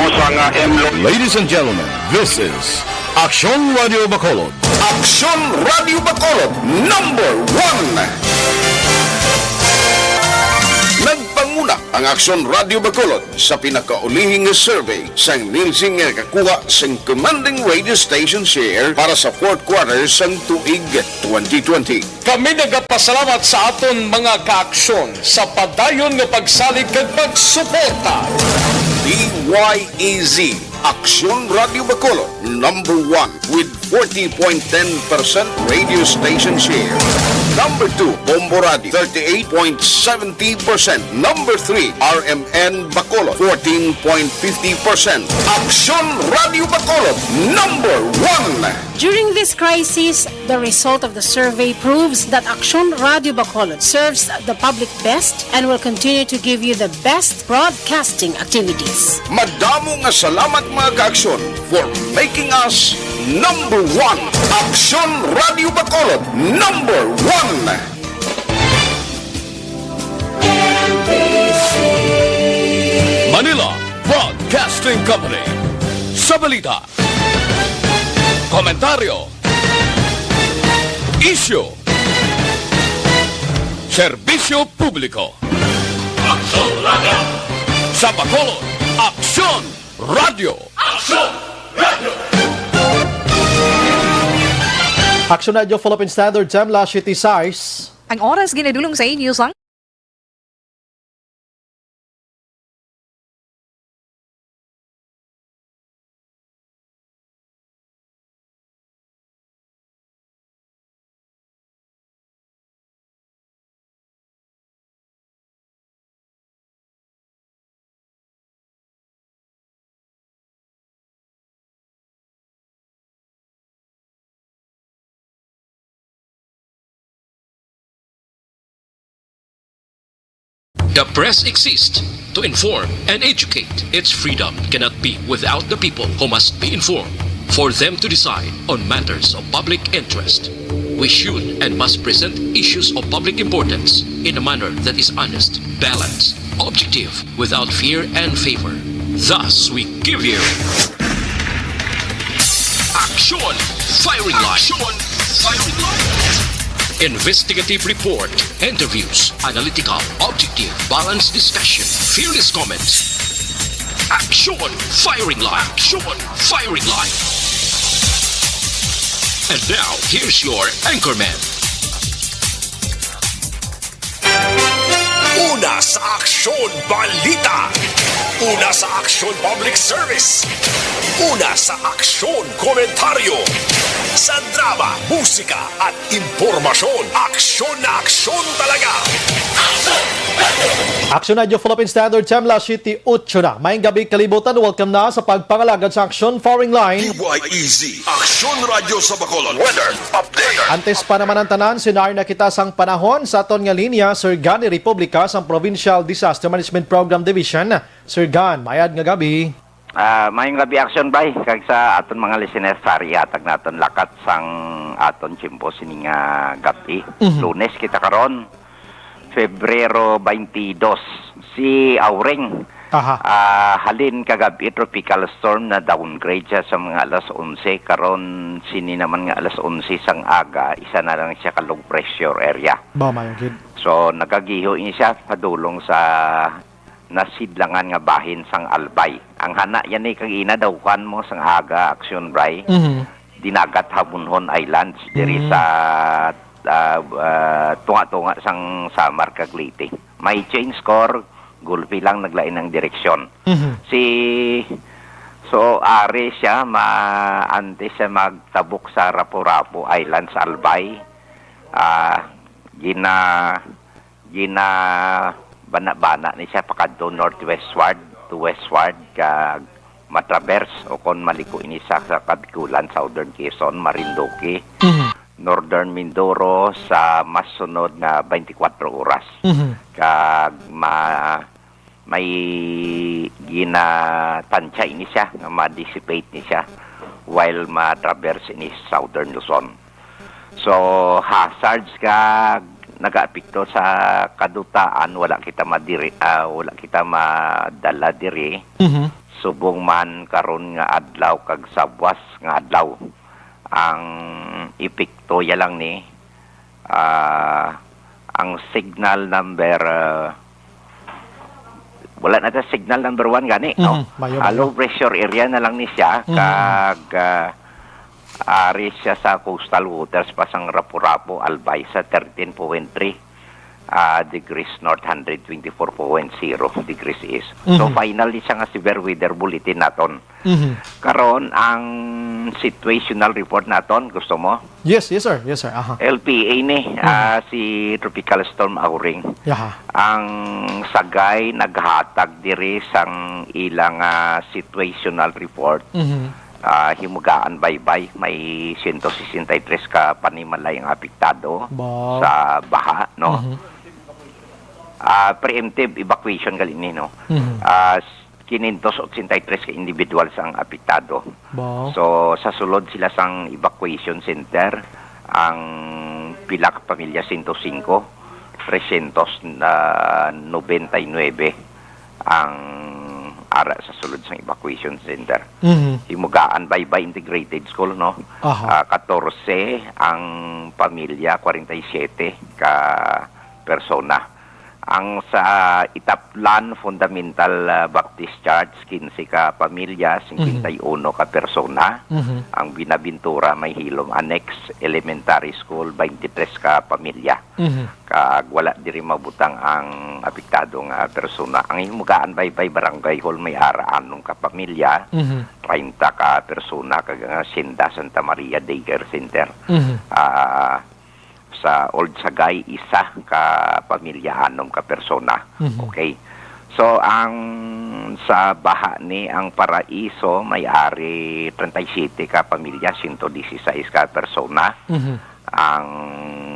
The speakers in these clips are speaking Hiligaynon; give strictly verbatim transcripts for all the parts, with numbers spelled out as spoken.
Sa nga M L O. Ladies and gentlemen, this is Aksyon Radio Bacolod. Aksyon Radio Bacolod, number one. Nagpanguna ang Aksyon Radio Bacolod sa pinakaulihing nga survey sang Nielsen nga nakakuha sing commanding radio station share para sa fourth quarter sang tuig twenty twenty. Kami nagapasalamat sa aton mga kaaksyon sa padayon nga pagsalig kag pagsuporta. D Y E Z, Aksyon Radio Bacolod, number one with forty point ten percent radio station share. Number two, Bombo Radio, thirty-eight point seventy percent. Number three, R M N Bacolod, fourteen point fifty percent. Aksyon Radio Bacolod, number one. During this crisis, the result of the survey proves that Aksyon Radio Bacolod serves the public best and will continue to give you the best broadcasting activities. Madamo nga salamat, mga kaaksyon, for making us number one. Aksyon Radio Bacolod, number one. Manila Broadcasting Company. Sa balita, komentaryo, isyu, serbisyo publiko. Aksyon Radio. Sa Bacolod, Aksyon Radio. Aksyon Radio. Aksyon Radio Philippine Standard Time, alas siyete sais. Ang oras ginadulong sa inyo sang The press exists to inform and educate. Its freedom cannot be without the people, who must be informed for them to decide on matters of public interest. We should and must present issues of public importance in a manner that is honest, balanced, objective, without fear and favor. Thus, we give you Aksyon Firing Line. Aksyon Firing Line. Investigative report, interviews, analytical, objective, balanced discussion, fearless comments. Aksyon Firing Line. Aksyon Firing Line. And now, here's your anchorman. Una sa aksyon, balita. Una sa aksyon, public service. Una sa aksyon, komentaryo. Sa drama, musika, at impormasyon. Aksyon na aksyon talaga. Aksyon Radio Philippine Standard Time, alas siyete otso na. Maayong gabi, kalibutan. Welcome na sa pagpangalagad sa Aksyon Firing Line. D Y E Z, Aksyon Radio sa Bacolod. Weather update. Antes pa naman ang tanan, sinari na kita sang panahon sa aton nga linya, Sir Gan ni Republica sang Provincial Disaster Management Program Division. Sir Gan, mayad nga gabi. Ah, maayong gabi, Aksyon Bay, kag sa aton mga listeners, sari ihatag naton lakat sang aton tiyempo sini nga gabi. Mhm. Lunes kita karon, Febrero twenty-two. Si Auring, aha, ah, halin kagab-i, tropical storm, na-downgrade siya sa mga alas onse. Karon, sini naman nga alas onse sang aga, isa na lang siya ka low pressure area. Ba, mayo gid. So, nagagiho ini siya padulong sa nasidlangan nga bahin sang Albay. Ang hana yan ni kag ina daw, kuan mo sang aga, Aksyon Bay. Mhm. Dinagat Habunhon Islands diri, mm, sa, ah, ah, tunga-tunga sang Samar kag Leyte. May change core, gulpi lang naglain ang direksyon. Mhm. Si, so, ari siya, ma-, antes siya magtabok sa Rapu-Rapu Islands, Albay, ah, gina-, ginabana-bana ni siya pakadto northwestward to westward, kag matraverse o kon maliko ini sa, sa Kabikulan, Southern Quezon, Marinduque, mhm, Northern Mindoro sa mas sunod nga twenty-four oras. Mhm. Kag ma-, may ginatansya ini siya, nga ma-dissipate ni siya while ma-traverse ini Southern Luzon. So, hazards nga nagaapekto sa kadutaan, wala kita madiri-, ah, wala kita madala diri. Mhm. subong man karon nga adlaw kag sa buwas nga adlaw. Ang epekto ya lang ni, ah, ang signal number, ah, wala na ta signal number one gani, no? Mhm, mayo, Ah, mayo. Low pressure area na lang ni siya, Mhm. kag, ah, ari siya sa coastal waters pa sang Rapu-Rapu, Albay sa thirteen point three, ah, degrees north, hundred twenty-four point zero degrees east. So, Mhm. final ni siya nga severe weather bulletin naton. Mhm. Karon, ang situational report naton, gusto mo? Yes, yes, sir. Yes, sir. Aha. L P A ni, Mhm. ah, si Tropical Storm Auring. Yaha. Ang Sagay naghatag diri sang ilang, ah, situational report. Mhm. Ah, Himugaan Baybay, may siyento sesenta y tres ka panimalay ang apektado Ba. sa baha, no? Mhm. Ah, preemptive evacuation gali ni, no? Mhm. Ah, s-, quinientos ochenta y tres ka individuals ang apektado. Ba. So, sa sulod sila sang evacuation center, ang pila ka pamilya, sento singko, tresyentos nobenta y nuebe ang ara sa sulod sang evacuation center. Mhm. Himugaan Baybay Integrated School, no? Aha. Ah, katorse ang pamilya, kwarenta y siyete ka persona. Ang sa Itaplan Fundamental, ah, Baptist Church, quince ka pamilya, Mhm. cincuenta y uno ka persona. Mhm. Ang Binaventura May Hilom Annex Elementary School, twenty-three ka pamilya. Mhm. Kag wala diri mabutang ang apektado nga persona. Ang Himugaan Baybay Barangay Hall may ara anom ka pamilya, Mhm. treinta ka persona, kag ang Hacienda Santa Maria Daycare Center. Mhm. Ah, sa Old Sagay, isa ka pamilya, anom ka persona. Mhm. Okay. So, ang sa baha ni ang Paraiso, may ari treinta y siete ka pamilya, siyento dieciséis ka persona. Mhm. Ang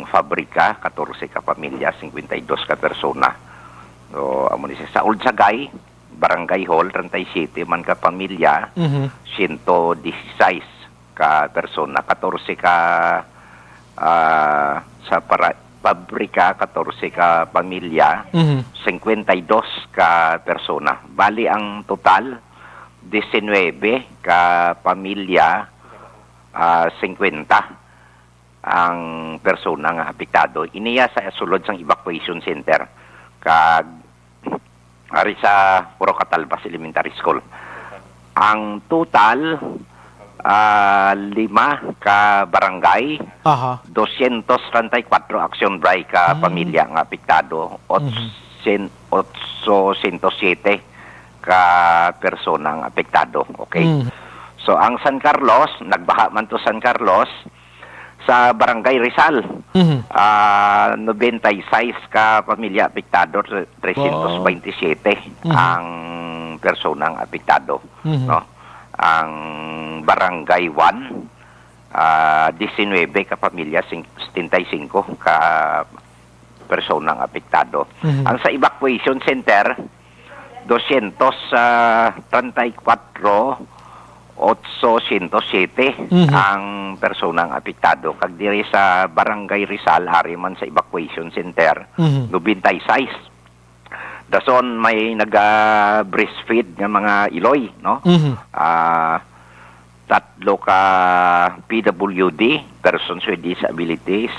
Fabrica, katorse ka pamilya, cincuenta y dos ka persona. So, amo ni siya. Sa Old Sagay, Barangay Hall, treinta y siete man ka pamilya, Mhm. siyento dieciséis ka persona, katorse ka, ah, sa para-, Pabrika, katorse ka pamilya, Mhm. cincuenta y dos ka persona. Bali, ang total, diecinuebe ka pamilya, ah, cincuenta ang persona nga apektado. Iniya sa sulod sang evacuation center. Kag ari sa Puro Catalbas Elementary School. Ang total, ah, lima ka barangay, Aha. dosyentos treinta y cuatro action bray ka Mm. pamilya nga apektado, Mhm. otsen-, otsosyentos siyete ka persona ang apektado. Okay? Mm. So, ang San Carlos, nagbaha man to San Carlos, sa Barangay Rizal, Mhm. ah, noventa y seis ka pamilya apektado, tre-, tresyentos baynte siyete Mhm. ang personang apektado, Mhm. no? Ang Barangay One, ah, diecinuebe ka pamilya, sing-, setenta y cinco ka personang apektado. Mhm. Ang sa evacuation center, dosyentos treinta y cuatro, otsosyentos siyete Mhm. ang personang apektado. Kag diri sa Barangay Rizal, ari man sa evacuation center, Mhm. noventa y seis. Dason may naga-breastfeed nga mga iloy, no? Mhm. Ah, tatlo ka P W D, persons with disabilities.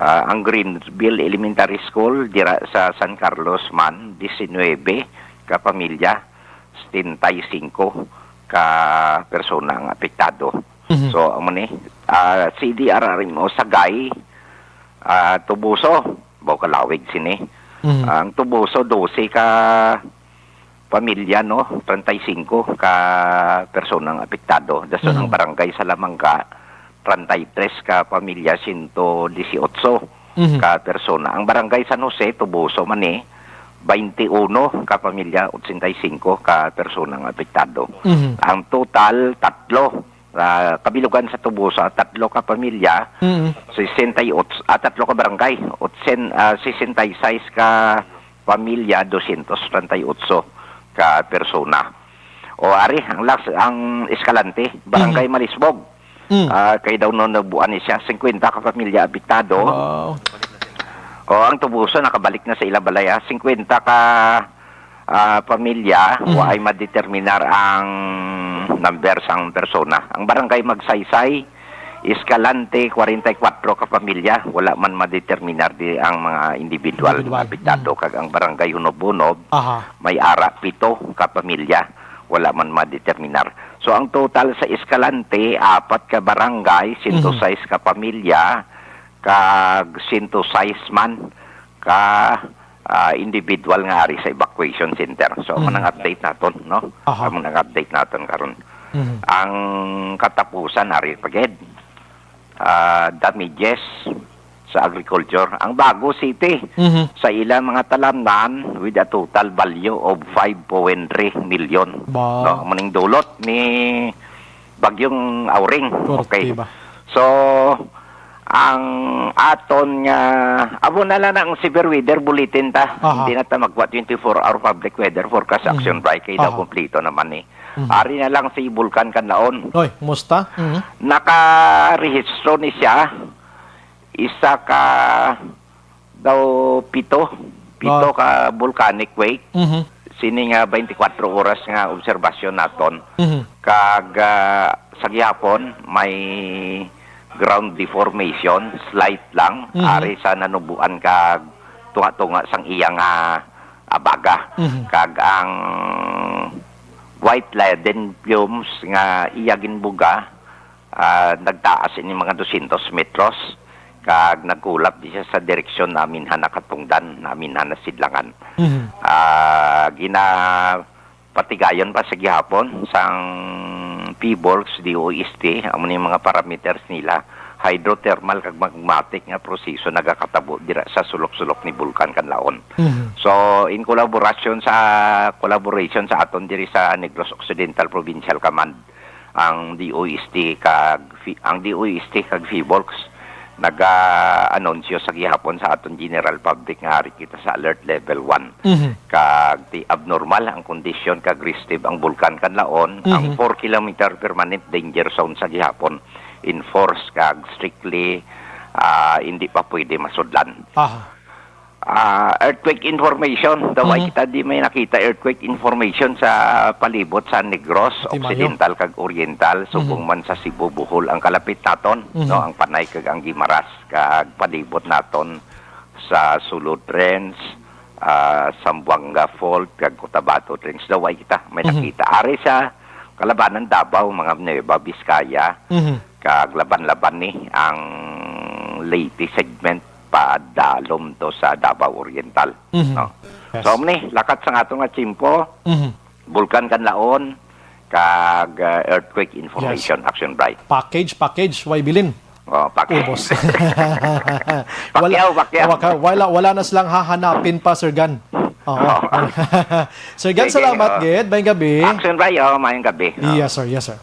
Ah, ang Greenville Elementary School, dira sa San Carlos man, diecinuebe ka pamilya, setenta y cinco ka persona ang apektado. Mhm. So, amo ni, ah, C D R R M O Sagay, ah, Tubuso, baw kalawig sini. Mhm. Ang Tubuso, dose ka pamilya, no, treinta y cinco ka personang apektado. Dason ang Mhm. Barangay Salamanga, treinta y tres ka pamilya, siyento dieciocho Mhm. ka persona. Ang Barangay San Jose, Tubuso man ni, baynte uno ka pamilya, ochenta y cinco ka persona ang apektado. Mhm. Ang total, tatlo. Ah, kabilugan sa Tubuso, tatlo ka pamilya, Mhm. sesenta y ocho, ah, tatlo ka barangay, otsen-, ah, sesenta y seis ka pamilya, dosyentos treinta y ocho ka persona. O, ari, ang last, ang Escalante, Barangay Mhm. Malisbog. Mm. Ah, kay daw no nabuan ni siya, singkwenta ka pamilya apektado. Wow. O, ang Tubuso nakabalik na sa ila balay, ah. Singkwenta ka, ah, pamilya, Mhm. waay madeterminar ang number sang persona. Ang barangay Magsaysay, Escalante, kwarenta y kuwatro ka pamilya, wala man madeterminar di ang mga individual Individual. nga apektado, Mm. kag ang barangay Hunob-Hunob, Aha. may ara pito ka pamilya, wala man madeterminar. So, ang total sa Escalante, apat ka barangay, Mhm. sento sais ka pamilya, kag sento sais man ka, ah, individual nga ari sa evacuation center. So, amo Mhm. nang update naton, no? Aha. Amo nang update naton karon. Mhm. Ang katapusan, ari pa gid, ah, damages sa agriculture. Ang Bago City, Mhm. sa ilang mga talamnan with a total value of five point three million. Ba. No? Amo ning dulot ni Bagyong Auring. Korte Okay. ba? So, ang aton nga, amo na lang ang severe weather bulletin ta. Aha. Hindi na ta magkuha twenty-four hour public weather forecast Mhm. action break. Kay daw Aha. kompleto naman ni. Mhm. Ari na lang si Bulkan Kanlaon. Oy, musta? Mhm. Nakarehistro ni siya isa ka daw pito, pito Wow. ka volcanic wake. Mhm. Sini nga twenty-four oras nga obserbasyon naton. Mhm. Kag, ah, sa gihapon, may ground deformation, slight lang, Mhm. ari sa nanubuan kag tunga-tunga sang iya nga abaga. Mhm. Kag ang white leaden plumes nga iya ginbuga, ah, nagtaas ini mga dosyentos metros, kag nagkulap di siya sa direksyon namin ha nakatungdan, namin ha nasidlangan. Mhm. Ah, ginapatigayon pa sa gihapon sang PHIVOLCS, D O S T, amo ni mga parameters nila, hydrothermal kag magmatic nga proseso nagakatabo dira sa sulok-sulok ni Bulkan Kanlaon. Mhm. So, in collaboration sa, collaboration sa aton diri sa Negros Occidental Provincial Command, ang D O S T kag Fi-, ang D O S T kag PHIVOLCS naga-anunsyo sa gihapon sa aton general public nga ari kita sa alert level one. Mhm. Kag ti abnormal ang kondisyon kag restive ang Bulkan Kanlaon, ang Mhm. four kilometer permanent danger zone sa gihapon enforced kag strictly, ah, hindi pa pwede masudlan. Aha. Ah, earthquake information. Daw ay Mhm. kita di may nakita earthquake information sa palibot sa Negros, Atimayo. Occidental kag Oriental, subong Mhm. man sa Cebu, Bohol, ang kalapit naton, Mhm. no, ang Panay kag ang Guimaras, kag palibot naton sa Sulu Trench, ah, Zamboanga Fault, kag Cotabato Trench. Daw ay kita may Mhm. nakita. Ari sa Kalabanan, Davao, mga Nueva Vizcaya, Mhm. kag laban-laban ni ang Leyte segment padalom to sa Davao Oriental, Mhm. no? Yes. So, ni, lakat sa ato nga tiyempo, Mhm. Bulkan Kanlaon, kag, uh, earthquake information, Yes. action bright. Package, package, way bilin. Oh, package. Ubos. Pakyaw, pakyaw. Wala, waka-, wala, wala na silang hahanapin pa, Sir Gan. Oo. Oo. Sir Gan, Sige, salamat, oo. gid. Maayong gabi. Action bright, oh, maayong gabi. Oh. Yes, sir. Yes, sir.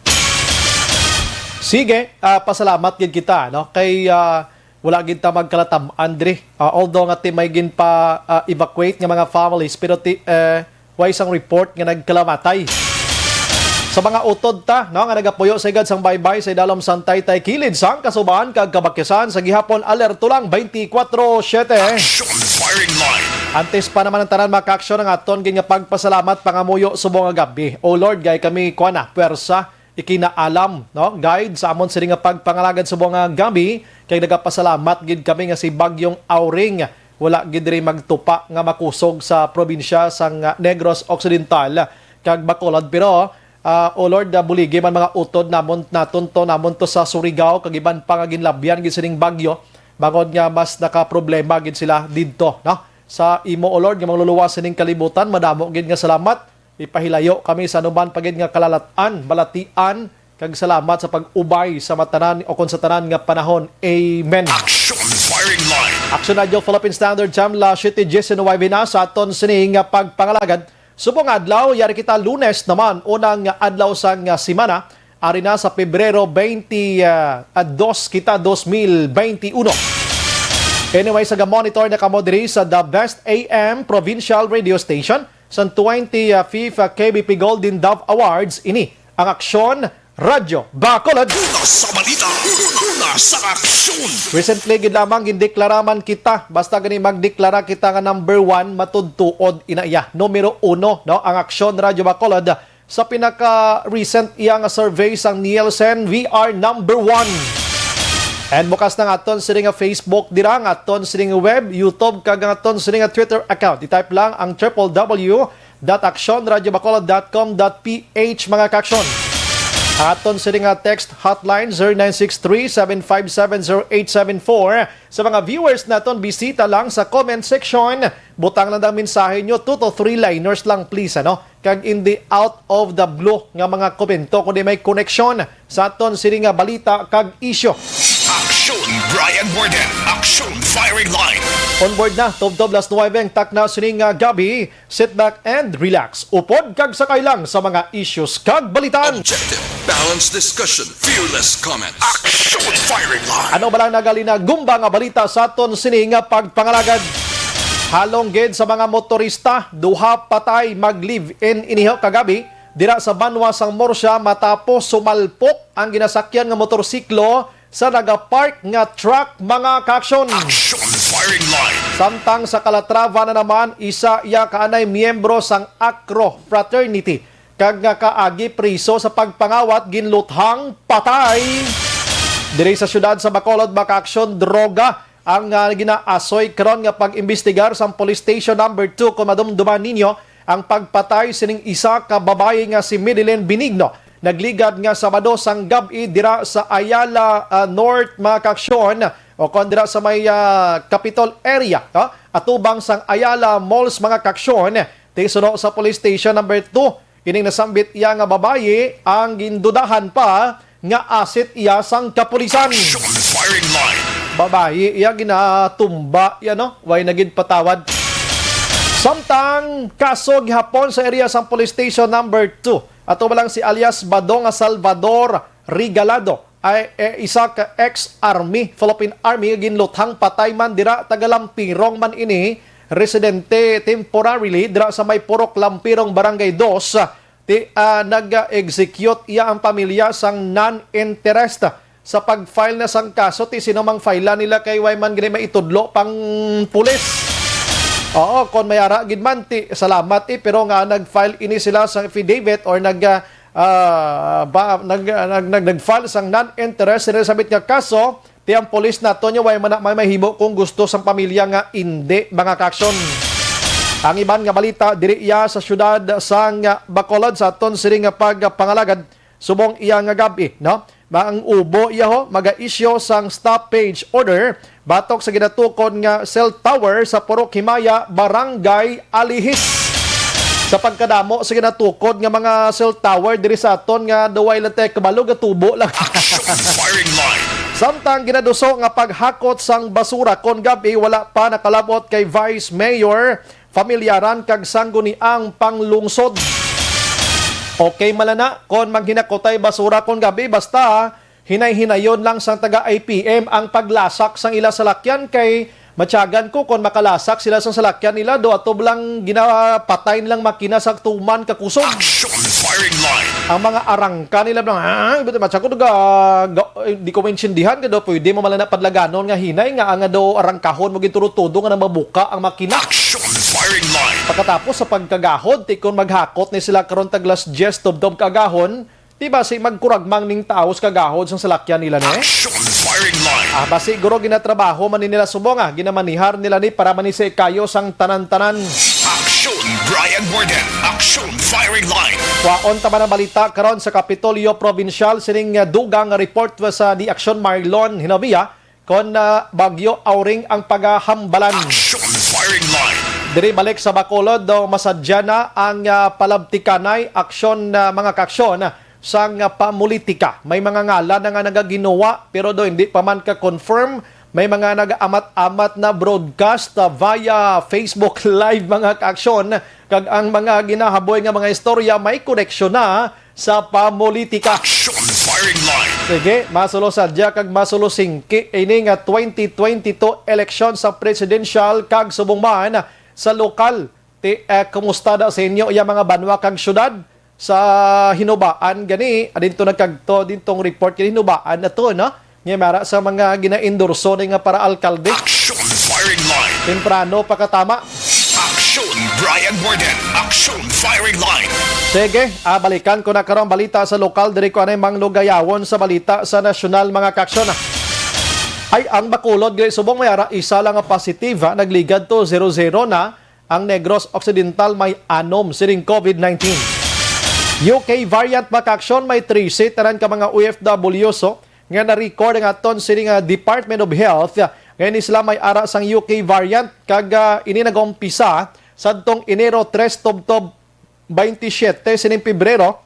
Sige, ah, pasalamat gid kita, no? Kay, ah, wala gid ta magkalatam-an diri. Ah, although nga ti may ginpa, ah, evacuate nga mga families, pero ti, eh, way sang report nga nagkalamatay. Sa mga utod ta, no, nga nagapuyo sa igad sang baybay sa idalom sang taytay kilid sang kasubahan kag kabakyasan sa gihapon, alerto lang twenty-four siete. Action firing line. Antes pa naman ang tanan, mga ka-aksyon, ang aton gid nga pagpasalamat, pangamuyo subong nga gab-i. O Lord, gay kami, kuan na, pwersa, ikinaalam, no? Guide sa amon sini nga pagpangalagad subong nga gab-i, kay nagapasalamat gid kami nga si Bagyong Auring wala gid diri magtupa nga makusog sa probinsya sang, ah, Negros Occidental kag Bacolod. Pero, ah, O Lord, ah, buligi man mga utod namon, naton to, namon to sa Surigao kag iban pa nga ginlabyan gid sining bagyo, bangod nga mas nakaproblema gid sila didto, no? Sa imo, O Lord, nga mangluluwas sining kalibutan, madamo gid nga salamat. Ipahilayo kami sa anuman pa gid nga kalalat-an, balatian, kag salamat sa pag-ubay sa matanan o kon sa tanan nga panahon. Amen. Action firing line. Action Radio Philippine Standard Time, las siete diecinuebe na sa aton sini nga pagpangalagad. Subong adlaw, yari kita Lunes naman, unang adlaw sang semana. Ari na sa Pebrero twenty, ah, dos kita, dos mil twenty-one. Anyway, sa ga-monitor na kamo diri sa The Best A M Provincial Radio Station, sa twenty-fifth K B P Golden Dove Awards, ini ang aksyon Radyo Bacolod. Una sa balita, una sa aksyon. Recently gid lamang gindeklara man kita, basta gani magdeklara kita nga number one, matudtuod ina iya. Numero uno, no, ang Aksyon Radyo Bacolod. Sa pinaka-recent iya nga survey sang Nielsen, we are number one. And bukas na nga aton sini nga Facebook dira, nga aton sini nga web, YouTube, kag nga aton sini nga Twitter account. I-type lang ang triple W dot aksyon radyo bacolod dot com dot P H, mga kaaksyon. Ang aton sini nga text hotline, zero nine six three, seven five seven, zero eight seven four. Sa mga viewers naton, bisita lang sa comment section. Butang lang ang mensahe nyo, two to three liners lang, please, ano? Kag in the out of the blue nga mga komento, kundi may koneksyon sa aton sini nga balita kag isyu. Aksyon, Brian Warden. Aksyon, Firing Line. On board na, tubtob las nuwebe ang takna sini nga gabi. Sit back and relax. Upod kag sakay lang sa mga issues kag balitaan. Objective, balanced discussion, fearless comments. Aksyon, Firing Line. Ano ba lang nagalinagumba nga balita sa aton sini nga pagpangalagad? Halong gid sa mga motorista, duha patay mag-live-in iniho kagabi dira sa banwa sang Murcia matapos sumalpok ang ginasakyan nga motorsiklo sa nagapark nga truck, mga kaaksyon. Aksyon, Firing Line. Samtang sa Calatrava na naman, isa iya ka anay miyembro sang Acro Fraternity kag nga kaagi priso sa pagpangawat ginluthang patay. Diri sa siyudad sa Bacolod, mga kaaksyon, droga ang, ah, ginaasoy karon nga pag-imbestigar sang Police Station Number Two. Kung madumduman ninyo, ang pagpatay sining isa ka babayi nga si Midilyn Benigno nagligad nga Sabado sang gab-i dira sa Ayala, ah, North, mga kaaksyon, o kon dira sa may, ah, Capitol area, ah, atubang sang Ayala Malls, mga kaaksyon. Ti suno sa Police Station Number Two, ining nasambit iya nga babayi ang gindudahan pa nga asset iya sang kapulisan. Action, Firing Line. Babayi iya ginatumba iya, no? Way na gid patawad. Samtang kaso gihapon sa area sang Police Station Number Two, ato ba lang si alias Badong nga Salvador Regalado, ay, eh, isa ka ex-army, Philippine Army, nga ginluthang patay man dira, taga Lampirong man ini, residente temporarily dira sa may Purok Lampirong, Barangay Dos. Ti, ah, nag-execute iya ang pamilya sang non-interest sa pag-file na sang kaso. Ti sino mang file nila kay way man gani maitudlo pang pulis. Oo, kon may ara gid man, ti salamat, eh, pero nga nag-file ini sila sa affidavit or nag, ah, ah, ba, nag, nag, nag, nag-file sang non-interest sila sabit nga kaso, ti ang pulis nato niya way man na may mahimo kung gusto sang pamilya nga indi, mga kaaksyon. Ang iban nga balita diri iya sa siyudad sang Bacolod sa aton sini nga pagpangalagad. Subong iya nga gab-i, no? Ba ang ubo iya ho, maga-issue sang stoppage order batok sa ginatukod nga cell tower sa Purok Himaya, Barangay Alihis. Sa pagkadamo sa ginatukod nga mga cell tower diri sa aton nga daw way lang tay kabalo, gatubo lang. Action, Firing Line. Samtang ginaduso nga paghakot sang basura kon gab-i, wala pa nakalabot kay Vice Mayor, pamilyaran kag sangguniang panglungsod. Okay man lang na kon maghinakotay basura kon gab-i, basta hinay-hinayon lang sang taga I P M ang paglasak sang ila salakyan, kay matyagan ko kon makalasak sila sang salakyan nila, do ato lang ginapatay nilang makina sa tuman ka kusog. Action, Firing Line. Ang mga arangka nila lang, ah, iba't matyagan ko, ga, ga, eh, di ko maintindihan, kay do pwede mo man lang na padlaganon nga hinay nga ang do arangkahon mo gintudo-tudo nga namabuka ang makina. Action, Firing Line. Pagkatapos sa pagkagahod, ti kon maghakot ni sila karon tag las diyes tubtob ka agahon, ti basi magkuragmang ning tawo sa kagahod sang salakyan nila ni. Action, Firing Line. Ah, basi guro ginatrabaho man ni nila subong, ah, ginamanihar nila ni para man ni sa ikayo sang tanan-tanan. Action, Brian Warden. Action, Firing Line. Kwaon ta man ang balita karon sa Kapitolyo Provincial sining, ah, dugang nga report sa The Action, Marlon Hinabia, kon, ah, Bagyo Auring ang pagahambalan. Action, Firing Line. Diri balik sa Bacolod, do masadya na ang, ah, palabtikanay aksyon, ah, mga kaaksyon, ah, sang, ah, pamulitika. May mga ngalan na nga nagaginuwa, pero do hindi pa man ka-confirm. May mga nag-amat-amat na broadcast, ah, via Facebook Live, mga kaaksyon, kag ang mga ginahaboy nga mga istorya may koneksyon na sa pamulitika. Action, Firing Line. Sige, masulo sadya kag masulo singki ini nga twenty twenty-two eleksyon sa presidential kag subong man sa lokal. Ti, eh, kumusta da sa inyo iya mga banwa kag syudad? sa Hinubaan gani, adinto nagkagto dintong report kini Hinubaan na to, no? Nga mara sa mga ginaendorso ni nga para alkalde. Action firing line. Temprano pa katama. Action Brian Warden. Action firing line. Sige, ah, balikan ko na karon balita sa lokal diri ko anay manglugayawon sa balita sa nasyonal, mga kaaksyon. Ay, ang Bacolod, gani subong may ara isa lang nga positive, ha? Nagligad to zero zero na. Ang Negros Occidental may anom sining COVID nineteen. U K variant, mga kaaksyon, may trese tanan ka mga O F W so nga na-record ang aton sining, ah, Department of Health. Ngayon sila may ara sang U K variant kag, ah, ini nag-umpisa sadtong Enero tres tubtob twenty-seven sining Pebrero.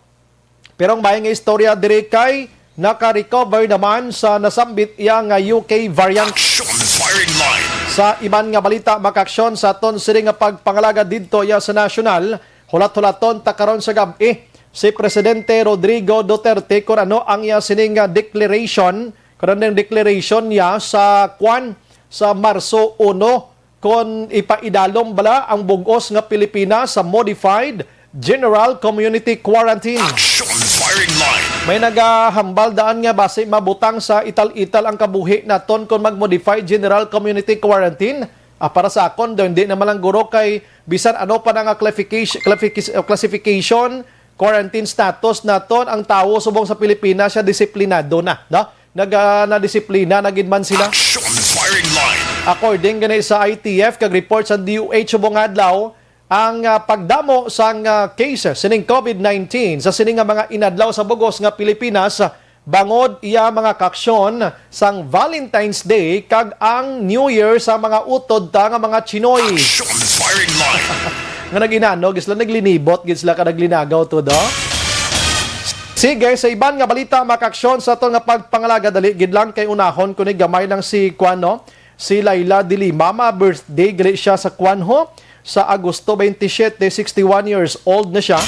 Pero ang maayo nga istorya diri kay naka-recover naman sa nasambit iya nga U K variant. Action firing line. Sa iban nga balita, mga kaaksyon, sa aton sini nga pagpangalaga didto iya sa nasyonal, hulat-hulaton ta karon sa gab-i si Presidente Rodrigo Duterte kung ano ang iya sini nga declaration, kung ano ang declaration niya sa kwan sa Marso uno, kon ipaidalom bala ang bug-os nga Pilipinas sa modified general community quarantine. Action firing line. May nagahambal daan nga basi mabutang sa ital-ital ang kabuhi naton kon mag-modified general community quarantine. Ah, para sa akon, daw hindi naman lang guro kay bisan ano pa na nga clarification, clarification, classification, quarantine status naton, ang tawo subong sa Pilipinas siya disiplinado na, no? Nag, ah, nadisiplina na gid man sila. Action firing line. According gani sa I T F kag report sa D O H subong adlaw, ang, ah, pagdamo sang, ah, cases sining COVID nineteen sa sini nga mga inadlaw sa bugos nga Pilipinas, ah, bangod iya mga kaaksyon sang Valentine's Day kag ang New Year sa mga utod ta nga mga Chinoy. Action firing line. Nga nag-inano gid sila, naglinibot gid sila ka naglinagaw to do. Sige, sa iban nga balita, mga kaaksyon, sa aton nga pagpangalaga, dali gid lang kay unahon ko ni gamay lang si, kuan, no? Si Laila de Lima, ma-birthday gali siya sa, kuan, ho, sa Agosto twenty-seven, sixty-one years old na siya.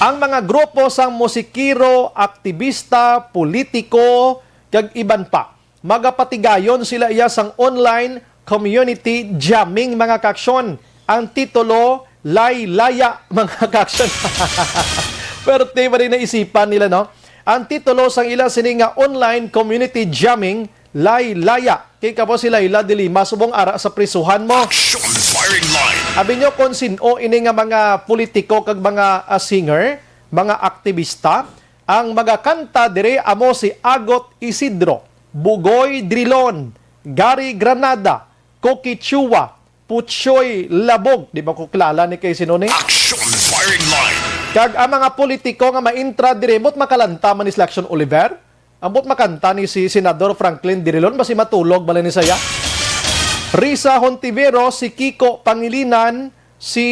Ang mga grupo sang musikero, aktibista, politiko, kag iban pa. Magapatigayon sila iya sang online community jamming, mga kaaksyon. Ang titulo, Laylaya, mga kaaksyon. Perte man rin naisipan nila, no? Ang titulo sang ila sini nga online community jamming, Laylaya. Kay kamo si Laila de Lima, subong ara sa prisuhan mo. Action firing line. Abi nyo kung sin-o ini nga mga politiko kag mga, ah, singer, mga aktibista, ang magakanta diri amo si Agot Isidro, Bugoy Drilon, Gary Granada, Cookie Chua, Puchoy Labog. Di ba ko kilala ni kay sino ni? Action firing line. Kag ang mga politiko nga maintra diri, ambot makalanta man ni sila Action Oliver? Ambot makanta ni si Senador Franklin Drilon? Basi matulog man ni saya. Risa Hontivero, si Kiko Pangilinan, si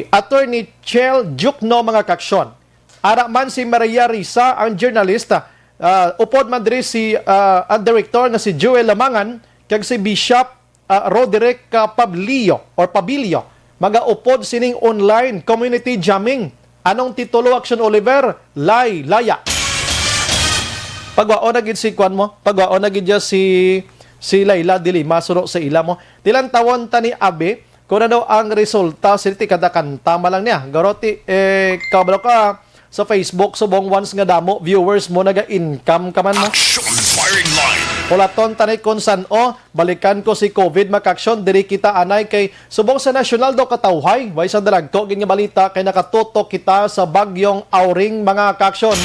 Attorney Chel Jukno, mga kaaksyon. Ara man si Maria Risa, ang journalista. Ah, upod man diri si, ah, ang director nga si Joel Lamangan kag si Bishop, ah, Roderick, ah, Pablio or Pabilio. Magaupod sining online community jamming. Anong titulo, Action Oliver? Laylaya. Pagwaon na gid si, kuan mo, pagwaon na gid niya si, si Laila de Lima, suno sa ila mo. Tilantawon ta ni Abi, kung ano ang resulta, sini ti kada kanta man lang niya. Garo ti, eh, kabalo ka, sa Facebook, subong once nga damo viewers mo, naga-income ka man mo. Action firing line. Pulaton tanay kung san-o, balikan ko si COVID, mga kaaksyon, diri kita anay kay subong sa nasyonal daw katawhay. Way sa dalagko gid nga balita kay nakatutok kita sa bagyong Auring, mga kaaksyon.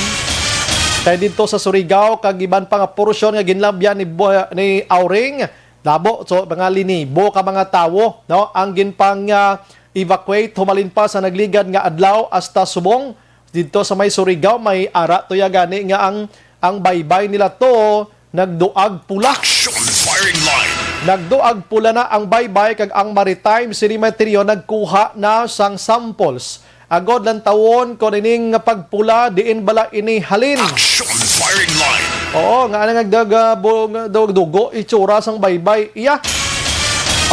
Kay didto sa Surigao, kag iban pa nga porsyon nga ginlabyan ni, Bo-, ni Auring, Labo, so, mga linibo ka mga tawo, no, ang ginpang, ah, evacuate humalin pa sa nagligad nga adlaw hasta subong didto sa may Surigao, may ara tuya gani nga ang, ang baybay nila to nagduag pula. Action firing line. Nagduag pula na ang baybay kag ang Maritime City Metro nagkuha na sang samples. Agod lantawon kon ining pagpula diin bala ini halin. Action firing line. Oo, nga nang nagdaga bu-, nga daw dugo itsura sang baybay. Iya.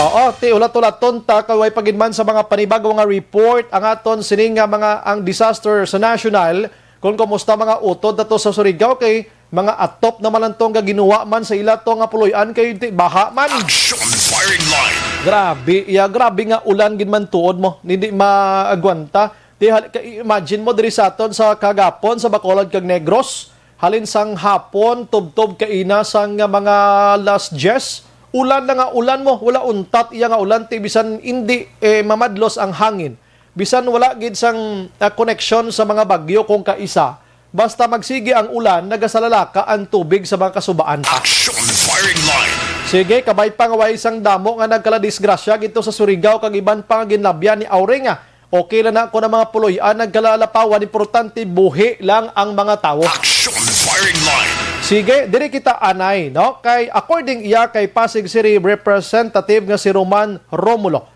Oo, ti ulat-ulaton ta kay way pa gid man sa mga panibago nga report ang aton sini nga mga ang disaster sa national. Kung kumusta mga utod nato sa Surigao kay mga atop naman lang to nga ginuwa man sa ila to nga puloy-an kay di baha man. Action firing line. Grabe, iya, grabe nga ulan gid man tuod mo. Hindi maagwanta. Di hal-, ka-, imagine mo diri sa aton sa kagapon, sa Bacolod kag Negros, halin sang hapon, tubtob kaina sang mga alas diyes, ulan na nga ulan mo, wala untat iya nga ulan, ti bisan indi, eh, mamadlos ang hangin. Bisan wala gid sang, ah, koneksyon sa mga bagyo kung kaisa, basta magsigi ang ulan, nagasalalaka ang tubig sa mga kasubaan pa. Action firing line. Sige, kabay pa nga way sang damo nga nagkaladisgrasya dito sa Surigao kag iban pa nga ginlabyan ni Auring, ah. Okay lang na kung ang mga puloy-an nagkalalapawan, importante buhi lang ang mga tawo. Action firing line. Sige, diri kita anay, no? Kay according iya kay Pasig City Representative nga si Roman Romulo.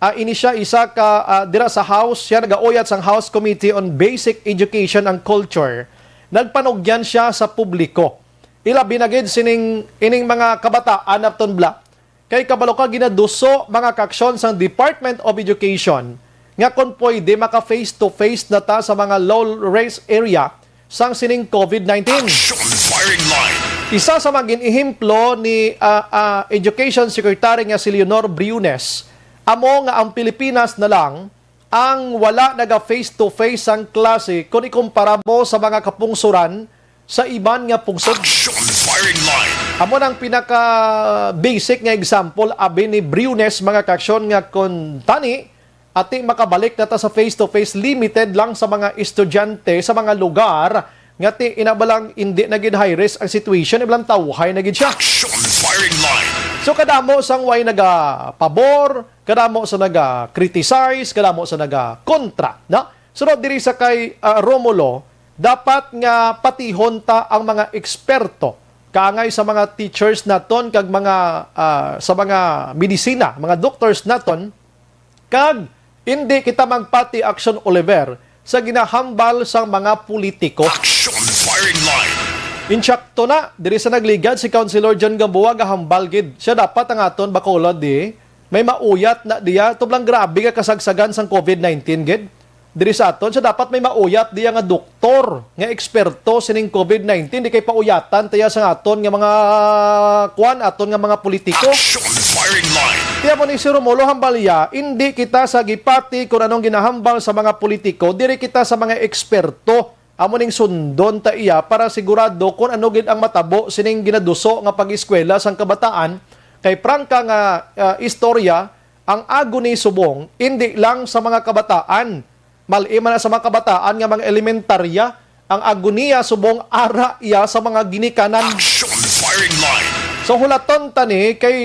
Ah, ini siya isa ka, ah, dira sa House, siya nagauyat sang House Committee on Basic Education and Culture. Nagpanugyan siya sa publiko. Ilabi na gid sining, ining mga kabataan, Napton Bla. Kay kabalo ka, ginaduso mga kaaksyon sang Department of Education nga kon pwede maka face to face na ta sa mga low risk area sang sining COVID nineteen. Action firing line. Isa sa mga gin-ehemplo ni, ah, ah, Education Secretary nga si Leonor Briones, amo nga ang Pilipinas na lang ang wala naga face to face sang klase kon ikumpara mo sa mga kapungsoran sa iban nga pungsod. Action firing line. Amo nang pinaka basic nga example abi ni Briones, mga kaaksyon, nga kon tani ati makabalik na ta sa face to face, limited lang sa mga estudyante sa mga lugar nga ti inabalang indi na gid high risk ang situation, ibalang tawhay na gid siya. Action firing line. So kadamo sang way nagapabor, kadamo sa naga-criticize, kadamo sa naga-kontra, no? So, no, diri sa kay, ah, Romulo, dapat nga patihon ta ang mga eksperto kaangay sa mga teachers naton kag mga, ah, sa mga medisina, mga doctors naton, kag indi kita magpati, Action Oliver, sa ginahambal sang mga politiko. Action firing line. Insakto na, diri sa nagligad si Councilor John Gamboa, gahambal gid siya dapat ang aton Bacolod di may mauyat na diya. Tublang grabe nga kasagsagan sang COVID nineteen gid diri sa aton. So, dapat may mauyat diya nga doktor, nga eksperto sining COVID nineteen. Di kay pauyatan tiya sa aton nga mga, kuan, aton nga mga politiko. Action firing line. Tiya mo ni si Romulo Hambalia, indi kita sa gipati kung anong ginahambal sa mga politiko. Diri kita sa mga eksperto. Amo ning sundon ta iya para sigurado kon ano gid ang matabo sining ginaduso nga pag-eskwela sang kabataan, kay prangka nga, ah, istorya, ang agony subong indi lang sa mga kabataan. Mal-i man na sa mga kabataan nga mga elementarya, ang agoniya subong ara iya sa mga ginikanan. Action firing line. So, hulaton ta ni kay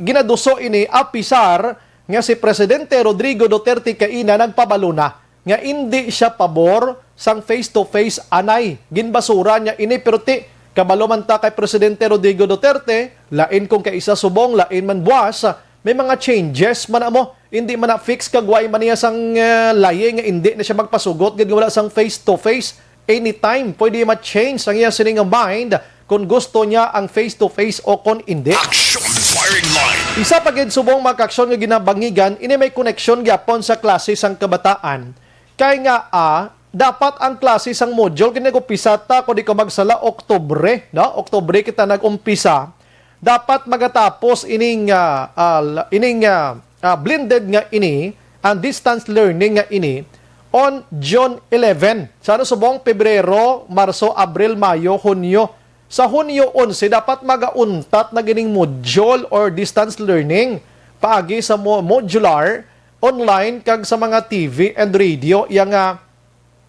ginaduso ini, apisar nga si Presidente Rodrigo Duterte kaina nagpabalo na nga indi siya pabor sang face-to-face anay. Ginbasura niya ini, pero ti, kabalo man ta kay Presidente Rodrigo Duterte, lain kung kaisa subong, lain man buwas, may mga changes man amo. Indi man na fix kag way man niya sang, eh, layi nga indi na siya magpasugot gid nga wala sang face-to-face. Anytime, pwede ma-change ang iya sining nga mind kung gusto niya ang face-to-face o kon indi. Action firing line. Isa pa gid subong mga kaaksyon nga ginabangigan, ini may koneksyon gyapon sa klase sang kabataan. Kay nga, ah, dapat ang klase sang module, kini nag-umpisa ta, kung di ko magsala, Oktubre, no? Oktubre kita nag-umpisa. Dapat magatapos ining, ah, ah, la-, ining, ah, ah, blended nga ini, ang distance learning nga ini, on June eleven. Sa ano subong, Pebrero, Marso, Abril, Mayo, Hunyo. Sa Hunyo onse, dapat magauntat na gining module or distance learning paagi sa mo-, modular, online, kag sa mga T V and radio, iya nga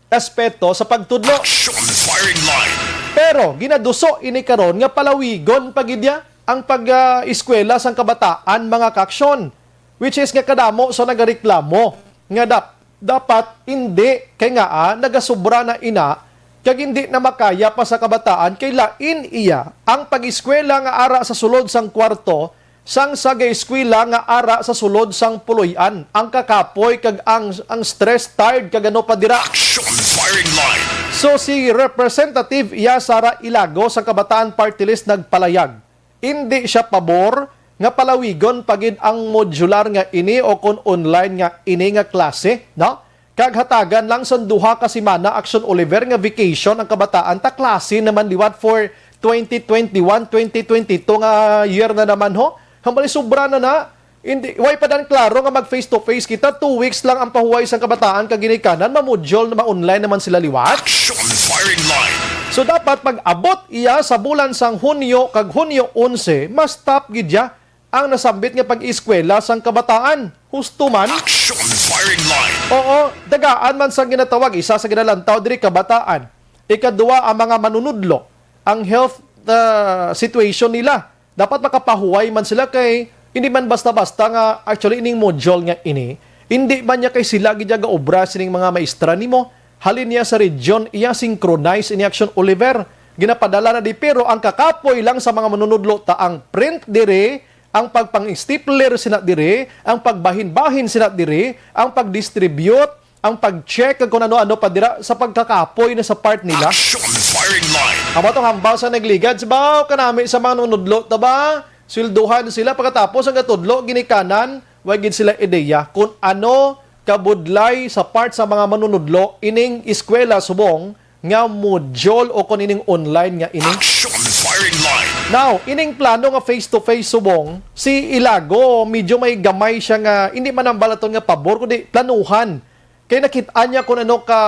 aspeto sa pagtudlo. Action firing line. Pero ginaduso ini karon nga palawigon pa gid niya ang pag, ah, eskwela sang kabataan, mga kaaksyon, which is nga kadamo sa nagareklamo nga dap-, dapat indi, kay nga, ah, nagasubra na ina, kag indi na makaya pa sa kabataan, kay lain iya ang pag-eskwela nga ara sa sulod sang kwarto sang sagaeskwela nga ara sa sulod sang puloy-an, ang kakapoy kag ang, ang stress, tired kag ano pa dira. Action firing line. So, si Representative Iya Sara Ilago sa Kabataan Party List nagpalayag, indi siya pabor nga palawigon pa gid ang modular nga ini o kon online nga ini nga klase, no? Kag hatagan lang sang duha ka semana, Action Oliver, nga vacation ang kabataan, ta klase naman liwat for twenty twenty-one, twenty twenty-two nga year na naman, ho. Hambali, sobra na na. Hindi, way pa dan klaro nga mag face to face kita, two weeks lang ang pahuway sang kabataan kag ginikanan, ma-module, ma-online naman sila liwat. Action firing line. So dapat pag-abot iya sa bulan sang Hunyo kag Hunyo onse, ma-stop gid ya ang nasambit nga pag-eskwela sang kabataan. Husto man. Action firing line. Oo, tagaan man sang ginatawag, isa sa ginalantaw diri, kabataan. Ikadua, ang mga manunudlo, ang health, ah, situation nila. Dapat makapahuway man sila kay hindi man basta-basta nga, actually, ining module nga ini, hindi man niya kay sila gid ya gaobra sining mga maestra nimo. Halin niya sa region, iya synchronize ini, Action Oliver. Ginapadala na di, pero ang kakapoy lang sa mga manunudlo ta ang print diri, ang pagpang-stapler sina diri, ang pagbahin-bahin sina diri, ang pag-distribute, ang pag-check kag kung ano-ano pa dira sa pagkakapoy na sa part nila. Action firing line. Amo tong hambal sa nagligad, baw kanami sa mga manunudlo ta ba? Sweldohan sila, pagkatapos ang gatudlo ginikanan, way gid sila ideya kung ano kabudlay sa part sa mga manunudlo ining eskwela subong nga module o kung ining online nga ini. Action firing line. Now, ining plano nga face-to-face subong, si Ilago, medyo may gamay siya nga, hindi man ang balaton nga pabor, kundi planuhan. Kay nakit-an niya kung ano ka,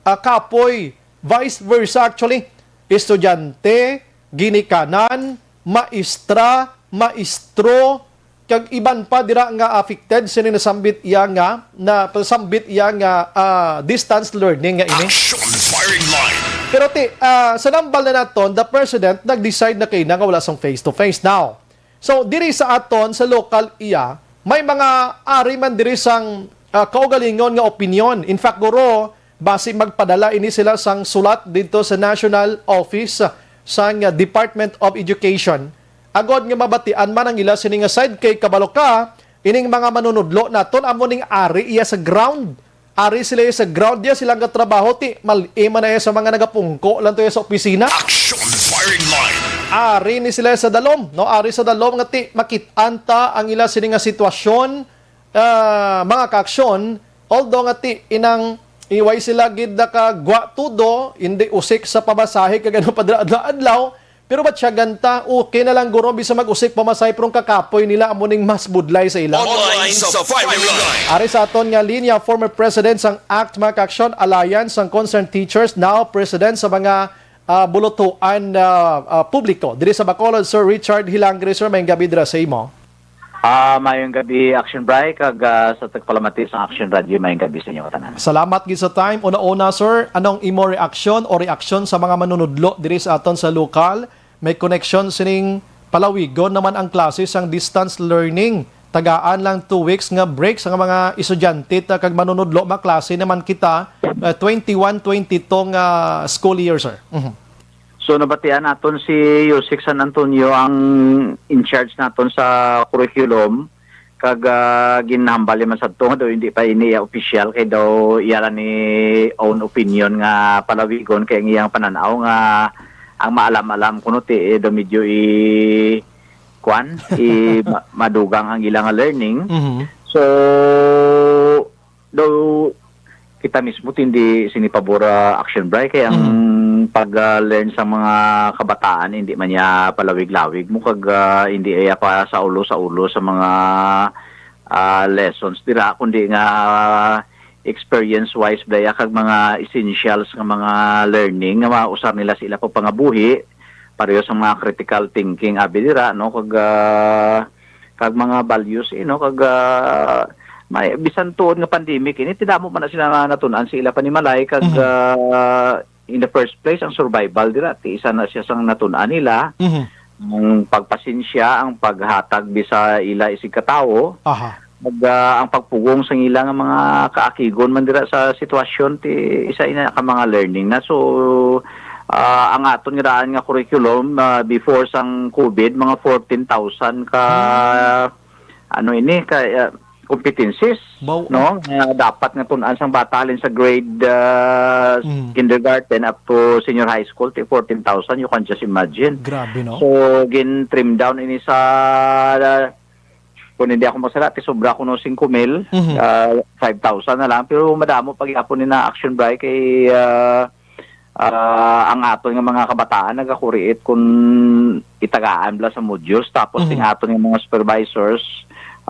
ah, kapoy, vice versa actually. Estudyante, ginikanan, maestra, maestro, kag iban pa dira nga affected sini nasambit iya nga, nasambit iya nga, ah, distance learning nga ini. Action firing line. Pero ti, ah, sa nambal na naton, the president nag-decide na kay na nga wala sang face to face. Now, so diri sa aton sa local iya, may mga ari man diri sang, ah, kaugalingon nga opinyon. In fact, guro, basi magpadala ini sila sang sulat didto sa National Office sang Department of Education, agod nga mabatian man ang ila sini nga side, kay kabalo ka, ining mga manunudlo naton amo ning ari iya sa ground. Ari sila iya sa ground, iya sila ang gatrabaho, ti mal-i man na iya sa mga nagapungko lang to iya sa opisina. Action firing line. Ari ni sila sa dalom, no? Ari sa dalom nga ti makit-an ta ang ila sini nga sitwasyon, ah, mga kaaksyon, although nga ti inang iway sila gid nakagwa tudo, hindi usik sa pamasahe kag ano pa dira adlaw-adlaw, pero batyagan ta, okay na lang guro bisan mag-usik pamasahe, pero ang kakapoy nila amo ning mas budlay sa ila. Online sa firing line. Ari sa aton nga linya, former president sang act, mga kaaksyon, Alliance sang Concerned Teachers, now president sa mga, ah, bulutuan, ah, ah, publiko diri sa Bacolod, Sir Richard Hilangre. Sir, maayong gabi dira sa imo. Ah, maayong gabi, Action Bri, kag, ah, sa tagpalamati sa Action Radio, maayong gabi sa inyo tanan. Salamat gid sa time. Una-una, sir, anong imo reaksyon o reaksyon sa mga manunudlo diri sa aton sa lokal? May koneksyon sining palawigon naman ang klase sang distance learning. Tagaan lang two weeks nga break sa mga estudyante ta kag manunudlo, maklase naman kita, ah, twenty-one twenty-two nga school year, sir. Mhm. So, nabatian naton si Yusik San Antonio, ang in charge naton sa curriculum, kag, ah, ginhambal man sadto nga daw hindi pa ini iya opisyal, kay daw iya lang ni own opinion nga palawigon, kay ang iyang panan-aw nga ang maalam-alam kuno ti, eh, daw medyo i-, kuan, i-, ma-, madugang ang ila nga learning. Mhm. So, daw kita mismo ti hindi sini pabor, ah, Action Bri, kay ang Mhm. pag, ah, learn sa mga kabataan, hindi man niya palawig-lawig mo, kag, ah, hindi iya pa sa ulo, sa ulo sa mga, ah, lessons dira, kundi nga experience-wise bala, kag mga essentials nga mga learning nga mausar nila sa ila pagpangabuhi, pareho sa mga critical thinking, abi dira, no? Kag, ah, kag mga values, eh, no? Kag, ah, may, bisan tuod nga pandemic ini, ti damo man na sila nga natun-an sa ila panimalay, kag, Mhm. ah, in the first place, ang survival dira, ti isa na siya sang natun-an nila. Mhm. Ang pagpasensya, ang paghatag bisa ila isig ka tawo, Aha. mag, ah, ang pagpugong sang ila nga mga kaakigon man dira sa sitwasyon, ti isa ina ka mga learning na. So, ah, ang aton nga daan nga curriculum, ah, before sang COVID, mga fourteen thousand ka, Hmm. ano ini, ka, ah, competencies, Baw-, no? Nga dapat nga tun-an sang bata halin sa grade, ah, Mm. kindergarten up to senior high school, ti fourteen thousand, you can just imagine. Grabe, no? So, gin-trim down ini sa, ah, kung hindi ako masala, ti sobra kuno singko mil, Mhm. ah, five thousand na lang, pero madamo pa gyapon ni na Action Bri kay, ah, ah, ang aton nga mga kabataan nagakuriit kung itagaan bala sa modules, tapos Mhm. ting aton nga mga supervisors,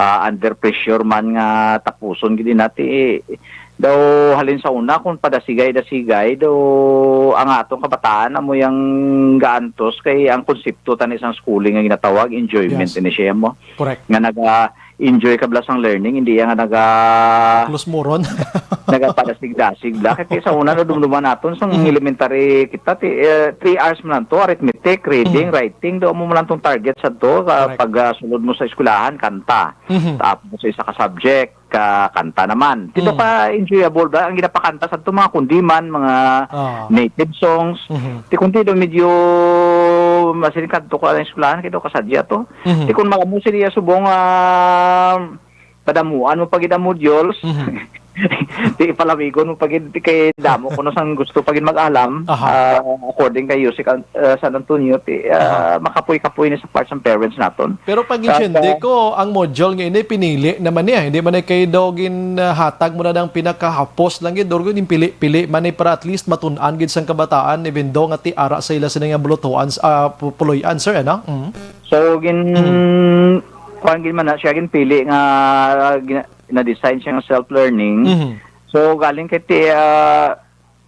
ah, under pressure man nga tapuson gid nati, eh, daw halin sa una kung padasigay-dasigay daw ang atong kabataan amo yang gaantos kay ang konsepto tani sang schooling nga ginatawag enjoyment. Yes. Ini siya mo. Correct. Nga naga-enjoy ka bala sang learning, hindi ya nga naga Kusmuron. Nagapadasig-dasig bala. Kay sa una, nadumduman naton sa Mhm. elementary kita, ti, eh, three hours man lang to, arithmetic, reading, Mhm. writing, do mo man lang tong target sa to, ka-, Correct. pag, ah, sulod mo sa eskwelahan, kanta. Mhm. Tapos sa isa ka subject, ka-, kanta naman. Ti do Mhm. ka enjoyable ba? Ang ginapakanta sa to, mga kundiman, mga Ah. native songs. Mhm. Ti kundi do medyo masiring kadto ka sa eskwelahan, kay do kasadya to. Mhm. Ti kung mag-amo sila subong, ah, padamuan mo pa gid ang modules. Mhm. Di palawigon mo pa gid kay damo kuno sang gusto pa gid mag-alam, Aha. ah, according kay Yusik An-, ah, San Antonio, ti, ah, Aha. makapoy-kapoy ni sa part sang parents naton. Pero pag Kag, intindi ah, ko, ang module nga ini pinili naman niya. Hindi man ni kay daw ginhatag mo na ng pinakahapos lang gid, or gid yung pili-pili man ni para at least matun-an gid sang kabataan, even though nga ti ara sa ila sila nga bulutuan, ah, pu-, puloy-an, sir, ano? Mm. So, gin-, Mhm. kuwan gid man na siya, ginpili nga, gina-, na-design siya nga self-learning. Mhm. So, galing kay ti-, ah,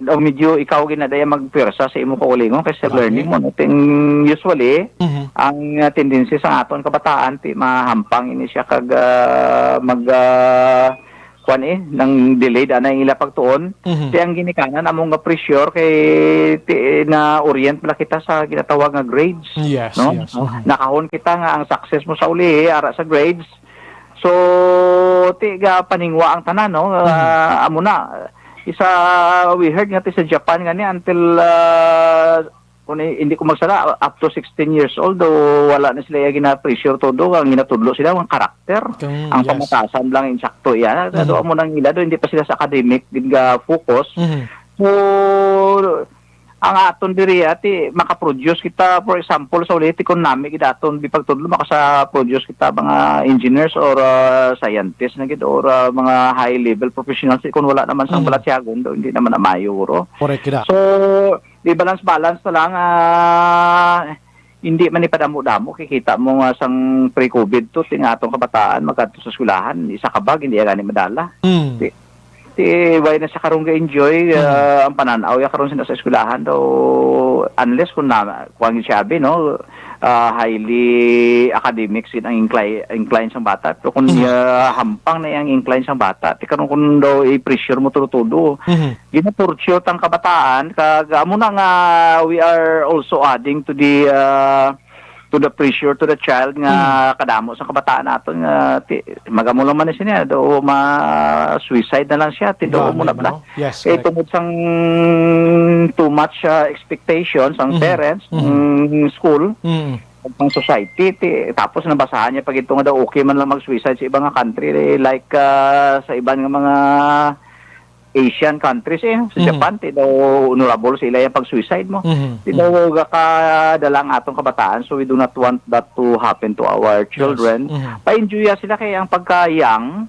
o medyo ikaw gid na daya magpwersa sa imo kaugalingon kay self-learning Lagi. mo, no? Ting-, usually, Mhm. ang, ah, tendency sa aton kabataan, ti mahampang ini siya kag, ah, mag, ah, kuwan eh, nang delayed ana ang ila pagtuon. Mhm. Ti ang ginikanan among nga pressure kay ti, na-orient bala kita sa ginatawag nga grades, Yes, no? yes. Mhm. Nakahon kita nga ang success mo sa uli, eh, ara sa grades. So, ti ga paningwa ang tanan, no? Mhm. Ah, amo na. Isa, we heard nga ti sa Japan nga ni until, ah, kung i-, hindi ko magsala, up to sixteen years old, o wala na sila yung gina-pressure todo. Ang ginatudlo sila, mga karakter. Kang, Ang yes. pamatasan lang, insakto yan. Mhm. Amo nang ila do, hindi pa sila sa academic, din ga focus. Mhm. So, ang aton diri, ati, makaproduce kita, for example, sa ulit, kung nami gid aton, di pagtudlo, makasa-produce kita, mga engineers or, ah, scientists na gid, or, ah, mga high-level professionals, kung wala naman sang Mhm. balatyagon, do, hindi naman na mayo, uro. Correct kita. So, di balance-balance na lang, ah, hindi man ipadamo-damo, kikita mo nga sang pre-covid to, ti nga atong kabataan, magkadto sa eskwelahan, isa ka bag, hindi gani madala. Mm. Ti, ti, why na sa karong ga-enjoy, Mm. ah, ang pananaw ya karon sila sa eskwelahan daw, unless kung na, kuwan siya abi, no, ah, highly academic sin ang incline, incline sang bata. Pero kung, Mm. ah, hampang na ang incline sang bata, ti karon kung daw i-pressure mo tulo-tulo, Mhm. ginatorture tang kabataan, kag amo na nga we are also adding to the, ah, to the pressure to the child nga Mm. kadamo sa kabataan naton nga ti-, magamo lang man ni siya, do ma-suicide na lang siya, ti do Grabe mo na man, bala. no? Yes, Kay correct. tungod sang too much, ah, expectations ang Mhm. parents, Mhm. ang school, Mhm. ang society, ti, tapos nabasahan niya pag ito nga daw okay man lang mag-suicide sa ibang nga country, like, ah, sa iban nga mga Asian countries, eh, sa Mhm. Japan, ti daw honorable sila yung pag-suicide mo. Mhm. Ti daw Mhm. gakadala ang atong kabataan, so we do not want that to happen to our Yes. children. Mhm. Pa-enjoy sila kay ang pagka-young,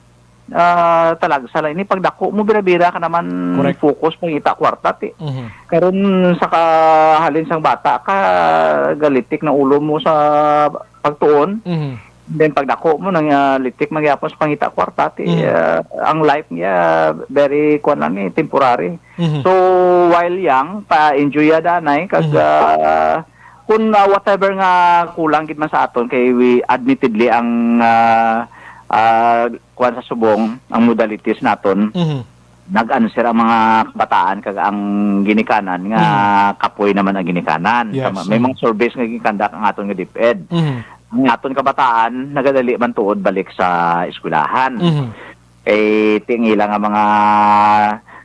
ah, talag sa ini pagdako mo bira-bira ka naman Correct. focus pangita kwarta, ti. Mhm. Karon sa kahalin sang bata ka, galitik na ulo mo sa pagtuon. Mhm. Then pagdako mo nang, ah, litik man gyapon sa pangita kwarta, ti, Mm. ah, ang life niya very kuan lang ni, temporary. Mhm. So, while young, pa-enjoy ya danay kag, Mhm. ah, kung, ah, whatever nga kulang gid man sa aton kay we admittedly ang, ah, ah, kuan sa subong, ang modalities naton. Mhm. Nag-answer ang mga kabataan kag ang ginikanan nga Mhm. kapoy naman ang ginikanan. Yes, Tama, may mhm. mga surveys nga ginkandak ang aton nga DepEd. Mhm. Ang aton kabataan nagadali man tuod balik sa eskwelahan. Mhm. Kay ti ang ila nga mga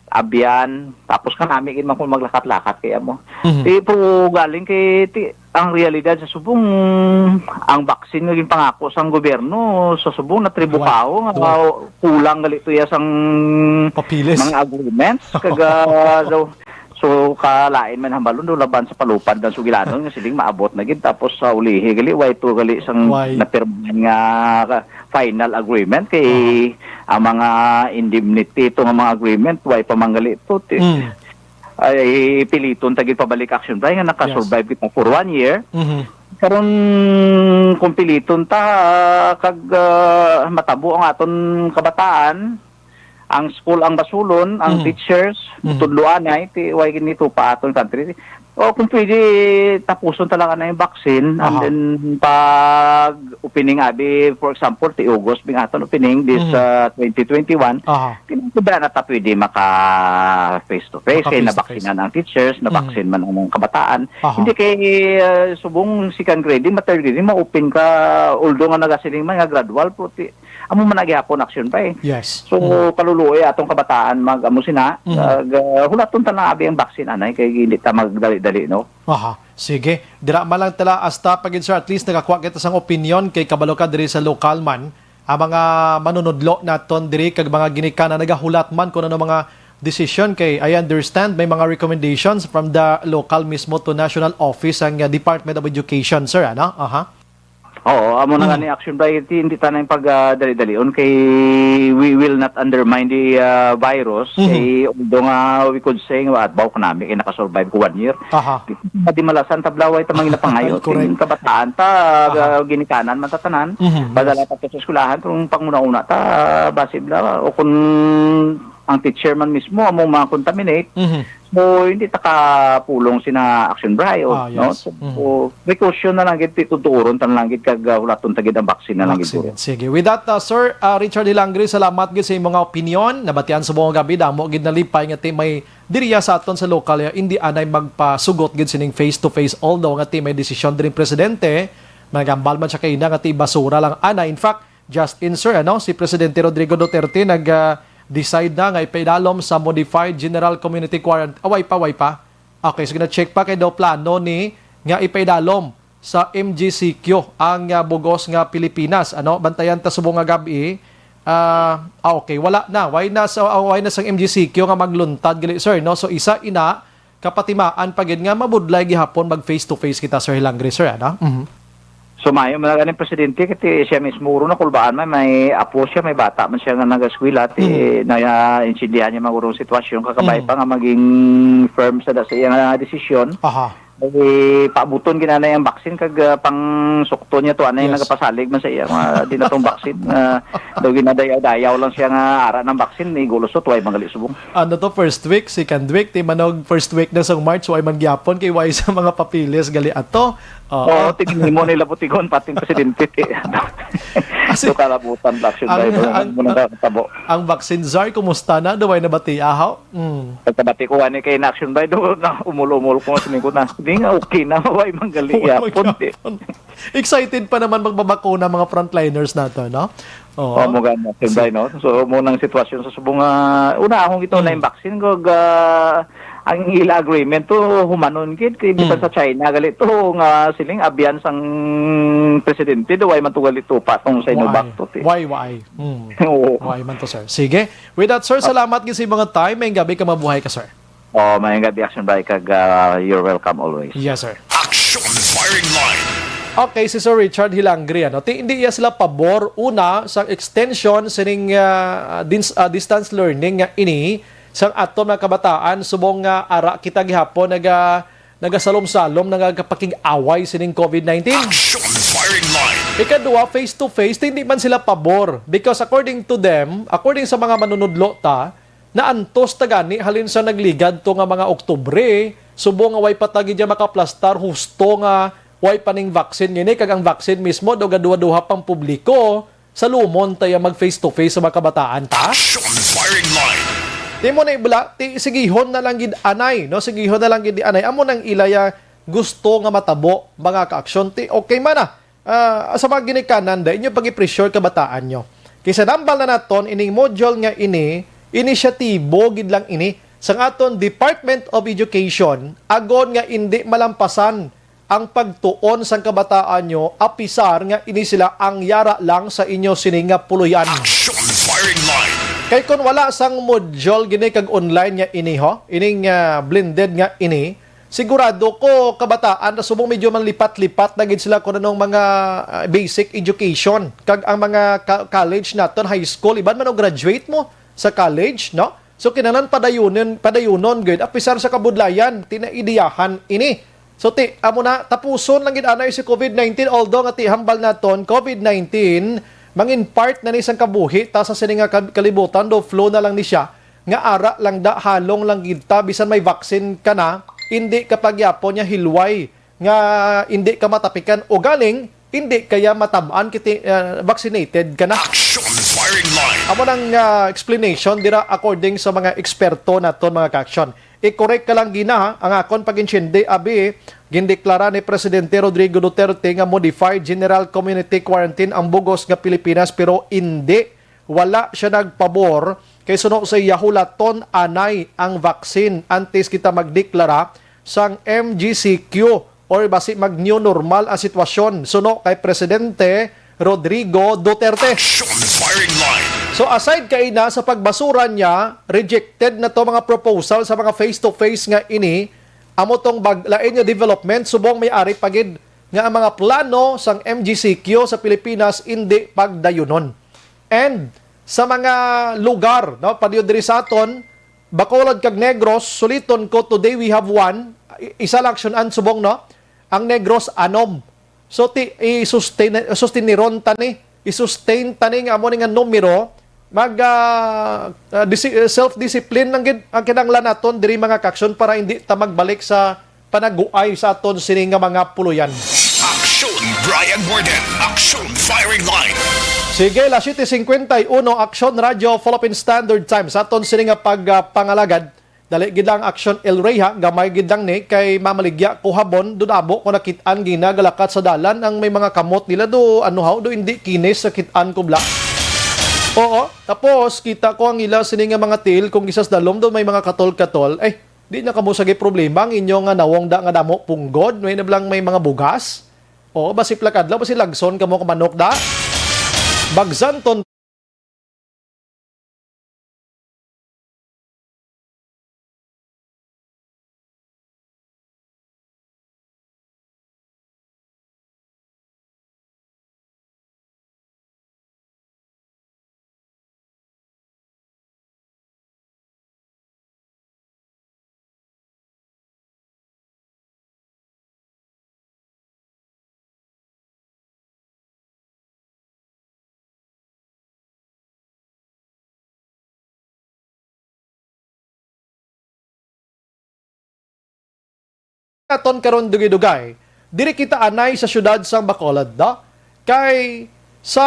abyan, tapos kanami gid man kung maglakat-lakat kay amo. Mhm. Ti, pero galing kay ti, ang realidad sa subong, ang vaccine nga ginpangako sang gobyerno sa subong natribukaho nga Wala. kulang gali to ya sang Papilis. mga agreements. Kaga, so, so, kalain man hambalon do laban sa palupad ng sugilanon nga siling maabot na gid, tapos sa ulihi gali, why to gali sang Why? napirmahan nga final agreement kay Aha. ang mga indemnity to nga mga agreement, why pa man gali to, ti-, Mm. ay piliton ta gid pabalik action, Bri, nga naka-survive Yes. kita for one year. Mhm. Karon, kumpiliton ta, ah, kag, ah, matabo ang aton kabataan, ang school ang basulon, ang Mhm. teachers, Mhm. tudloan ay ti way ginito pa aton country. O kung pwede, tapuson talaga na yung vaccine, and Aha. then pag opening abi, for example, ti August, bing aton opening this, Mhm. ah, twenty twenty-one, Aha. Kinahanglan na ta pwede maka face to face, Maka kay face to face. nabaksinan ang teachers, Mhm. nabaksin man ang mga kabataan. Aha. Hindi kay, ah, subong second grade, ma-third grade, ma-open ka, although nga nagasiling man nga gradual, pero ti-, amo man na gihapon action pa eh. Yes. So, Mm. kaluluoy atong kabataan mag-amo sina, Mhm. ag, ah, hulaton ta lang abi ang vaccine, anay, kay hindi ta magdali-dali, no? Aha. Sige. Dira man lang tala, hasta pa gid, sir, at least nakakuha kita sang opinion kay kabalo ka diri sa lokal man. Ang mga manunudlo naton diri kag mga ginikanan nagahulat man kung ano mga desisyon, kay I understand may mga recommendations from the local mismo to national office ang, uh, Department of Education, sir, ano? Aha. Oo, amo na nga Mm. ni action priority, hindi ta na yung pag, ah, dali-dalion kay we will not undermine the, ah, virus. Mhm. Kay although nga we could say nga, "Adbaw ko nami, kay nakasurvive ko one year." Aha. Madimalasan, tablaway ta mga ginapangayo. Correct. Ting kabataan ta, Aha. ah, ginikanan man ta tanan. Mhm, yes. Padala ta to sa eskwelahan, pero ang panguna-una ta, basi bla, o kung ang teacher man mismo, amo mga contaminate, Mhm. so hindi ta kapulong sina action bra, o, Ah, no? yes. So, Mhm. so, precaution na lang gid, tuturon ta na lang gid, kag, ah, hulaton ta gid ang vaccine na lang gid, Vaccine. siguro. Sige. With that, uh, Sir, uh, Richard Hilangre, salamat gid sa imong mga opinion. Nabatian sa buong gabi, damo gid nalipay nga ti may diriya sa aton sa lokal, ya, indi anay magpasugot gid sining face-to-face, although nga ti may desisyon diri ang presidente, nagambal man siya kaina nga ti basura lang anay. In fact, Justin, sir, ano, si Presidente Rodrigo Duterte nag, ah, decide na nga ipaidalom sa modified general community quarantine. Away pa, away pa. Okay, so gina-check pa kay daw plano ni nga ipaidalom sa M G C Q ang, ah, bugos nga Pilipinas, ano? Bantayan ta subong nga gab-i. Ah, ah, okay, wala na. Why na sa, ah, why na sang M G C Q nga magluntad gali, sir, no? So, isa ina kapatimaan pa gid nga mabudlay gihapon mag face to face kita, Sir Hilangre, sir, ano? Mhm. So, maayo man gani, Presidente, kasi siya mismo uro na kulbaan man, may apo siya, may bata man siya nga nagaskwela, ti, Mhm. naiintindihan niya man uro ang sitwasyon, kakabay Mhm. pa nga maging firm sa, sa iyang, ah, desisyon. Aha. Eh, paabuton ginanay ang vaccine kag, ah, pang sukton niya to, anay Yes. nagapasalig man sa iya, nga di na tong vaccine, ah, daw ginadayaw-dayaw lang siya nga ara ng vaccine, ni gulusot, way magali subong. Ano to, first week, second week, ti manog first week na sa March, way man gyapon, kay way sa mga papilis, gali ato. Oo. Oo, tingin mo nila butigon, pating presidente, ti, ano. Kasi So, kalabutan, vaccine ang, tayo, ang, muna ang, na tabo. ang vaccine czar, kumusta na? Daw ay nabati, ahaw? Mm. Pagkabati ko, ani kay na-action by do, na umul-umul ko, sining ko na, di nga, okay na, way manggali Way yapon, di. magyapon. Excited pa naman magbabakuna mga frontliners nato, no? Oo. Oh, mo gani, action by, no? So, mo nang sitwasyon sa subong nga, una, akong ito na Mm. yung vaccine ko, ga, ang ila agreement to, humanon gid, kay bisan Mm. sa China, gali to, nga siling, abyan sang presidente, do, way man to gali to, patong sa Inobak Why? to, ti. Why, why? Mm. Oo. Why man to, sir? Sige. With that, sir, Ah. salamat gid sa mga time. May gabi ka, mabuhay ka, sir. Oh, may gabi, Action Bay, kag, ah, you're welcome always. Yes, sir. Action Firing Line. Okay, si Sir Richard Hilangri, ano, ti, hindi iya sila pabor, una, sa extension sining, ah, dins-, ah, distance learning nga ini sa aton mga kabataan, subong nga ara kita gihapon naga-, nagasalom-salom, nagakapakig-away sining covid nineteen. Action Firing Line. Ikadua, face to face, ti, hindi man sila pabor. Because according to them, according sa mga manunudlo ta, naantos ta gani halin sa nagligad to nga mga Oktubre, subong nga way pa ta gid makaplastar, husto nga way pa ning vaccine ngini, kag ang vaccine mismo daw gaduha-duha pang publiko, salumon ta iya mag face to face sa mga kabataan ta. Action Firing Line. Ti mo na ibla, ti sigihon na lang gid anay, no? Sigihon na lang gid anay. Amo nang ilaya gusto nga matabo, mga ka-aksyon. Ti okay man na. Ah, sa mga ginikanan, da inyo pag-i-pressure kabataan nyo. Kay sa nambal na naton, ining module nga ini, inisyatibo gid lang ini sang aton Department of Education, agon nga indi malampasan ang pagtuon sang kabataan nyo, apisar nga ini sila ang yara lang sa inyo sini nga puloy-an. Action Firing Line. Kay kon wala sang module gini kag online nga ini, ho, ining, ah, blended nga ini, sigurado ko, kabataan, na subong medyo manlipat-lipat na gid sila kung anong mga, ah, basic education. Kag ang mga ka-, college naton, high school, iban man og graduate mo sa college, no? So, kinahanglan padayunon, padayunon gid, apisar sa kabudlayan, ti naidiyahan ini. So, ti, amo na, tapuson lang gid anay si covid nineteen, although nga ti hambal naton, covid nineteen, mangin part na ni sang kabuhi ta sa sini nga kab-, kalibutan, do flu na lang ni siya, nga ara lang da, halong lang gid ta, bisan may vaccine ka na, hindi ka pagyapon niya hilway, nga hindi ka matapikan, o galing, hindi kaya matab-an kiti, ah, vaccinated ka na. Action firing line. Amo nang, ah, explanation dira according sa mga eksperto naton, mga ka-action. I-correct ka lang gina, ha? Ang akon pag-intindi, abi, gindeklara ni Presidente Rodrigo Duterte nga modified general community quarantine ang bugos nga Pilipinas, pero indi, wala siya nagpabor kay suno sa iya hulaton anay ang vaccine antes kita magdeklara sang M G C Q or basi mag-new normal ang sitwasyon, suno kay Presidente Rodrigo Duterte. Action firing line. So, aside kay na sa pagbasura niya, rejected na to mga proposal sa mga face-to-face nga ini, amo tong bag-, lain nga development, subong may ari pa gid nga ang mga plano sang M G C Q sa Pilipinas indi pagdayunon. And sa mga lugar, no, padayon diri sa aton, Bacolod kag Negros, suliton ko, today we have one. I-, isa lang aksyonan subong, no? Ang Negros, anom. So, ti-, i-sustain-, sustiniron ta ni, i-sustain ta ni nga amo ni nga numero, mag, ah, ah, disi-, eh, self-discipline lang gid ang kinahanglan naton diri, mga ka-action, para hindi ta magbalik sa panaguay sa aton sini nga mga puloyan. Action, Brian Warden. Action, firing line. Sige, las siete cincuenta y uno, Action Radio, Philippine Standard Time. Sa aton sini nga pag, ah, pangalagad, dali gid lang Action El Rey, ha, gamay gid lang ni, kay mamaligya ko habon, dudabo ko nakit-an ginagalakat sa dalan ang may mga kamot nila do, ano haw, do hindi kinis sa kit-an ko bla. Oo, tapos kita ko ang ila sini nga mga tiil kung isas dalom do may mga katol-katol. Eh, di na kamo sagi problema ang inyo nga nawong da nga damo punggod, may na blang may mga bugas. Oo, basi plakadlaw, basi lagson kamo ka manok da. Bagsanton Aton karon dugay-dugay, diri kita anay sa siyudad sang Bacolod, no? Kay sa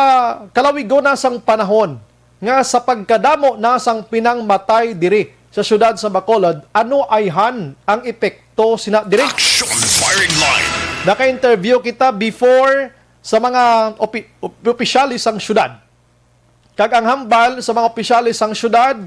kalawigon na sang panahon nga sa pagkadamo na sang pinangmatay diri sa siyudad sa Bacolod, ano ayhan ang epekto sina diri? Action firing line. Naka-interview kita before sa mga opi-, op-, opisyales sang siyudad. Kag ang hambal sa mga opisyales sang siyudad,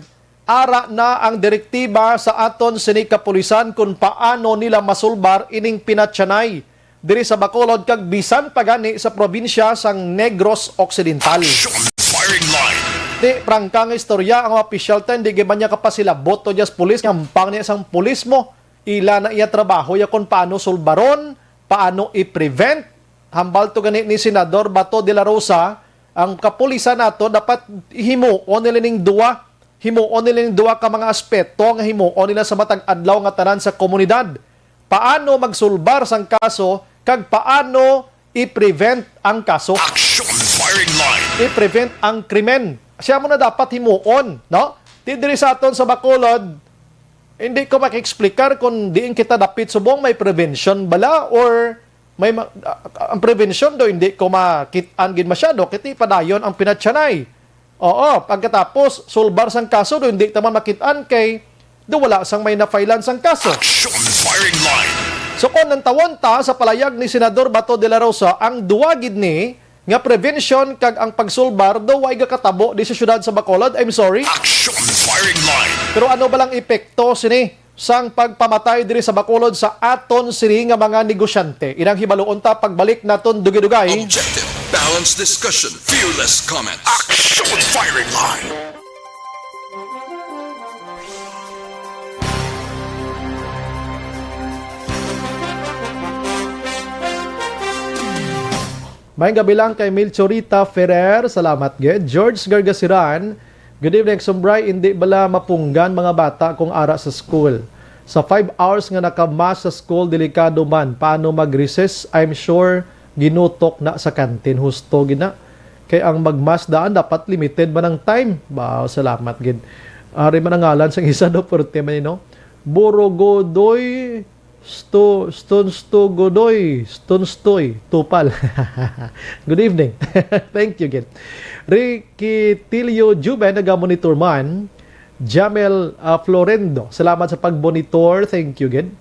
ara na ang direktiba sa aton sini kapulisan kon paano nila masulbar ining pinatyanay diri sa Bacolod kag bisan pa gani sa probinsya sang Negros Occidental. Action firing line. Ti, prangka nga istorya, ang mga opisyal ta, hindi gid man niya kapasilabot to diyas pulis, nga ampang niya sang pulis mo. Ila na iya trabaho ya kon paano sulbaron, paano i-prevent. Hambal to gani ni Senador Bato de la Rosa, ang kapulisan nato dapat himuon nila ning duwa, himuon nila ning duwa ka mga aspeto nga himuon nila sa matag adlaw nga tanan sa komunidad. Paano magsulbar sang kaso kag paano i-prevent ang kaso? Action firing line. I-prevent ang krimen. Siya mo na dapat himuon, no? Ti diri sa aton sa Bacolod, hindi ko maka-explicar kung diin kita dapit subong may prevention bala or may ma-, ah, ang prevention do hindi ko makit-an gid masyado, kiti padayon ang pinatyanay. Oo, pagkatapos, sulbar sang kaso do hindi ta man makit-an kay do wala sang may na-filean sang kaso. Action firing line. So, kung nantawon ta sa palayag ni Senador Bato de la Rosa, ang duwa gid ni nga prevention kag ang pagsulbar do way gakatabo di sa siyudad sa Bacolod, I'm sorry. Action firing line. Pero ano ba lang epekto sini sang pagpamatay diri sa Bacolod sa aton sini nga mga negosyante? Inang hibaluon ta pagbalik naton dugay-dugay. Objective, balanced discussion, fearless comments. Action firing line. May gabi lang kay Melchorita Ferrer. Salamat gid. George Gargasiran, good evening, Sumbray. Hindi bala mapunggan mga bata kung ara sa school? Sa five hours nga naka-mask sa school, delikado man. Paano mag-recess? I'm sure ginutok na sa canteen. Husto gid na. Kay ang mag-mask daan, dapat limited man ang time. Ba, salamat gid. Ari man ang ngalan sang isa do, forte man, no? Borogodoy, sto, stonstogodoy, stonstoy, tupal. Good evening. Thank you gid. Ricky Tilio Juben, naga-monitor man. Jamel, ah, Florendo, salamat sa pagmonitor. Thank you gid.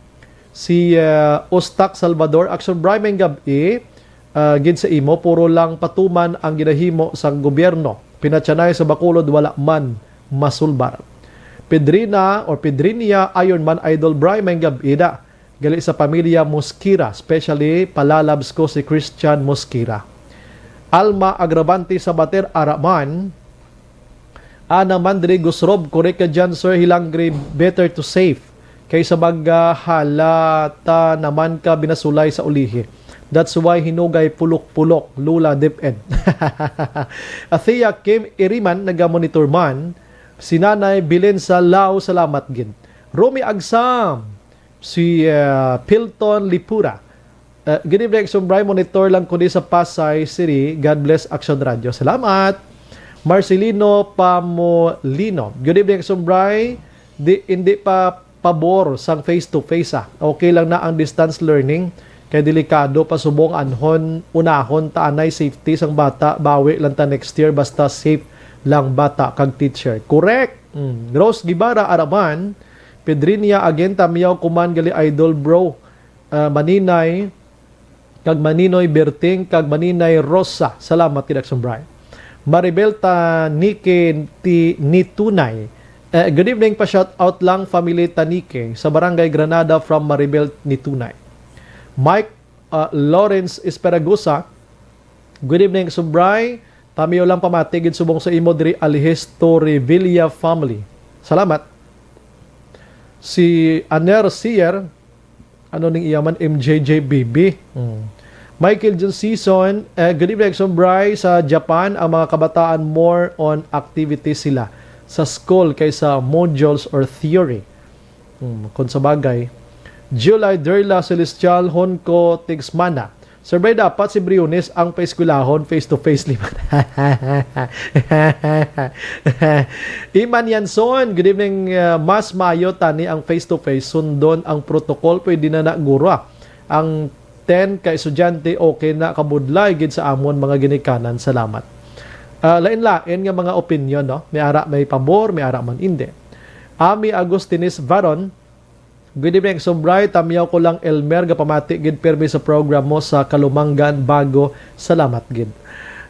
Si, ah, Ustak Salvador, Action Bri, may gab-i, ah, gid sa imo, puro lang patuman ang ginahimo sang gobyerno. Pinatyanay sa Bacolod, wala man masulbar. Pedrina or Pedrinia, Iron Man Idol Bri, may gab-i da. Gali sa pamilya Mosquera, especially palalabs ko si Christian Mosquera. Alma Agravante Sabater, ara man. Ana Mandri Gusrob, correct ka dyan, Sir Hilangre, better to safe. Kaysa maghalata naman ka binasulay sa ulihi. That's why hinugay pulok-pulok, Lula Dip-Ed. Athea Kim Iriman, naga-monitor man. Si Nanay Belen sa Lao, salamat gid. Romy Agsam, si, ah, Pilton Lipura. Uh, good evening, Action Bri. Monitor lang ko di sa Pasay City. God bless, Action Radio. Salamat. Marcelino Pamolino. Good evening, Action Bri. Di, hindi pa pabor sang face-to-face, ah. Okay lang na ang distance learning. Kay delikado pa subong anhon, unahon ta anay safety sang bata. Bawi lang ta next year, basta safe lang bata kag teacher. Correct. Mm. Rose Guevara Araman, Pedrinia again, Tamyaw Kuman gali, idol, bro. Ah, Maninay, kag Maninoy Berting, kag Maninay Rosa. Salamat, Kid Action Bri. Maribel Tanike ti Nitunay. Eh, good evening, pa-shout out lang family Tanike sa Barangay Granada from Maribel Nitunay. Mike, ah, Lawrence Esperagosa, good evening, Action Bri. Tamiyo lang pamati gid subong sa imo diri, Alhesto Revilla family. Salamat. Si Aner Sier, ano ning iya man, M J J B B. Hmm. Michael John Season, eh, good evening, Action Bri. Sa Japan, ang mga kabataan more on activities sila sa school kaysa modules or theory. Hmm, kung sa bagay. July Derla Celestial Honco Tigsmana. Sir Bri, dapat si Briones ang paeskwelahon face to face liman. Iman Yanson, good evening. Uh, mas maayo tani ang face to face. Sundon ang protocol. Pwede na na, guro, ah. Ang ten ka estudyante, okay na, kabudlay gid sa amon mga ginikanan. Salamat. Ah, lain-lain nga mga opinion, no? May ara may pabor, may ara man indi. Ami Agustines Varon, good evening, Action Bri. Tamyaw ko lang, Elmer, gapamati gid pirmi sa program mo sa Kalumangan, Bago. Salamat gid.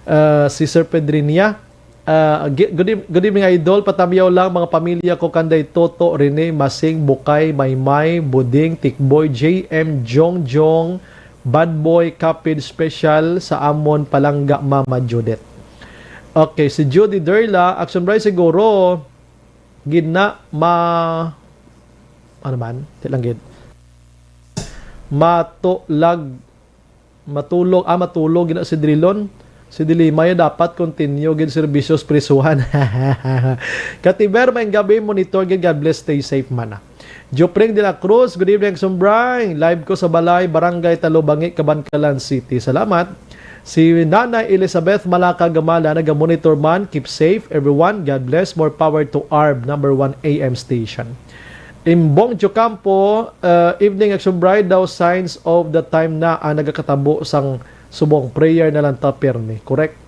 Ah, si Sir Pedrinia, ah, gi-, good eve-, good evening, idol. Patamyaw lang, mga pamilya ko, kanday Toto, Rene, Masing, Bukay, Maymay, Buding, Tikboy, J M, Jongjong, Bad Boy, Kapid, special sa amon palangga, Mama Judith. Okay, si Judy Derla, Action Bri, siguro gid na ma-, ano man, di lang gid. Matulag, matulog, ah, matulog gid na si Drilon. Si Dilimay dapat continue gid serbisyo sa prisuhan. Katiber, may gabi, monitor gid. God bless, stay safe man, ah. Jopring de la Cruz, good evening, Action Bri. Live ko sa balay, Barangay Talubangi, Kabankalan City. Salamat. Si Nanay Elizabeth Malaka Gamala, naga-monitor man. Keep safe, everyone. God bless. More power to ARB, number one A M station. Imbong Jocampo, uh, evening, Action Bri, daw signs of the time na ang nagakatabo sang subong, prayer na lang ta pirmi. Correct?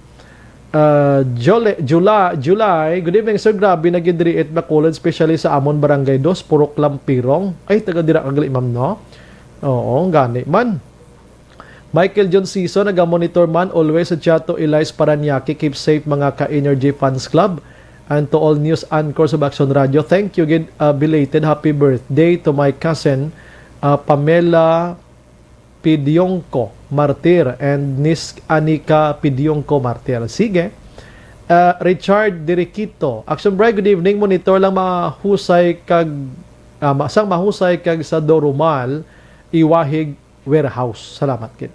Uh, Jole-, Jula-, July, good evening, sir. Grabe na gid diri it Bacolod, especially sa amon Barangay Dos, Purok Lampirong. Ay, taga dira ka gali, ma'am, no? Oo, gani man. Michael John Season, naga-monitor man always sa Chato Elias Paranaque. Keep safe, mga ka-Energy Fans Club. And to all news anchors of Action Radio, thank you gid, uh, belated happy birthday to my cousin, uh, Pamela Pidiongco Martir and Nis Anika Pidiongco Martir. Sige. Uh, Richard Diriquito, Action Bri, good evening. Monitor lang mahusay kag, ah, ma-, sang mahusay kag sa Dorumal, Iwahig, Warehouse. Salamat gid.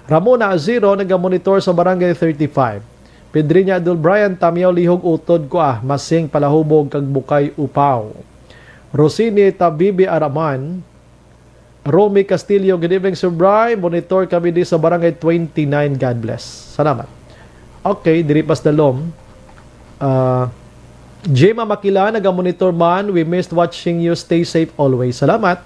Ramona Aziro, naga-monitor sa Barangay thirty-five. Pedriña Adol Brian, Tamyaw, Lihog, Utod ko, ah, Masing, Palahubog, kag Bukay, Upaw. Rosini Tabibi Araman, Romy Castillo, good evening, Sir Bry. Monitor kami di sa Barangay twenty-nine. God bless. Salamat. Okay, diri pas dalom. Ah, Gemma Makila, naga-monitor man. We missed watching you. Stay safe always. Salamat.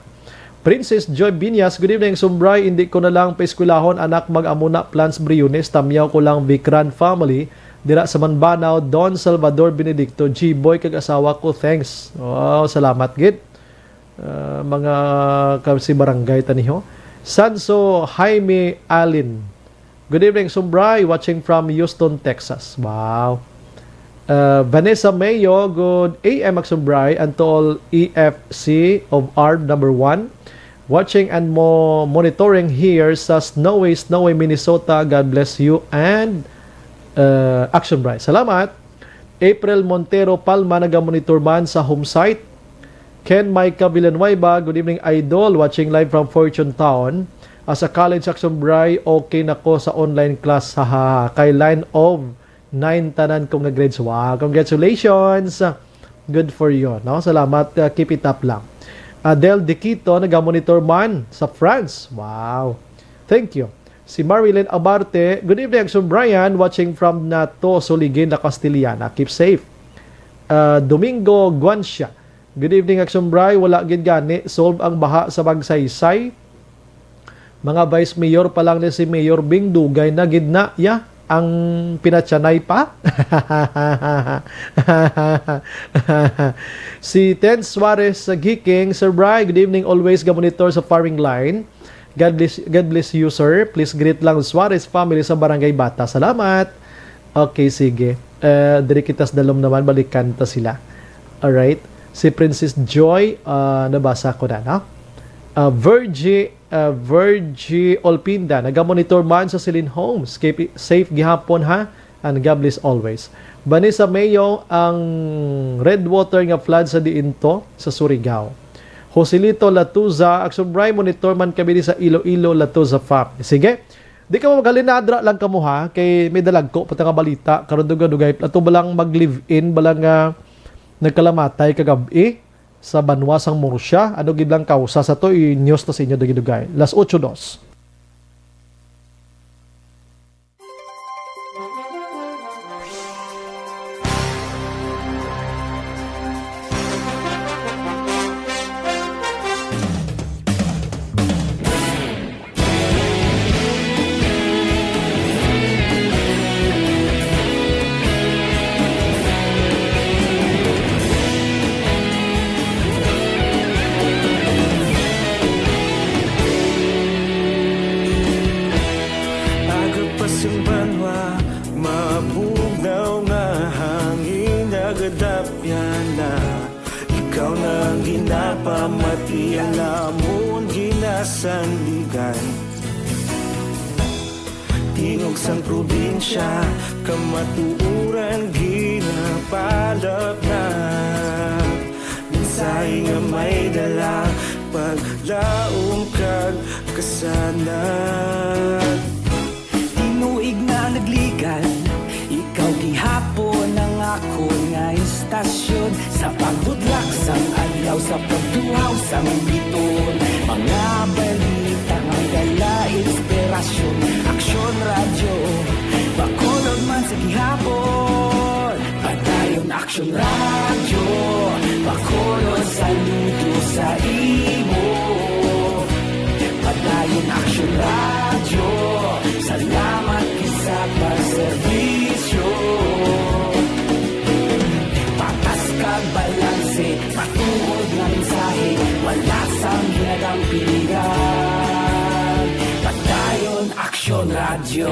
Princess Joy Binyas, good evening, Sir Bry. Hindi ko na lang paeskwelahon, anak, mag-amo na plans Briones. Tamyaw ko lang Vicran family. Dira sa Manbanao, Don Salvador Benedicto, G-Boy kag asawa ko. Thanks. Wow, salamat gid. Ah, mga ka-, si barangay taniho. Sanso Jaime Alin. Good evening, Sir Bry. Watching from Houston, Texas. Wow. Uh, Vanessa Mayo, good A M, Sir Bry, and to all E F C of ARD number one. Watching and mo-, monitoring here sa snowy, snowy Minnesota. God bless you and, uh, Action Bry. Salamat. April Montero Palma, naga-monitor man sa home site. Ken Micah Villanueva, good evening, Idol. Watching live from Fortune Town. As a college, Action Bry, okay na ko sa online class. Haha. Kay line of nine tanan ko nga grades. Wow, congratulations. Good for you, no? Salamat, uh, keep it up lang. Adel Diquito, naga-monitor man sa France. Wow. Thank you. Si Marilyn Abarte, good evening, Action Brian, watching from Nato, Suligin, La Castellana. Keep safe. Uh, Domingo Guancia, good evening, Action Bry. Wala gid gani solve ang baha sa Magsaysay. Mga vice mayor pa lang ni si Mayor Bing, dugay na gid na, ya, ang pinatyanay pa. Si Ten Suarez sa Giking, Sir Bry, good evening, always ga-monitor sa firing line. God bless, God bless you, sir. Please greet lang Suarez family sa Barangay Bata. Salamat. Okay, sige. Eh, diri kita sa dalom naman, balikan ta sila. Alright. Si Princess Joy, ah, nabasa ko na, no? Ah, Virgie, ah, Virgie Olpinda, nagamonitor man sa Celine Homes. Keep it safe gihapon, ha? And God bless always. Vanessa Mayo, ang Redwater nga flood sa diin to, sa Surigao. Joselito Latuza, Action Bry, monitor man kami di sa Iloilo, Latuza family. Sige. Di ka mo maghalin, nadra lang kamo, ha, kay may dalagko pa ta nga balita karon, dugay-dugay. Ato ba lang mag-live-in, ba lang nga nagkalamatay kagab-i sa banwa sang Murcia? Ano gid lang kausa sa to, i-news ta sa inyo dugay-dugay. Las ocho dos. Aga pa sing banwa, mabugnaw nga hangin nagadapyan na. Ikaw na ang ginapamati, ang amon ginasandigan. Tingog sang probinsya, kamatuoran ginapalapnap. Mensahe nga may dala, paglaom kag kasanag. Tinuig na nagligan, ikaw gihapon ang akon nga istasyon. Sa pagbudlak sang adlaw, sa pagduhaw sang biton, mga balita nga dala inspirasyon. Aksyon Radyo, Bacolod man sa gihapon. Padayon Aksyon Radyo, Bacolod, saludo sa imo. Padayon Aksyon Radyo, salamat gid sa pagserbisyo. Patas kag balanse, matuod nga mensahe, wala sang ginadampigan. Padayon Aksyon Radyo.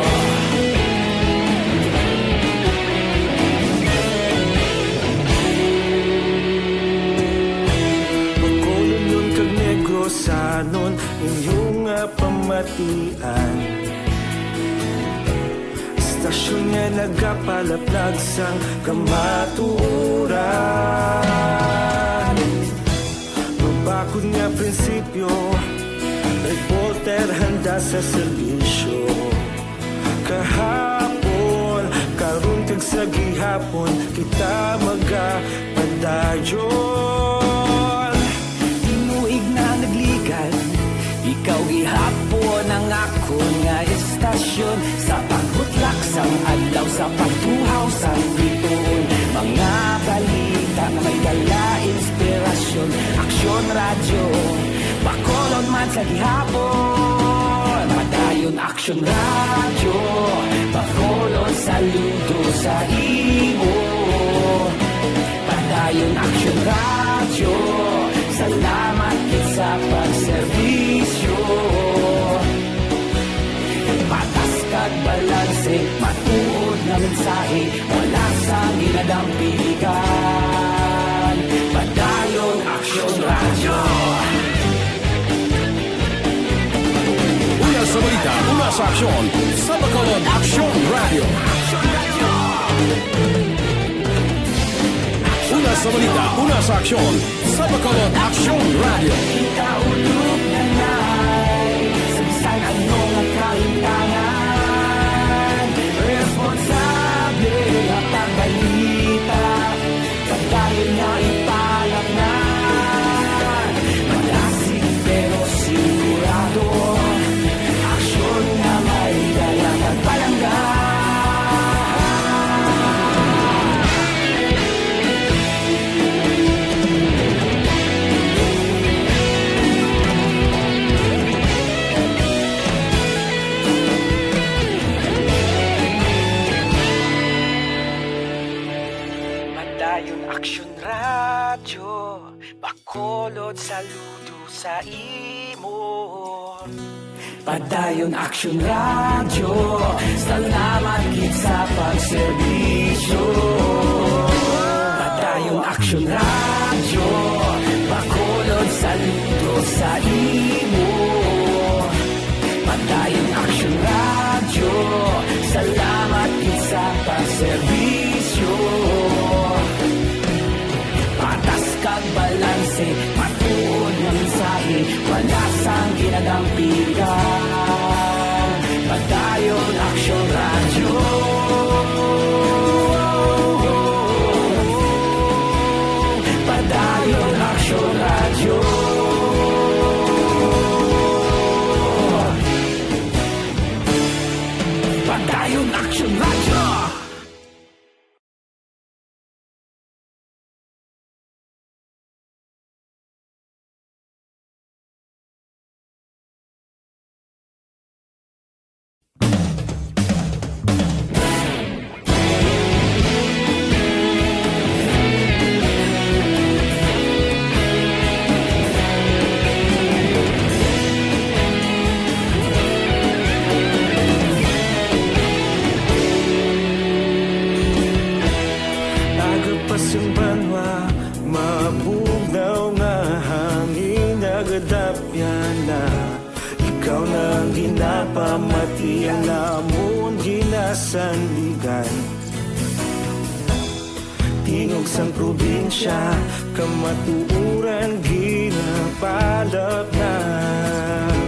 Bacolodnon kag Negrosanon, inyo nga pamatian. Istasyon nga nagapalaplag sang kamatuoran. Mabakod nga prinsipyo, reporter handa sa serbisyo. Kahapon, karon kag sa gihapon, kita magapadayon. Ikaw gihapon ang akon nga estasyon, sa pagbutlak sang adlaw, sa pagtuhaw sang bituon. Mga balita nga may dala inspirasyon. Aksyon Radyo, Bacolod man sa gihapon. Padayon Aksyon Radyo, Bacolod, saludo sa imo. Padayon Aksyon Radyo, salamat gid sa pagserbisyo. Patas kag balanse, matuod nga mensahe, wala sang ginadampigan. Padayon Aksyon Radyo. Una sa balita, una sa aksyon, sa Bacolod Aksyon Radyo. Una sa balita, una sa aksyon, sa Bacolod Aksyon Radyo. Kita ulog na nay, sa bisan ano nga kahintangan, responsable nga pagbalita. Padayon nga ipalaknad, madasig pero sigurado. Aksyon nga may dala kag palangga. Padayon Aksyon Radyo, Bacolod, saludo sa imo. Padayon Aksyon Radyo, salamat gid sa pagserbisyo. Padayon Aksyon Radyo, Bacolod, saludo sa imo. Padayon Aksyon Radyo, salamat gid sa pagserbisyo. Patas kag balanse, matuod nga mensahe, wala sang ginadampigan. Padayon Aksyon Radyo. Padayon Aksyon Radyo. Padayon Aksyon Radyo. Aga pa sang banwa, mabugnaw nga hangin nagadapyan na. Ikaw na ang ginapamati, ang amon ginasandigan. Tingog sang probinsya, kamatuoran ginapalapnap.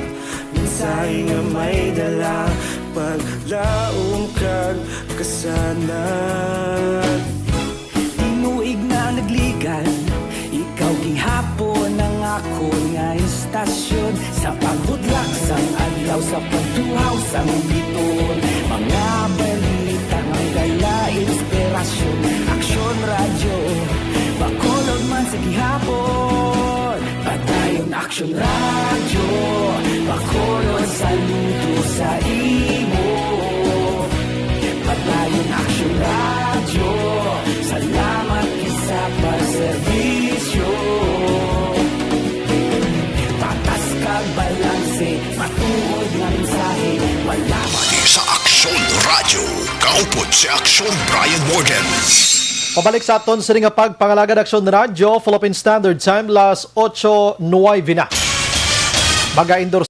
Mensahe nga may dala, paglaom kag kasanag. Tinuig na nagligan, ikaw gihapon ang akon nga istasyon. Sa pagbutlak sang adlaw, sa pagtuhaw sang bituon, mga balita nga dala inspirasyon. Aksyon Radyo, Bacolod man sa gihapon. Padayon Aksyon Radyo, Bacolod, saludo sa imo. Padayon Aksyon Radyo, salamat gid sa pagserbisyo. Patas kag balanse, matuod nga mensahe, wala. Pati sa Aksyon Radyo, kaupod si Aksyon Brian Morgan. Pabalik sa aton sini nga pagpangalagad, Aksyon Radyo, Philippine Standard Time, las ocho nuebe na. Mag-endorse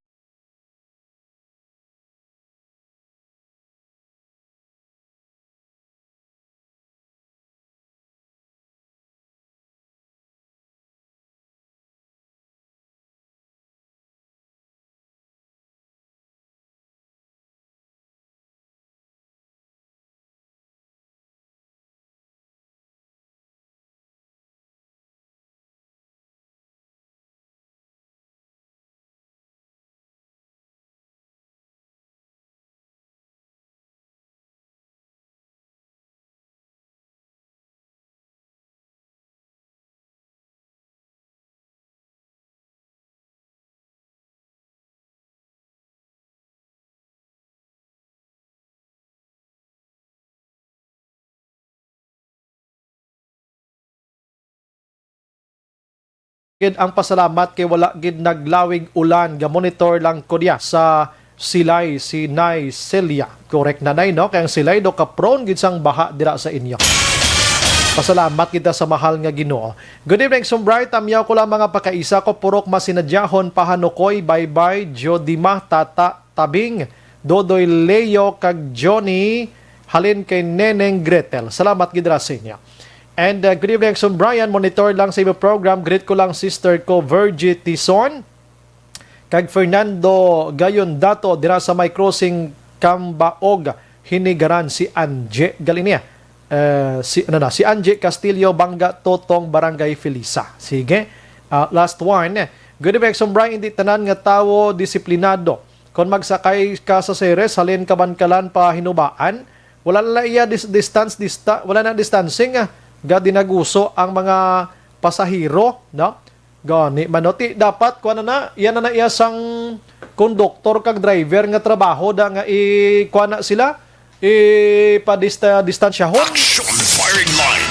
gid ang pasalamat kay wala gid naglawig ulan. Ga-monitor lang ko diya sa Silay si Nay Celia. Correct na, Nay, no? Kay ang Silay daw ka-prone gid sang baha dira sa inyo. Pasalamat kita sa mahal nga Ginoo. Good evening, Sumbray. Tamyaw ko lang mga pakaisa ko. Purok Masinadyahon, Pahanukoy, Baybay, Jodima, Tata, Tabing, Dodoy Leo, kag Johnny, halin kay Neneng Gretel. Salamat gid ra sa inyo. And, uh, good evening, Action Brian. Monitor lang sa imo program. Greet ko lang sister ko, Virgie Tison, kag Fernando Gayon Dato, dira sa may crossing Cambaog, Hinigaran, si Anje Galinia. Eh, si, ano na, si Anje Castillo, Bangga Totong, Barangay Felisa. Sige. Ah, last one. Good evening, Action Brian. Hindi tanan nga tawo disiplinado. Kon magsakay ka sa Ceres, halin Kabankalan pa Hinubaan, wala na iya dis-, distance, dista-, wala na distancing, ah. Ga dinaguso ang mga pasahero, no? Gani man, no? Ti, dapat, kuha na na, iya na na iya sang konduktor kag driver nga trabaho da nga i-, kuha na sila, ipadista-, distansyahon. Action firing line.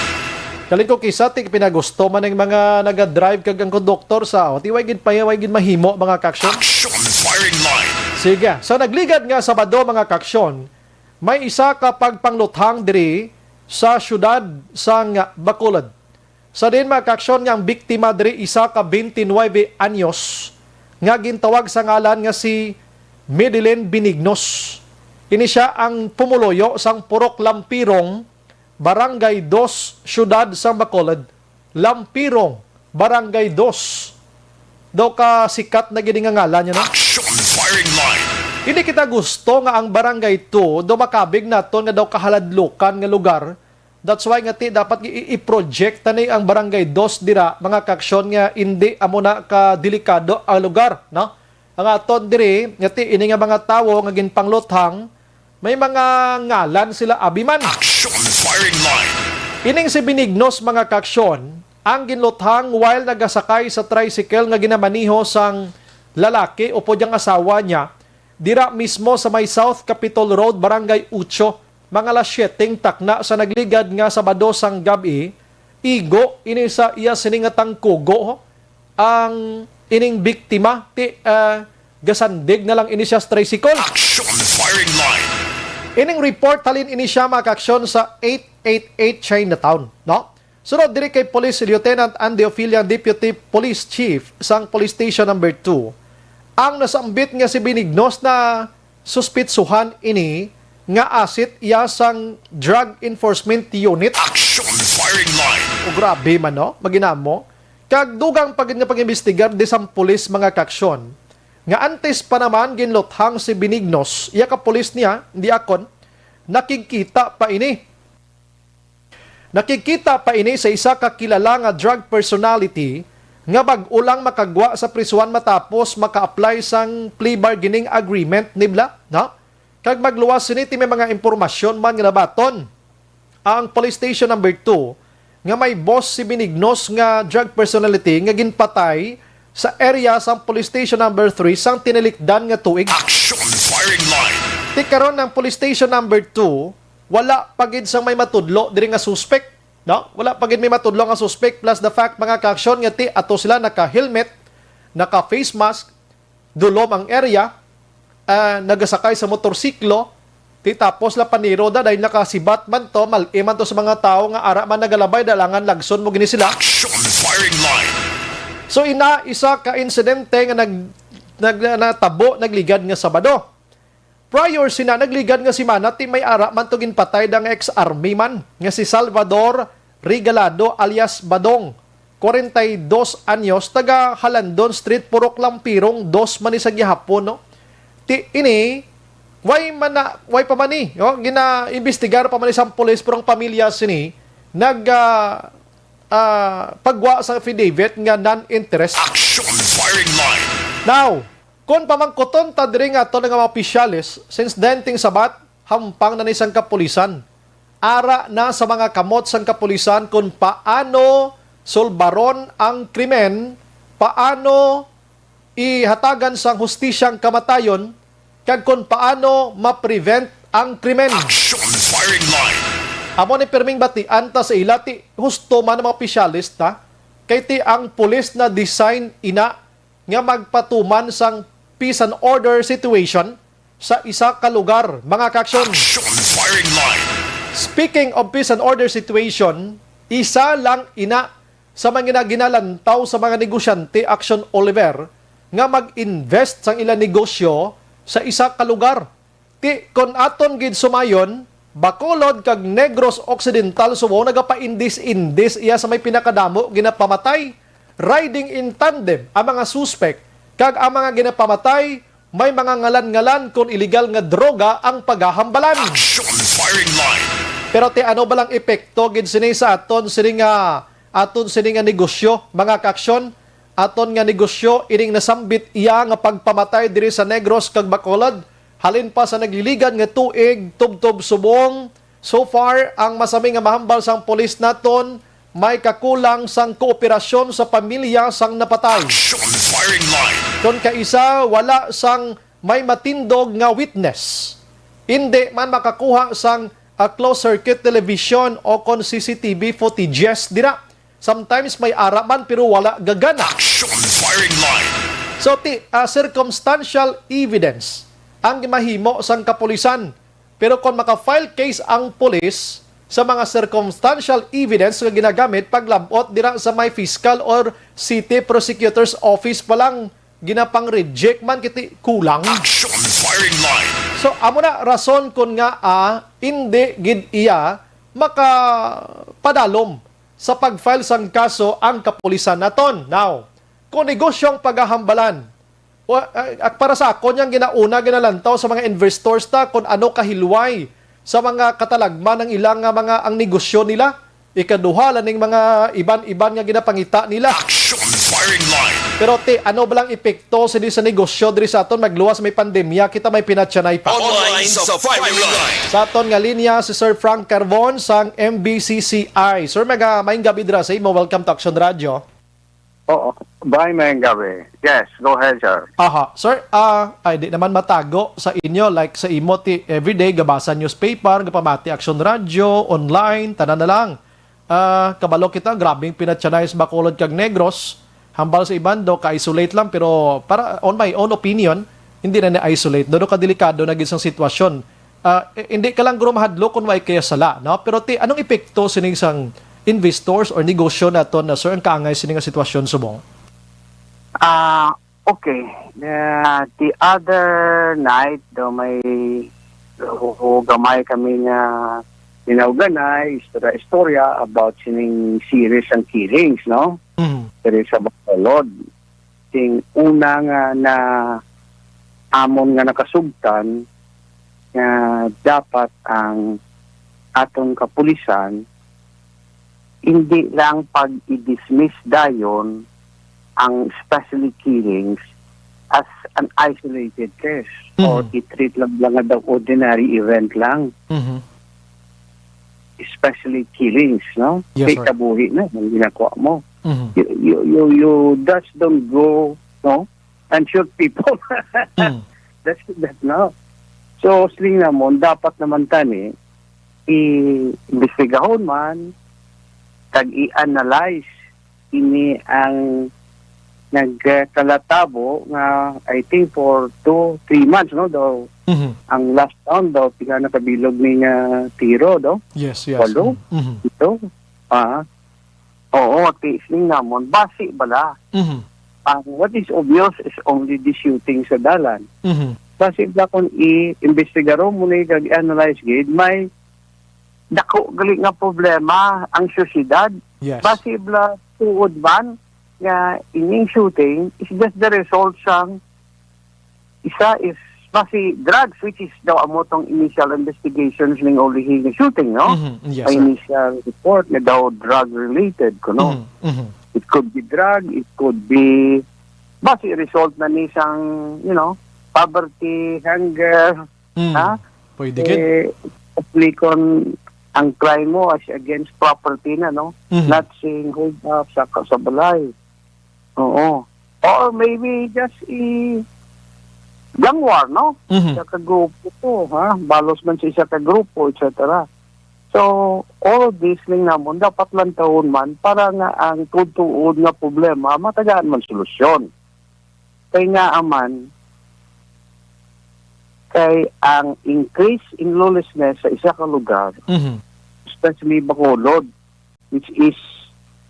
Kaling ko kisa, ti, pinagusto man ang mga naga-drive kag ang konduktor sa, o, ti, way gid pa, way gid mahimo, mga ka-action. Action firing line. Sige, sa nagligad nga Sabado, mga ka-action, may isa ka pagpangluthang diri sa siyudad sang Bacolod. Sa din, mga ka-action, nga ang biktima diri isa ka twenty-nine anyos nga gintawag sa ngalan nga si Medilyn Benignos. Ini sia ang pumuluyo sang Purok Lampirong, Barangay Dos, Siyudad sang Bacolod. Lampirong, Barangay Dos. Daw ka sikat na gid nga ngalan niya, no? Action firing line. Hindi kita gusto nga ang Barangay Two daw makabig naton nga daw kahaladlukan nga lugar. That's why nga ti dapat i-, i-project ta ni ang Barangay Dos dira, mga ka-action, nga indi amo na ka delikado ang lugar, no? Ang aton diri, nga ti ini nga mga tawo nga ginpangluthang, may mga ngalan sila, abi man. Action firing line. Ining si Benignos, mga ka-action, ang ginluthang while nagasakay sa tricycle nga ginamaniho sang lalaki upod ang asawa niya, dira mismo sa may South Capitol Road, Barangay Ocho, mga alas siyete takna sa nagligad nga Sabado sang gab-i, igo ini sa iya sini nga tangkugo ang ining biktima, ti, ah, gasandig na lang ini siya sa tricycle. Action firing line. Ining report halin ini siya, mga ka-action, sa eight eight eight Chinatown, no? Sunod diri kay Police Lieutenant Andy Ofilia, Deputy Police Chief sang Police Station Number Two, ang nasambit nga si Benignos na suspitsuhan ini nga asset iya sang Drug Enforcement Unit. Action firing line. O, grabe man, no? Maginamo. Kag dugang pa gid nga pag-imbestigar di sang pulis, mga ka-action, nga antes pa naman ginluthang si Benignos, iya ka pulis niya, di akon, nakigkita pa ini. Nakigkita pa ini sa isa ka kilala nga drug personality nga bag-o lang makagwa sa prisuhan matapos maka-apply sang plea bargaining agreement, nibla, no? Kag magluwas sini ti may mga impormasyon man nga nabaton ang Police Station Number Two nga may boss si Benignos nga drug personality nga ginpatay sa area sang Police Station Number Three sang tinilikdan nga tuig. Action firing line. Ti karon ang Police Station Number Two, wala pa gid sang may matudlo diri nga suspek, no? Wala pa gid may matudlo nga suspek, plus the fact, mga ka-action, nga ti ato sila naka-helmet, naka-face mask, dulom ang area, ah, nagasakay sa motorsiklo, ti tapos la paniro da, dahil nakasibat man to, mal-i man to sa mga tawo nga ara man nagalabay, dalangan lagson mo gini sila. Action firing line. So, ina, isa ka insidente nga nag-, nag-, natabo, nagligad nga Sabado. Prior sina, nagligad nga semana, ti may ara man to ginpatay da nga ex-army man nga si Salvador Regalado alias Badong, kwarenta y dos anyos, taga Halandon Street, Purok Lampirong, Dos man ni sa gihapon, no? Ti ini, way man na, way pa man ni, no? Ginaimbestigar pa man ni sa pulis, pero ang pamilya sini nag, ah, ah, pagwa sa affidavit nga non-interest. Action firing line. Now, kon pamangkuton ta diri nga aton nga mga opisyales, since dayon ting Sabat, hampang na ni sang kapulisan. Ara na sa mga kamot sang kapulisan kon paano sulbaron ang krimen, paano ihatagan sang hustisya ang kamatayon, kag kon paano ma-prevent ang krimen. Action firing line. Amo ni pirming batian ta sa ila, ti husto man ang mga opisyales ta, Kay ti ang pulis na design ina nga magpatuman sang peace and order situation sa isa ka lugar, mga kaaksyon. Action firing line. Speaking of peace and order situation, isa lang ina sa mga gina-, ginalantaw sa mga negosyante, Action Oliver, nga mag-invest sang ila negosyo sa isa ka lugar. Ti, kon aton gid sumayon, Bacolod kag Negros Occidental, Subo, nagapaindis-indis iya sa may pinakadamo ginapamatay. Riding in tandem ang mga suspek, kag ang mga ginapamatay may mga ngalan-ngalan kon iligal nga droga ang pagahambalan. Action firing line. Pero ti ano ba lang epekto gid sini sa aton sini nga, aton sini nga negosyo, mga kaaksyon? Aton nga negosyo ining nasambit iya nga pagpamatay diri sa Negros kag Bacolod, halin pa sa nagliligan nga tuig, tubtob subong. So far, ang masami nga mahambal sang pulis naton, may kakulang sang kooperasyon sa pamilya sang napatay. Action firing line. Kon kaisa, wala sang may matindog nga witness. Indi man makakuha sang, ah, closed circuit television o kon C C T V footages dira. Sometimes may ara man pero wala gagana. Action firing line. So, ti, ah, circumstantial evidence ang mahimo sang kapulisan. Pero kon maka-file case ang pulis sa mga circumstantial evidence nga ginagamit paglab-ot dira sa may fiscal or city prosecutor's office pa lang, ginapang-reject man kiti kulang. Action firing line. So, amo na rason kon nga, ah, indi gid iya makapadalom sa pag-file sang kaso ang kapulisan naton. Now, kung negosyo ang pagahambalan, wa-, ah, para sa akon, yang ginauna ginalantaw sa mga investors ta kung ano kahilway sa mga katalagman ang ilang nga mga, ang negosyo nila. Ikaduha, laning mga iban-iban nga ginapangita nila. Action firing line. Pero ti, ano ba lang epekto sini sa negosyo diri sa aton? Magluwas may pandemya, kita may pinatyanay pa. Online sa firing line. Sa aton nga linya, si Sir Frank Carbon sang M B C C I. Sir, maga-, maayong gabi dira sa imo. Welcome to Action Radio. Oo. Bye, maayong gabi. Yes, go ahead, sir. Aha. Sir, ah, ay, di naman matago sa inyo. Like sa imo, ti, everyday, gabasa newspaper, gapamati Action Radio, online, tanan na lang. Ah, kabalo kita, grabing pinatyanay sa Bacolod kag Negros. Hambal sa iban daw, ka-isolate lang, pero para, on my own opinion, hindi na ni-isolate. Daw, daw kadelikado na gid sang sitwasyon. Ah, i-, hindi ka lang guro mahadlok kung may kaya sala, no? Pero ti, anong epekto sining sang investors or negosyo naton na, sir, ang kaangay sini nga sitwasyon subong? Ah, okay. Ah, the other night, daw may, o, gamay kami nga ginaugma, istorya-istorya about sining series sang killings, no? Mhm. Diri sa Bacolod. Sing una nga na amon nga nakasugtan nga dapat ang aton kapulisan hindi lang pag-i-dismiss dayon ang especially killings as an isolated case or Mhm. i-treat lang, lang nga daw ordinary event lang. Mhm. Especially killings, no? Yes, Kay sir. kabuhi na ang ginagawa mo. Mhm. You, you, you, you just don't go, no? And shoot people. Mm. That's, that's, no? So, siling namon, dapat naman tani, i-imbestigahon man, kag i-analyze ini ang nagkalatabo nga, I think, for two, three months, no, daw, Mhm. ang last round daw, pila nakabilog ni nga tiro, daw? Yes, yes. Walo? Mhm. Ito? Ah. Oo, at siling namon, basi bala. Mhm. Ang what is obvious is only the shooting sa dalan. Mhm. Basi bala kung i-imbestigaron mo ni kag i-analyze gid, may dako gali nga problema ang syosidad. Yes. Basi bala tuod man nga ining shooting is just the result sang isa is basi drugs, which is daw amo tong initial investigations ning ulihi nga shooting, no? Mhm. Yes, Ang sir. initial report nga daw drug-related, kuno. Mhm. Mhm. It could be drug, it could be basi result na ni sang, you know, poverty, hunger, Mm. ha? Pwede gid. Eh, likon ang crime mo as against property na, no? Mhm. Not saying hold up sa, sa balay. Oo. Or maybe just i-, gang war, no? Mhm. Isa ka grupo to, ha? Balos man sa isa ka grupo, et cetera. So, all of this, lingnamon, dapat lantawon man para nga ang tuod-tuod nga problema matagaan man solusyon. Kay nga man, kay ang increase in lawlessness sa isa ka lugar, Mhm. especially Bacolod, which is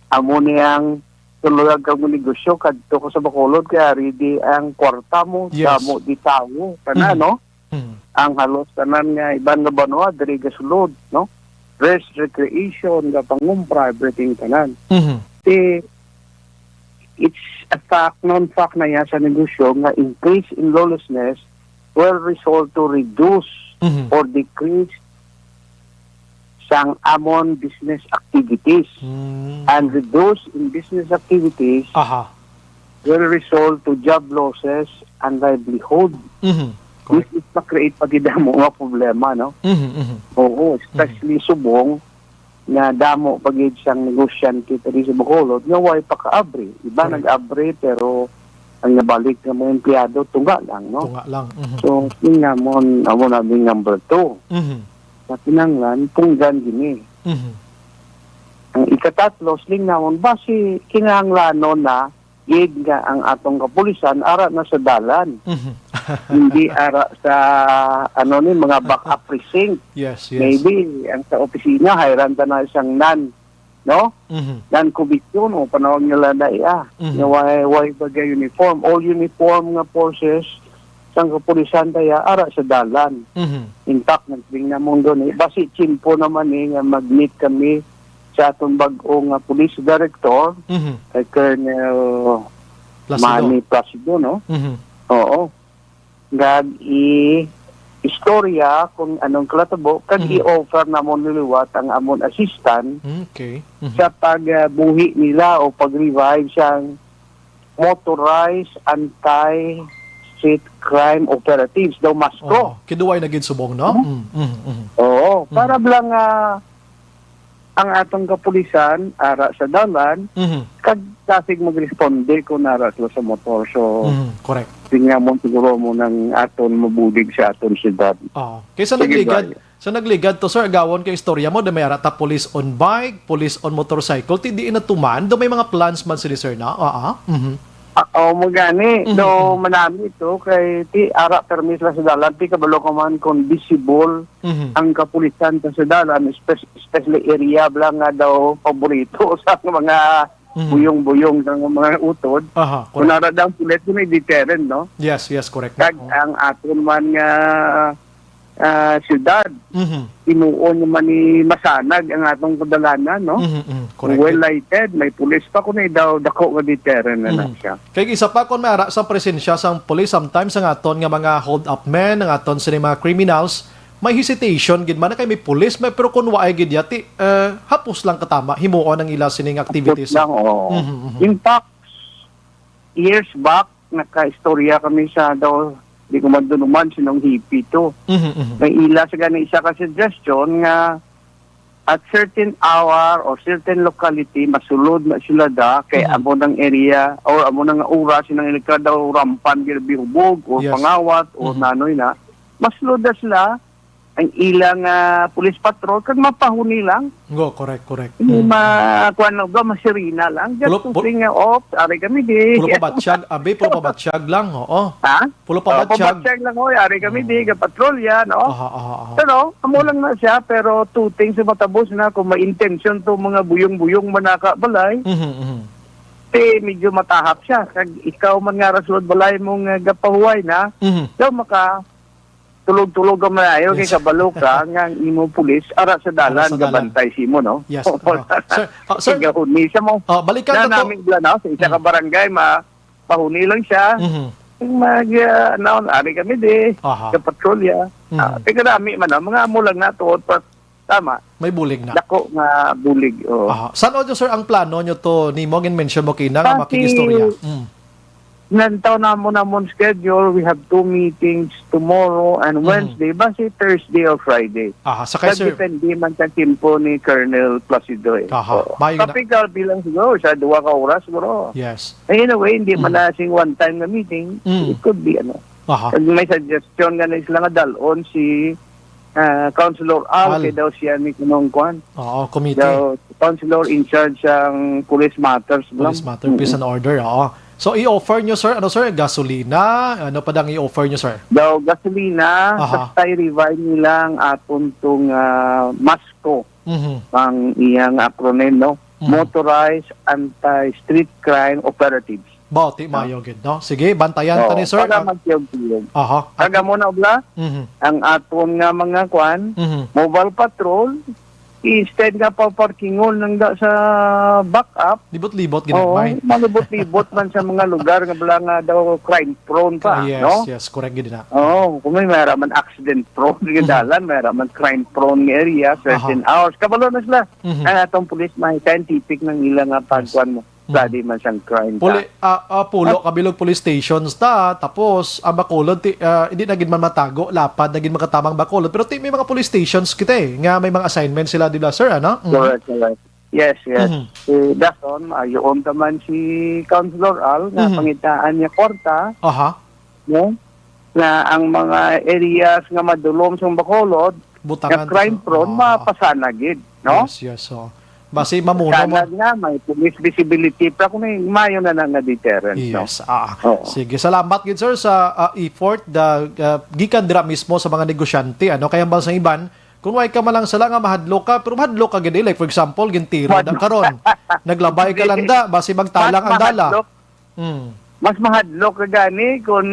amo ni ang tuluyag kang negosyo kadto ka sa Bacolod, kay ari di ang kwarta mo, Yes. damo di tawo, kana, Mhm. no? Mhm. Ang halos tanan nga iban nga banwa diri gasulod, no? Rest, recreation, nga pangumpra, everything tanan. Mhm. Ti, it's a fact, known fact na yan sa negosyo nga increase in lawlessness will result to reduce Mhm. or decrease sang amon business activities. Mm. And reduce in business activities Aha. will result to job losses and livelihood. Mhm. Which Correct. is ma-create pa gid mo nga problema, no? Mhm, mhm. Oo, especially subong nga damo pa gid sang negosyante diri sa Bacolod nga way pa kaabri. Iba Correct. nag-abri pero ang nabalik nga mga empleyado tunga lang, no? Tunga lang. Mhm. So, lingnamon, amo na ang number two. Mhm. Sa kinahanglan, tunggan gini. Mhm. Ang ikatatlo, lingnamon, basi kinahanglanon na gid nga ang atong kapulisan ara na sa dalan. Mhm. Hindi ara sa, ano ni, mga back-up precinct. Yes, yes. Maybe ang sa opisina, hayran ta na sang nan, no? Mhm. Nan kubisyon o panawag nila na iya. Mhm. Nga way, way bagay uniform. All uniform nga forces sang kapulisan kaya ara sa dalan. Mhm. In fact, naglingnamon gani. Basi tiyempo naman ni nga mag-meet kami sa aton bag-o nga police director, Mhm. kay Colonel Placido. Manny Placido, no? Mhm. Oo. Nag-i-istorya kung anong kalatabo, kag Mhm. i-offer namon liwat ang amon assistant Mm, okay. Mhm. sa pagbuhi nila o pag-revive sang motorized anti-street crime operatives daw, masko. Oh, kiduway na gid subong, no? Hmm? Mm, mm, mm. Oo, para Mhm. lang, ah, ang atong kapulisan ara sa dalan, Mhm. kag kasig magresponde kung nara sila sa motor. So, Mhm, correct. Tingnan mo siguro mo nang aton mabulig sa aton syudad. Oo. Kaysa Sige, nagligad, Brian. Sa nagligad to, sir, agawon kay istorya mo, di may ara ta police on bike, police on motorcycle, ti di natuman, do may mga plans man sila, sir, na? Oo. Mhm. Ah, oh, mo gani. Mhm, Do mhm. manami to kay ti ara permis lang sa dalan, ti kabalo ka man kung visible Mhm. ang kapulisan ka sa dalan, espe-, especially area bla nga daw paborito sa mga Mhm. buyong-buyong ng mga utod. Aha, Kung correct. nara daw pulit, yun ay deterrent, no? Yes, yes, correct. Kag Oo. ang aton man nga ah, siyudad. Mhm. Himuon naman ni masanag ang atong kadalanan, no? Mhm, mhm. Correct. Well lighted, may pulis pa kuno daw, dako nga deterrent na na Mhm. siya. Kay isa pa, kung may ara sa presensya sang pulis, sometimes ang aton nga mga hold up men, ang aton sini mga criminals, may hesitation gid man na kay may pulis, may, pero kung waay gid yati, eh, hapos lang katama himuon ang ila sining activities. Hapos lang, oo. Mhm, mhm. In fact, years back, nakaistorya kami sa daw, di ko man dunuman, sinong hippie to. Mhm, mhm. May ila sa gani isa ka suggestion nga at certain hour or certain locality, masulod na sila da, kay Mhm. amo nang area or amo nang oras, sinang ila ka daw rampan, gid bihubog or Yes. pangawat or Mhm. nanoy na, masulod na sila, ang ilang, ah, police patrol, kag mapahuni lang. Go, correct, correct. Hindi Mm. ma-, kuwan lang ba, masirina lang. Just Pulo-, to pul-, sing, ah, "Ops, ari kami di." Pulo pa batsyag, abi, pulo pa batsyag lang, oo. Ha? Pulo pa Oh, batsyag. pabatsyag lang, oy, ari kami di, Mm. gapatrolya, no? Aha, aha, aha. Pero, amo lang na siya, pero two things sa matabos na, kung may intention to, mga buyong-buyong manaka balay, Mhm, mhm. ti medyo matahap siya. Kag ikaw man nga ra sulod balay mo nga gapahuway na, Mhm. daw maka tulog-tulog ka man ayo, kay Yes. kabalo ka nga ang imo pulis ara sa dalan, Ara sa dalan. gabantay sa imo, no? Yes. Oh, sir, ah, sir, Igahon ni siya mo. ah, balikan Na ta to. namin bla na sa isa ka Mm. barangay, ma-, pahuni lang siya. Mhm. Mag, ah, ano, ari kami di, Aha. sa patrolya. Mhm. Ah, kay kadami man, ah, mga amo lang na tuod pa, tama. May bulig na. Dako nga bulig, oh. Aha. San-o, sir, ang plano nyo to? Nimo, gin-mention mo kina nga Kasi, makikistorya. Mm. Nantaw na mo namon schedule, we have two meetings tomorrow and Mhm. Wednesday, basi Thursday or Friday. Aha, sakay, sir. Nagdepende man sa timpo ni Colonel Placido, eh. Aha, Oo. maayo na. Topical bilang siguro, sa duha ka oras, siguro. Yes. Eh, in a way, hindi man Mhm. na sing one time na meeting. Mm. It could be, ano. Aha. Kag may suggestion nga na sila nga dalon si ah, Councilor Al, Al. Kay daw siya ni kunong kuan. Oo, committee. Daw, councilor in charge sang police matters, Police lang. Matter, peace Mm-mm. and order, oo. So, i-offer nyo, sir, ano, sir, gasolina? Ano pa dang i-offer nyo, sir? Daw, gasolina, Aha. basta i-revive nila ang aton tong, ah, MASCO, Mhm. ang iyang acronym, no? Mhm. Motorized Anti-Street Crime Operatives. Bati, Ah. mayo gid, no? Sige, bantayan ta Oo, ni sir. para Ah, magtiyog-tiyog. Aha. Kag amo na, bla, Mhm. ang aton nga mga kwan, Mhm. mobile patrol, instead nga paparkingon nang da sa backup, Libot-libot, oo, ginagmay. malibot-libot man sa mga lugar nga bala nga daw crime prone pa, Ah, yes, no? yes, correct gid na. Oo, kung may mayroon man accident prone nga Mhm. dalan, mayroon man crime prone nga area, certain Aha. hours. Kabalo na sila. Mhm. Ang atong pulis, may scientific ng ilang nga Yes. pagkuan mo. Mhm. Study man sang crime ta. Puli-, ah, ah, pulo At ka bilog police stations ta, tapos ang Bacolod, ti-, ah, hindi na gid man matago, lapad na gid makatamang Bacolod. Pero ti-, may mga police stations kita eh, nga may mga assignment sila, di ba, sir, ano? Mhm. Correct, correct. Yes, yes. Mhm. Si Dason, maayoon ta man si Councilor Al nga Mhm. pangitaan niya kwarta, Aha. no? Nga ang mga areas nga madulom sa Bacolod, Butangan nga crime ta sa, prone, ah, mapasana gid, no? Yes, yes, so. Basi mamuna mo. Sana nga may police visibility, pero kung may, mayo na lang nga deterrent, no? Yes, ah. Oo. Sige, salamat gid, sir, sa, ah, effort da, ah, gikan dira mismo sa mga negosyante, ano? Kaya bang sa iban, kung way ka man lang sala nga mahadlok ka, pero mahadlok ka gid, eh. Like, for example, gintiro na Mahadlok. karon. Naglabay ka lang da, basi magtalang Mas ang dala. mahadlok. Mm. Mas mahadlok ka gani kung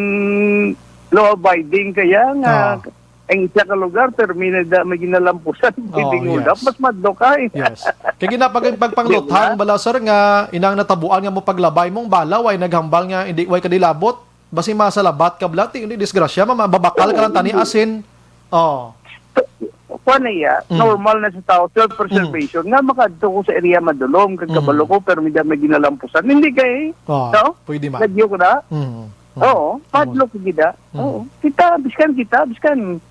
law-abiding kaya nga Ah. ang isa ka lugar, termina da may ginalampusan, Oh, pwedeng ulap, yes. mas mahadlok ka eh. Yes. Kaya ginapag-, pagpangluthang Di ba? bala, sir, nga inang natabuan nga mo paglabay mong bala, way naghambal nga hindi, way ka dilabot, basi masalabat ka bala, ti, hindi disgrasya, ma-, mababakal ka lang tani Oo. asin. Oh. Kuan na iya, Mm. normal na sa tao, self-preservation, Mm. nga makadto ko sa area madulom, kag Mm. kabalo ko, pero may, may ginalampusan. Hindi kay, Oh, no? pwede man. Lagyo ko na. Mm. Mm. Oo, Mm. madlok gid na. Mm. Oo. Kita, biskan kita, biskan,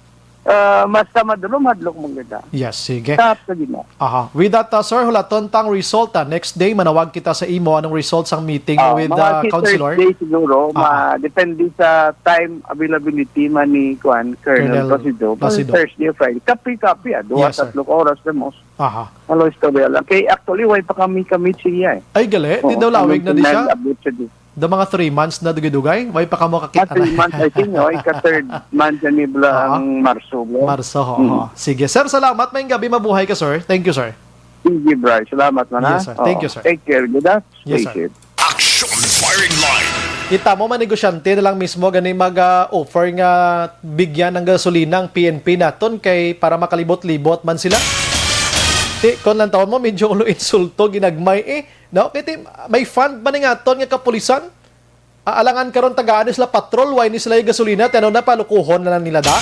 ah, mas ka madulom, madlok mo gid na. Yes, sige. Tap sa gina. Aha. With that, uh, sir, hulaton tang result, ah. Next day, manawag kita sa imo. Anong result sang meeting Ah, with mga the si councilor? Thursday siguro, Ah. ma-, depende sa time availability man ni, kuan, Colonel Colonel Placido. Basta Placido. Thursday o Friday. Kapi-kapi, ah. Duha, Yes, sir. tatlong oras na mo. Aha. Alo, istorya lang. Kay actually, way pa kami, kami siya, eh. Ay, gali? Di Oo, daw lawig na di siya? nag-abot siya di. The mga three months na dugay-dugay? Way pa kamo kakita Ah, three na? months, I think, no? Ika-third month na ni Bla Aha. ang Marso, bro. Marso, oo. Mm. Sige. Sir, salamat. Maayong gabi. Mabuhay ka, sir. Thank you, sir. Sige, Bri. Salamat man, ha? Yes, sir. Thank Oo. you, sir. Take care. Good, ha? Yes, Stay sir. safe. Action Firing Line. Kita mo, mga negosyante na lang mismo gani mag, ah, offer nga bigyan ng gasolina ang P N P naton kay para makalibot-libot man sila. Ti, kon lang taon mo, medyo ulo insulto, ginagmay eh. No? Kay ti, may fund man nga aton nga kapulisan. Ah, alangan karon tagaan ni sila patrol, way ni sila gasolina, ti ano na, palukuhon na lang nila da.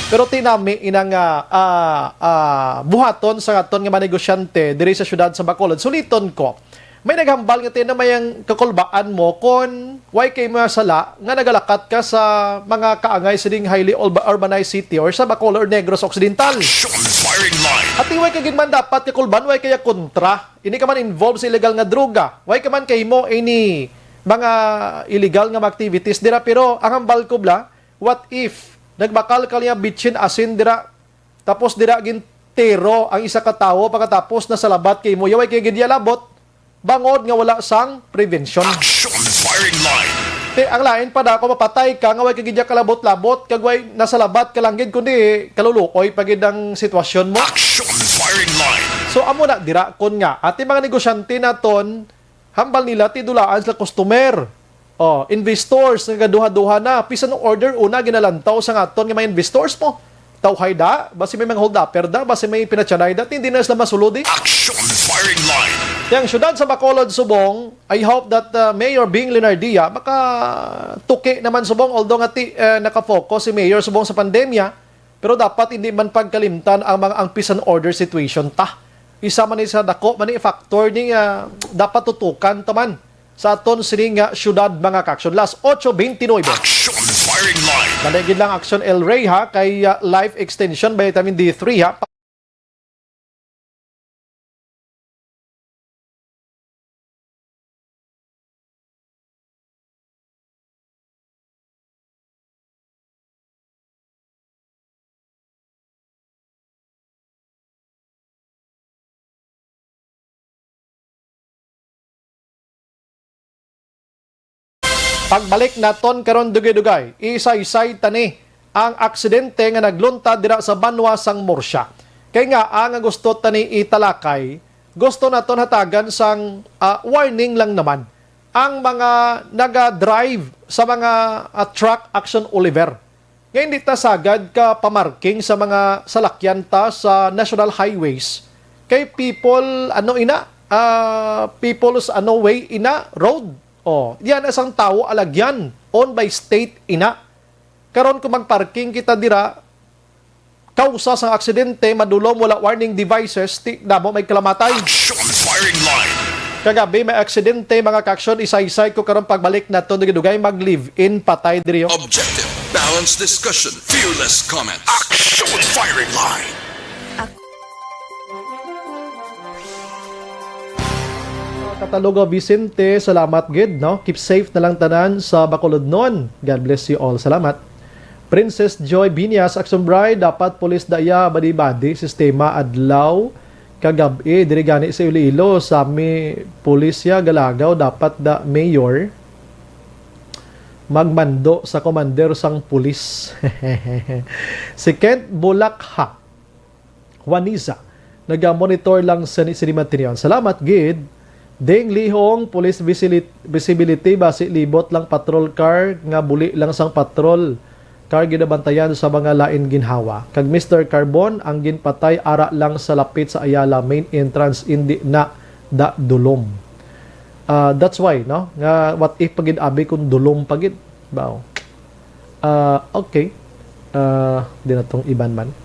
Pero ti nami inang, ah, ah, ah, buhaton sa aton nga mga negosyante diri sa siyudad sa Bacolod. Suliton ko, may naghambal nga ti na may ang kakulbaan mo kon way kay masala nga nagalakat ka sa mga kaangay sining highly urba-, urbanized city or sa Bacolod or Negros Occidental. Action Firing Line. At way ka gid man dapat kakulban, way kaya kontra. Ini ka man involved sa illegal nga droga. Way ka man kahimo ini mga illegal nga mga activities dira, pero ang hambal ko bla, what if nagbakal ka niya bitsin asin dira, tapos dira gintiro ang isa ka tawo, pagkatapos nasalabat kay mo, yaway kay gid labot, bangod nga wala sang prevention. Action Firing Line. Te, ang lain pa na kung mapatay ka nga way ka gid kalabot-labot, kag way nasalabat ka lang gid, kundi kaluluoy pa gid ang sitwasyon mo. Action Firing Line. So, amo na dira kon nga, ati mga negosyante naton, hambal nila ti dulaan sila customer. Oh, investors nga gaduha-duha na. Bisan ang order una ginalantaw sa nga aton nga mga investors mo. Tawhay da, basi may mga hold-upper da, basi may pinatyanay da, hindi na sila masulod eh. Action Firing Line. Yang siyudad sa Bacolod, subong, I hope that, uh, Mayor Bing Leonardia makatuki naman subong, although nga ti, uh, nakafocus si Mayor subong sa pandemya, pero dapat hindi man pagkalimtan ang mga, ang peace and order situation ta. Isa man ni sa dako man ni factor ni, ah, dapat tutukan ta man sa aton sini nga siyudad, mga kaaksyon. Las ocho veintinueve. Action Firing Line. Dali gid lang, Action El Rey, ha, kay, ah, Life Extension Vitamin D three, ha. Pagbalik naton karon, dugay-dugay, isaysay tani ang aksidente nga nagluntad dira sa banwa sang Murcia. Kay nga, ang gusto tani italakay, gusto naton hatagan sang, ah, warning lang naman ang mga naga-drive sa mga, ah, truck, Action Oliver, nga hindi ta sagad ka pamarking sa mga salakyan ta sa national highways. Kay people, ano ina, ah, people's, ano, way ina, road. Oh, yan, isang tawo alagyan, owned by state ina. Karon, kung magparking kita dira, kausa sang aksidente, madulom, wala warning devices, ti damo may kalamatay. Action Firing Line. Kagabi may aksidente, mga ka-action, isaysay ko karon. Pagbalik naton, dugay-dugay, mag-live-in patay diri, oh. Objective, balanced discussion, fearless comments. Action Firing Line. Katalogo Vicente, salamat gid, no? Keep safe na lang tanan sa Bacolodnon. God bless you all. Salamat. Princess Joy Binyas, Action Bride, dapat pulis da iya badi-badi sistema adlaw kag gab-i. Diri gani sa Iloilo, sami pulis ya galagaw, dapat da mayor magmando sa commander sang pulis. Si Kent Bulakha, Juanisa, naga-monitor lang sa ni-, sini Mantinyon. Salamat gid. Ding Lihong, police visilit-, visibility, basi libot lang patrol car nga buli lang sang patrol car ginabantayan sa mga lain ginhawa. Kag Mister Carbon, ang ginpatay ara lang sa lapit sa Ayala main entrance, indi na da dulom. Ah, that's why, no? Nga what if pa gid abi kung dulom pa gid? Bao. Ah, okay. Ah, di na tong iban man.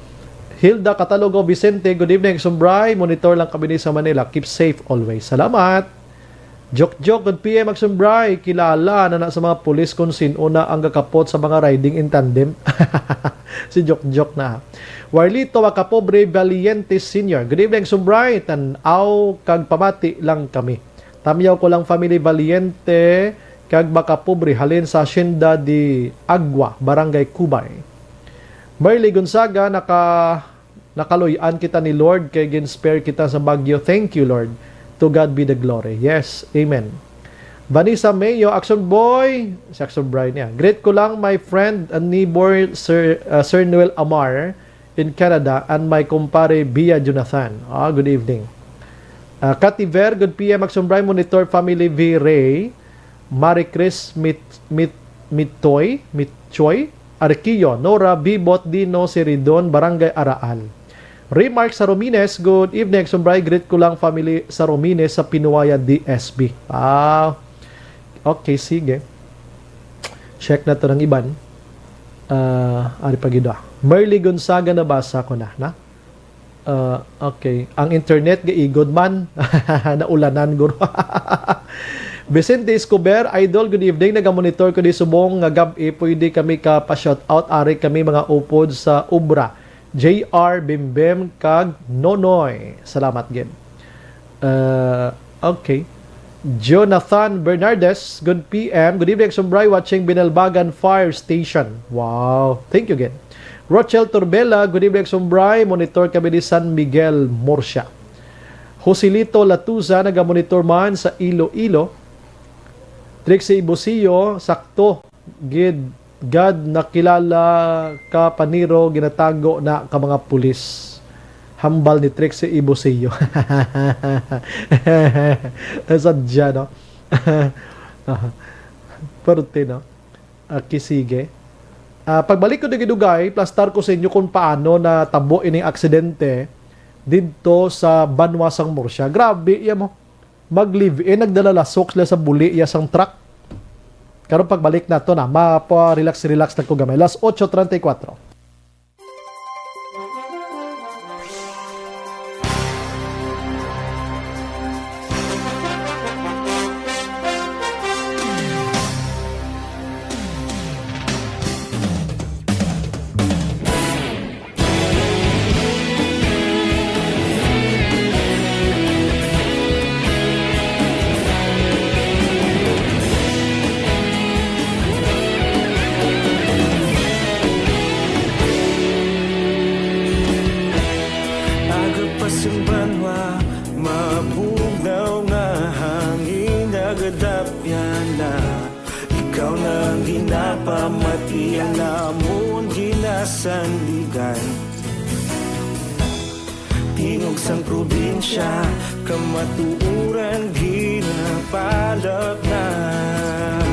Hilda Catalogo Vicente, good evening, Action Bri. Monitor lang kami ni sa Manila. Keep safe always. Salamat. Jok Jok, good P M, Action Bri. Kilala na na sa mga pulis kung sino na ang gakapot sa mga riding in tandem. Si Jok Jok na. Warlito Makapobre Valiente Senior. Good evening, Action Bri. Tan-aw kag pamati lang kami. Tamyaw ko lang family Valiente kag Makapobre halin sa Hacienda de Agua, Barangay Cubay. Merly Gonzaga, naka-, nakaluy-an kita ni Lord kay gin-spare kita sa bagyo. Thank you, Lord. To God be the glory. Yes. Amen. Vanessa Mayo, Action Boy, si Action Brian niya. Greet ko lang my friend and neighbor, Sir, uh, Sir Noel Amar in Canada, and my kumpare Bia Jonathan. Ah, good evening. Ah, Kati Ver, good P M, Action Brian, Monitor Family V Ray, Marie Chris Mit-, Mit-, Mitoy, Mitchoy, Arquillo, Nora, Bibot, Dino, Siridon, Barangay Araal. Remark sa Romines, good evening, Action Brian, greet ko lang family sa Romines sa Pinuaya D S B. Ah, okay, sige. Check na to ng iban. Ah, ari pa gid, ah. Merly Gonzaga, nabasa ko na, na? Ah, okay. Ang internet gaigod man. Naulanan, guro. Vicente Escobar, idol, good evening. Nagamonitor ko di subong nga gab-i. Pwede kami ka pa-shoutout. Ari kami mga upod sa Ubra. J R, Bimbim, kag Nonoy. Salamat gid. Uh, okay. Jonathan Bernardes, good P M. Good evening, Action Bri, watching Binalbagan Fire Station. Wow. Thank you again. Rochelle Torbella, good evening, Action Bri. Monitor kami di San Miguel, Murcia. Joselito Latuza, nagamonitor man sa Iloilo. Trixie Ibusio, sakto gid. God, nakilala ka, paniro, ginatago na ka mga pulis. Hambal ni Trixie Ibusio. Sadya, no? Perte, no? Okay, sige. Ah, pagbalik ko dugay-dugay, plastar ko sa inyo kung paano natabo ining aksidente didto sa banwa sang Murcia. Grabe, iya mo. Mag-live-in, nagdala lasok sila sa buli iya sang truck. Karon pagbalik nato na, mapa-relax-relax lang ko gamay. Las ocho treinta y cuatro. Namon ginasandigan, tingog sang probinsya, kamatuoran ginapalapnag.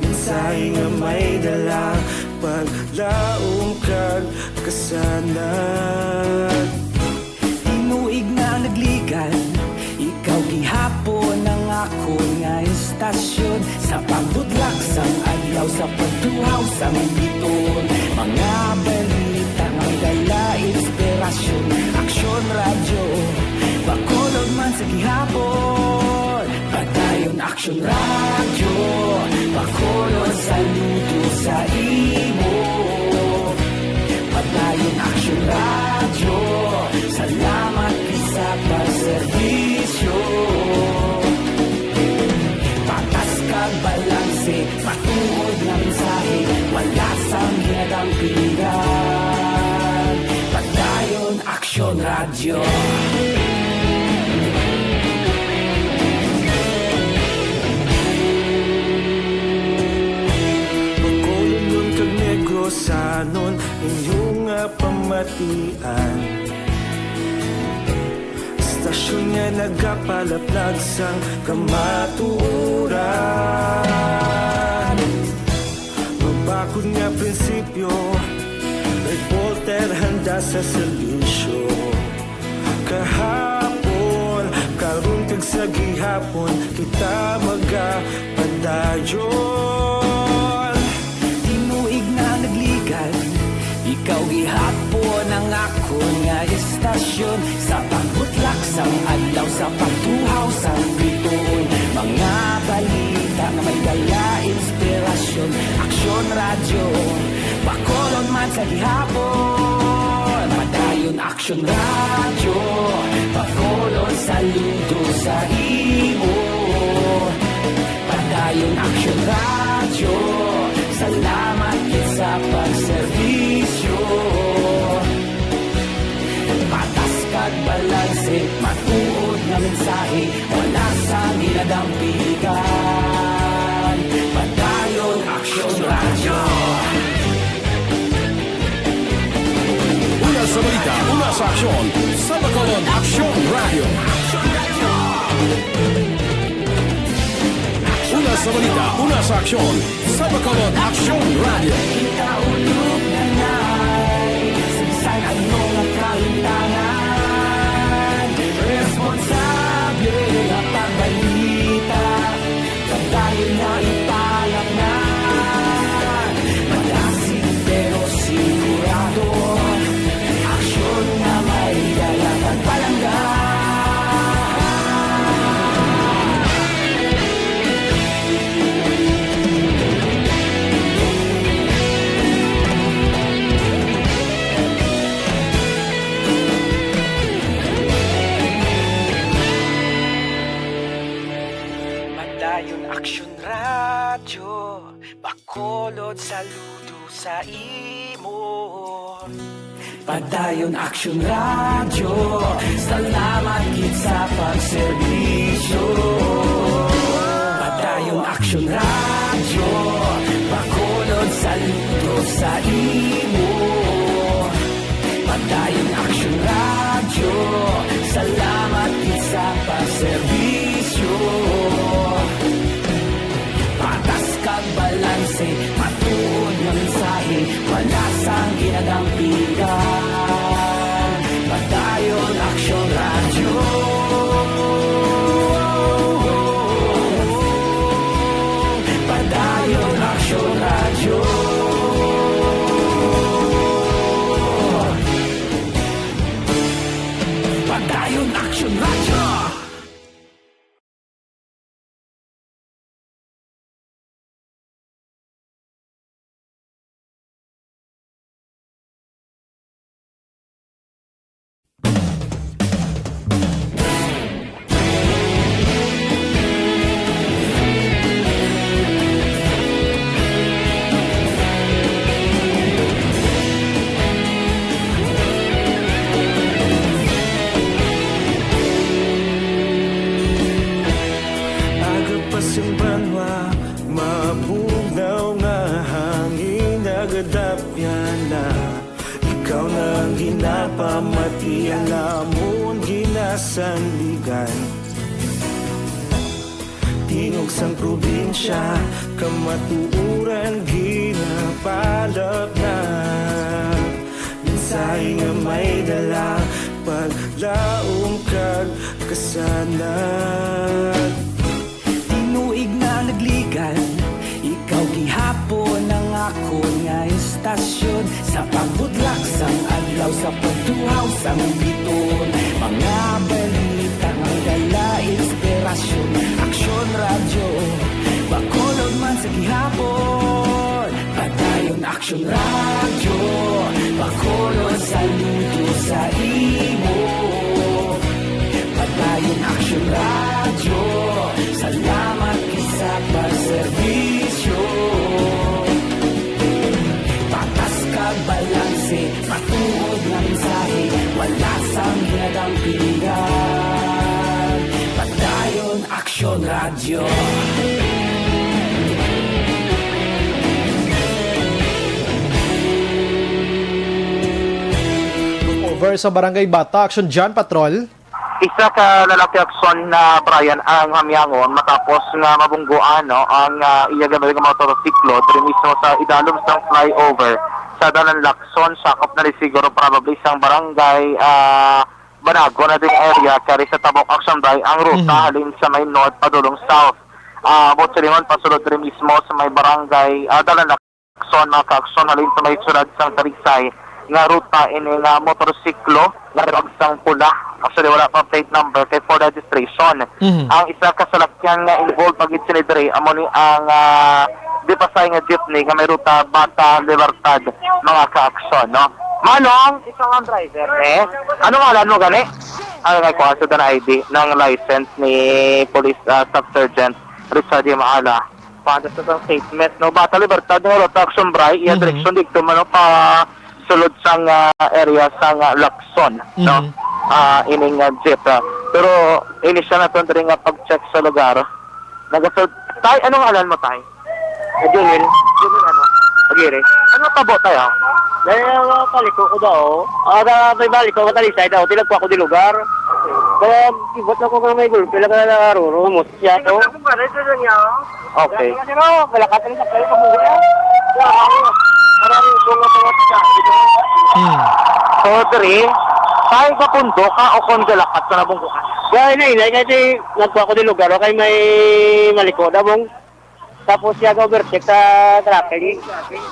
Mensahe nga may dala, paglaom kag kasanag. Tinuig na nagligad, ikaw gihapon ang akon nga istasyon. Sa pagbutlak sang adlaw, sa pagtuhaw sang bituon, mga balita nga may dala inspirasyon. Aksyon Radyo, Bacolod man sa gihapon. Padayon Aksyon Radyo, Bacolod, saludo sa imo. Padayon Aksyon Radyo, salamat gid sa pagserbisyo. Patas kag balanse, matuod nga mensahe, wala sang ginadampigan. Padayon Aksyon Radyo. Bacolodnon kag Negrosanon, inyo nga pamatian. Stasyon nga nagapalaplag sang kamatuoran. Mabakod nga prinsipyo, reporter handa sa serbisyo. Kahapon, karon kag sa gihapon, kita magapadayon. Tinuig na nagligad, ikaw gihapon ang akon nga istasyon. Sa pagbutlak sang adlaw, sa pagtuhaw sang bituon, mga balita nga may dala inspirasyon. Aksyon Radyo, Bacolod man sa gihapon. Padayon Aksyon Radyo, Bacolod, saludo sa imo. Padayon Aksyon Radyo, salamat gid sa pagserbisyo. Patas kag balanse, matuod nga mensahe, wala sang ginadampigan. Padayon Aksyon Radyo. Una sa balita, una sa aksyon, sa Bacolod Aksyon Radyo. Una sa balita, una sa aksyon, sa Bacolod Aksyon Radyo. Kita ulog na nay, sa bisan ano nga kahitangan, responsable nga pagbalita. Padayon na ipalapngan, madasin pero sigurado, aksyon nga may dala kag palangga. Padayon Aksyon Radyo, Bacolod, saludo sa imo. Padayon Aksyon Radyo, salamat gid sa pagserbisyo. Padayon Aksyon Radyo, Bacolod, saludo sa imo. Padayon Aksyon Radyo, salamat gid sa pagserbisyo. Patas kag balanse, matuod nga mensahe, wala sang ginadampigan. Padayon Aksyon Radyo. Padayon Aksyon Radyo. Ginapamati ang amon ginasandigan. Tingog sang probinsya, kamatuoran ginapalapnag. Mensahe nga may dala, paglaom kag kasanag. Tinuig na nagligan, ikaw gihapon ang akon nga estasyon. Sa pagbudlak sang adlaw, sa pagtuhaw sang biton, mga balita nga dala inspirasyon. Aksyon Radyo, Bacolod man sa gihapon. Padayon Aksyon Radyo, Bacolod, saludo sa imo. Padayon Aksyon Radyo, salamat gid sa pagserbisyo. Patas kag balanse, matuod nga mensahe, wala sang ginadampingan. Padayon Aksyon Radyo. Over sa Barangay Bata, Aksyon John Patrol. Isa ka lalaki, Aksyon, na Brian, ang hamyangon matapos nga mabungguan, no, ang, ah, iya gamit nga motorsiklo diri mismo sa idalom sang flyover sa Dalan Lacson, sakop na ni siguro probably sang barangay, ah, Banago na ding area, kari sa Tabok Aksyon Bay ang ruta, mhm, halin sa may north padulong south. Ah, abot silingon pasulod diri mismo sa may barangay, ah, Dalan Lacson, mga ka-aksyon, halin sa may siyudad sang Talisay nga ruta ini nga motorsiklo nga nagag sang pula. Actually, wala pa plate number kay for registration. Mhm. Ang isa ka salakyan nga involved pa gid sini diri amo ni ang, ah, Dipasay nga jeepney nga may ruta Bata Libertad, mga ka-aksyon, no? Manong, ikaw ang driver, eh? Ano ngalan mo gani? Ano nga kuha sa dana I D ng license ni Police, ah, Staff Sergeant Richard Yamaala? Paano sa isang statement, no? Bata Libertad, no? Ruta Aksyon Bray, iya, mhm, direksyon dito, mano, pa sulod sang, ah, area sang, ah, Lacson, no? Mhm. Ah, ining, ah, jeep, ah. Pero initial na to diri nga pag-check sa lugar. Nagasul-, tay, anong ngalan mo, tay? Eh, Junel. Junel, ano? Aguirre. Ano tabo, tay, ah? Dahil, ah, paliko ko daw. Aga, may balik ko, matalisay daw. Tinagpo ako di lugar. Kaya, ibot na ko nga may gulpi lang na naruro. Siya to. Tingnan mo ba, ito lang yan, oh. Okay. Kasi, no, malakas ang sakay sa buhay. Kaya, ano, marami yung bunga sa mga tita. Hmm. So, diri, tayo sa pundo ka o kung galakat sa nabungkuhan? Kaya, inay, inay, kasi nagkuha ko di lugar, okay, may maliko, damong. Tapos, siya ga-overtake sa tracking.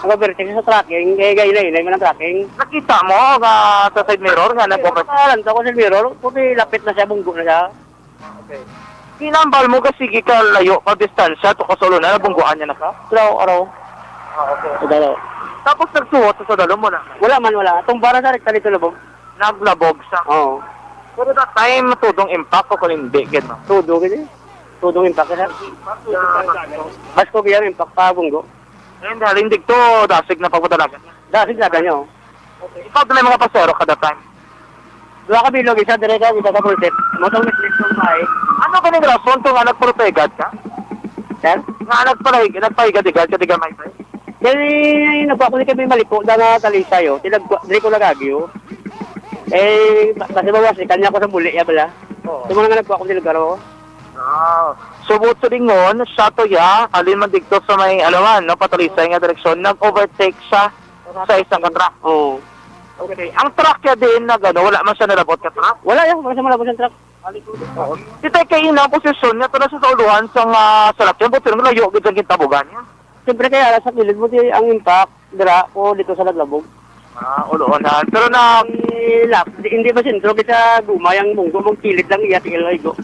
Nag-overtake sa tracking, eh, kaya, inay, inay, man ang tracking. Nakita mo nga sa side mirror nga nag-overtake? Kaya lang, sa side mirror, puti lapit na siya, bunggo na siya. Okay. Kinambal mo ka, sige ka layo pa distansya, to ka sa ulo na, nabungguan niya na ka? Araw, araw. Ah, okay. Sa dalaw. Tapos nagsuot sa dalom mo na? Wala man, wala. Tumba ra sa rekta dito, lubog. Naglabog sa? Oo. Pero that time, tudong impact o kung hindi, gid, no? Tudo, gid, eh. Tudong impact, sir. Mas ko biyang impact pa, bunggo. Ayun, dahil hindi to, dasig na pagpadalagan. Dasig na ganyan, oh. Okay. Ikaw, may mga pasero kada time? Duha ka bilog, isa dire ka, isa ka pulpit. Motong mislis kong bahay. Ano ba ning rason to nga nagpurupegad ka? Sir? Nga nagpalag-, nagpaigad-igad ka, di ka may pay? Dili, nagkuha ko ni kami maliko, da nga talisay, oh. Tinagkuha, dili ko nagagyo. Eh, ba-, basta bawas, ikan niya ako sa buli, ya bala. Oo. Yung mga nga nagkuha ko ni lugar, oh. Ah, so, buot sa dingon, siya to, ya, halin man dito sa may alawan, no, patalisay nga direksyon, nag-overtake siya sa isang ka truck. Oo. Okay. Ang truck niya din, nag, ano, wala man siya nalabot ka truck? Wala yan, wala siya malabot yung truck. Oo. Si Tay, kay ina ang posisyon niya, to na sa uluhan sa nga salakyan, buti lang layo, gid ang kintabugan niya. Siyempre, kaya sa kilid mo, di, ang impact, dira, o dito sa naglabog. Ah, ulohan. Pero na Eh, lap, di, hindi ba sentro, kita guma, yung munggo, mong kilid lang, iya, tiil, igo.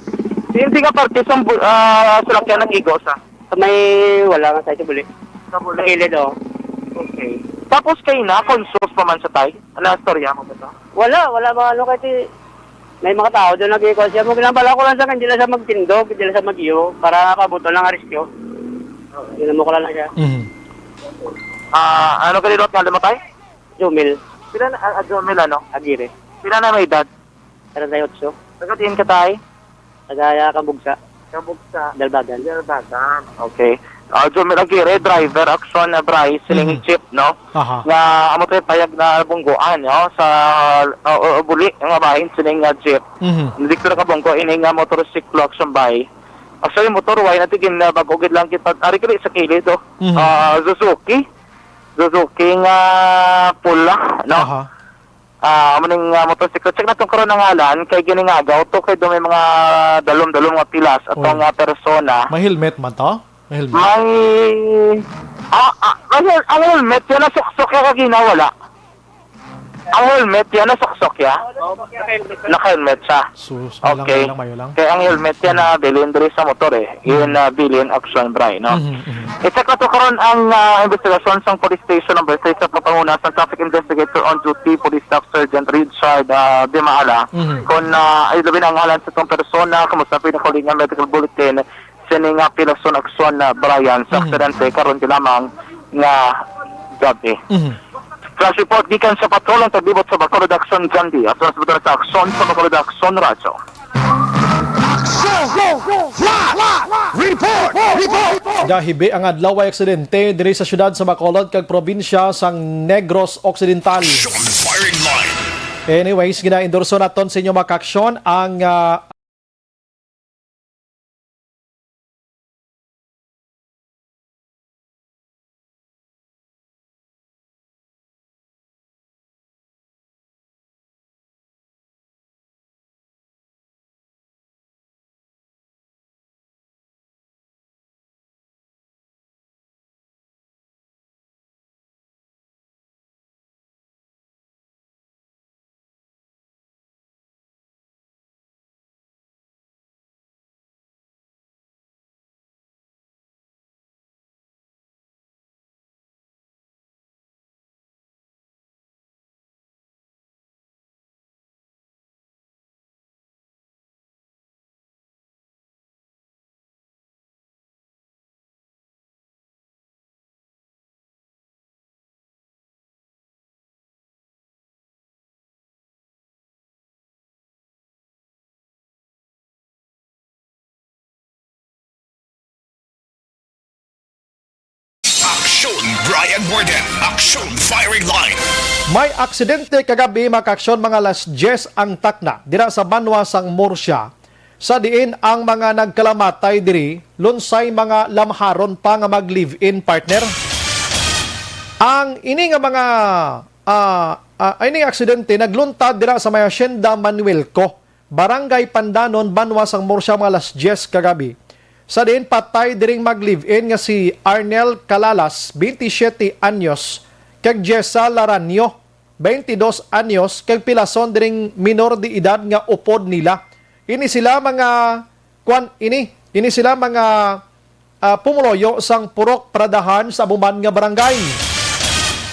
Hindi nga parte sa bu-, ah, salakyan nag-igo sa? Sa may, wala nga sa ito, buli. Sa buli. Sa kilid, oh. Okay. Tapos kayo na, conscious pa man sa tay? Ano ang storya mo ba ito? Wala, wala ba, ano, kasi may mga tao doon nag-iikot siya. Mo, ginambala ko lang sa kanya, hindi lang siya magtindog, hindi lang siya mag-iyo, para kabuto lang ang rescue. Hindi mo ko lang na siya. Mhm. Ah, ano ka nilot nga mo, tay? Jomel. Pila na, ah, ah, Jomel, ano? Aguirre. Pila na may edad? Treinta y ocho. Taga diin ka, tay? Taga, ah, Kabugsa. Kabugsa. Dalbagan. Dalbagan. Okay. Ah, Jomel Aguirre, driver, aksyon na Bryce, siling Mhm. jeep, no? Aha. Nga amo tayo payag na bungguan, no? Sa, ah, uh, buli, nga bahin, siling nga jeep. Mhm. Dito na kabunggo, ini nga motorsiklo, aksyon bay. Actually, motor, why natin gin, ah, bago gid lang kita. Ari kali sa kilid, oh. Mhm. Ah, Suzuki. Suzuki nga pula, no? Aha. Ah, amo ning, ah, motorsiklo. Check naton karon ang ngalan kay giningagaw to kay do may mga dalom-dalom nga pilas atong, Oy. ah, persona. May helmet man to? May helmet? May, ah, ah, may hel-, ang helmet yan nasuksok ya kagina wala. Ang helmet yan nasuksok ya. Naka-helmet siya. Sus, may lang, Okay. may lang, may lang. Kaya ang helmet yan na bilin diri sa motor eh. Yun Mhm. na bilin action bray, no? Mhm, mhm. I-check nato karon ang, ah, investigasyon sang Police Station Number Three sa pagpanguna sang Traffic Investigator on Duty, Police Staff Sergeant Richard, ah, Dimaala. Mhm. Kung, ah, ay labi na ang ngalan sa itong persona, kumusta ang pinakauling nga medical bulletin, sini nga pilason aksyon na Brian sa Mhm. aksidente karon di lamang nga gabi. Mhm. Flash report gikan sa patrol ang taglibot sa Bacolod Action John D. Ato na sa aksyon sa Bacolod Action Radyo. Action! Flash! Report! Report! Gahibi ang adlaw ay aksidente diri sa siyudad sa Bacolod kag probinsya sang Negros Occidental. Action firing line. Anyways, ginaendorso naton sa inyo, mga kaaksyon, ang, ah, Action Brian Warden, Action Firing Line. May aksidente kagabi, mga kaaksyon, mga alas diyes ang takna, dira sa banwa sang Murcia, sa diin ang mga nagkalamatay diri, lunsay mga lamharon pa nga mag-live-in partner. Ang ini nga mga, ah, ah, ini aksidente nagluntad dira sa may Hacienda Manuelco, Barangay Pandanon, banwa sang Murcia, mga alas diyes kagabi. Sa diin patay diring mag-live-in nga si Arnel Calalas, twenty-seven anyos, kag Jessa Laranio, twenty-dos anyos, kag pilason diring minor de edad nga upod nila. Ini sila mga, kwan, ini, ini sila mga ah, pumuluyo sang Purok Pradahan sa amo man nga barangay.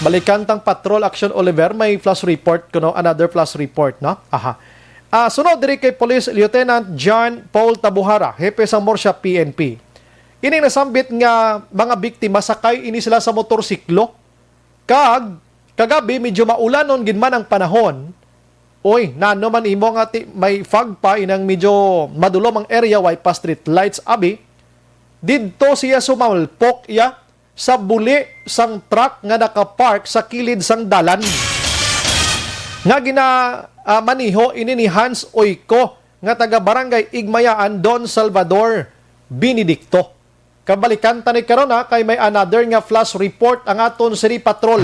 Balikan tang Patrol Action Oliver, may flash report kuno, another flash report, no? Aha. Ah, sunod diri kay Police Lieutenant John Paul Tabuhara, hepe sang Murcia P N P. Ining nasambit nga mga biktima, sakay ini sila sa motorsiklo. Kag kagabi, medyo maulanon gid man ang panahon. Oy, nano man imo nga ti-, may fog pa, inang medyo madulom ang area, way pa street lights, abi. Didto siya sumalpok iya sa buli sang truck nga nakapark sa kilid sang dalan. Nga gina, ah, maniho ini ni Hans Oyko nga taga Barangay Igmayaan, Don Salvador Benedicto. Kabalikan ta ni karon, ha, kay may another nga flash report ang aton City Patrol.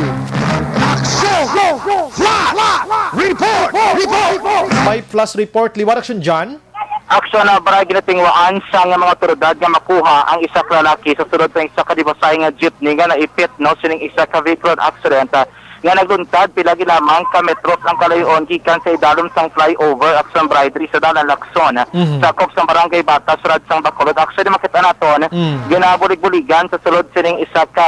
Action! Flash! Report! Report! May flash report liwat, Action John. Aksyon na, Bray, ginatingwaan sa nga mga otoridad nga makuha ang isa ka lalaki sa sulod sa isa ka dibosay nga jeepney nga naipit, no, sining isa ka vehicular accident, ah, nga nagluntad pila gid lamang ka metros ang kalayo-on gikan sa idalom sang flyover, Aksyon Bray, diri sa Dalan Lacson, Mhm. sakop sang Barangay Bata, siyudad sang Bacolod. Actually, makita naton, Mm. ginabulig-buligan sa sulod sining isa ka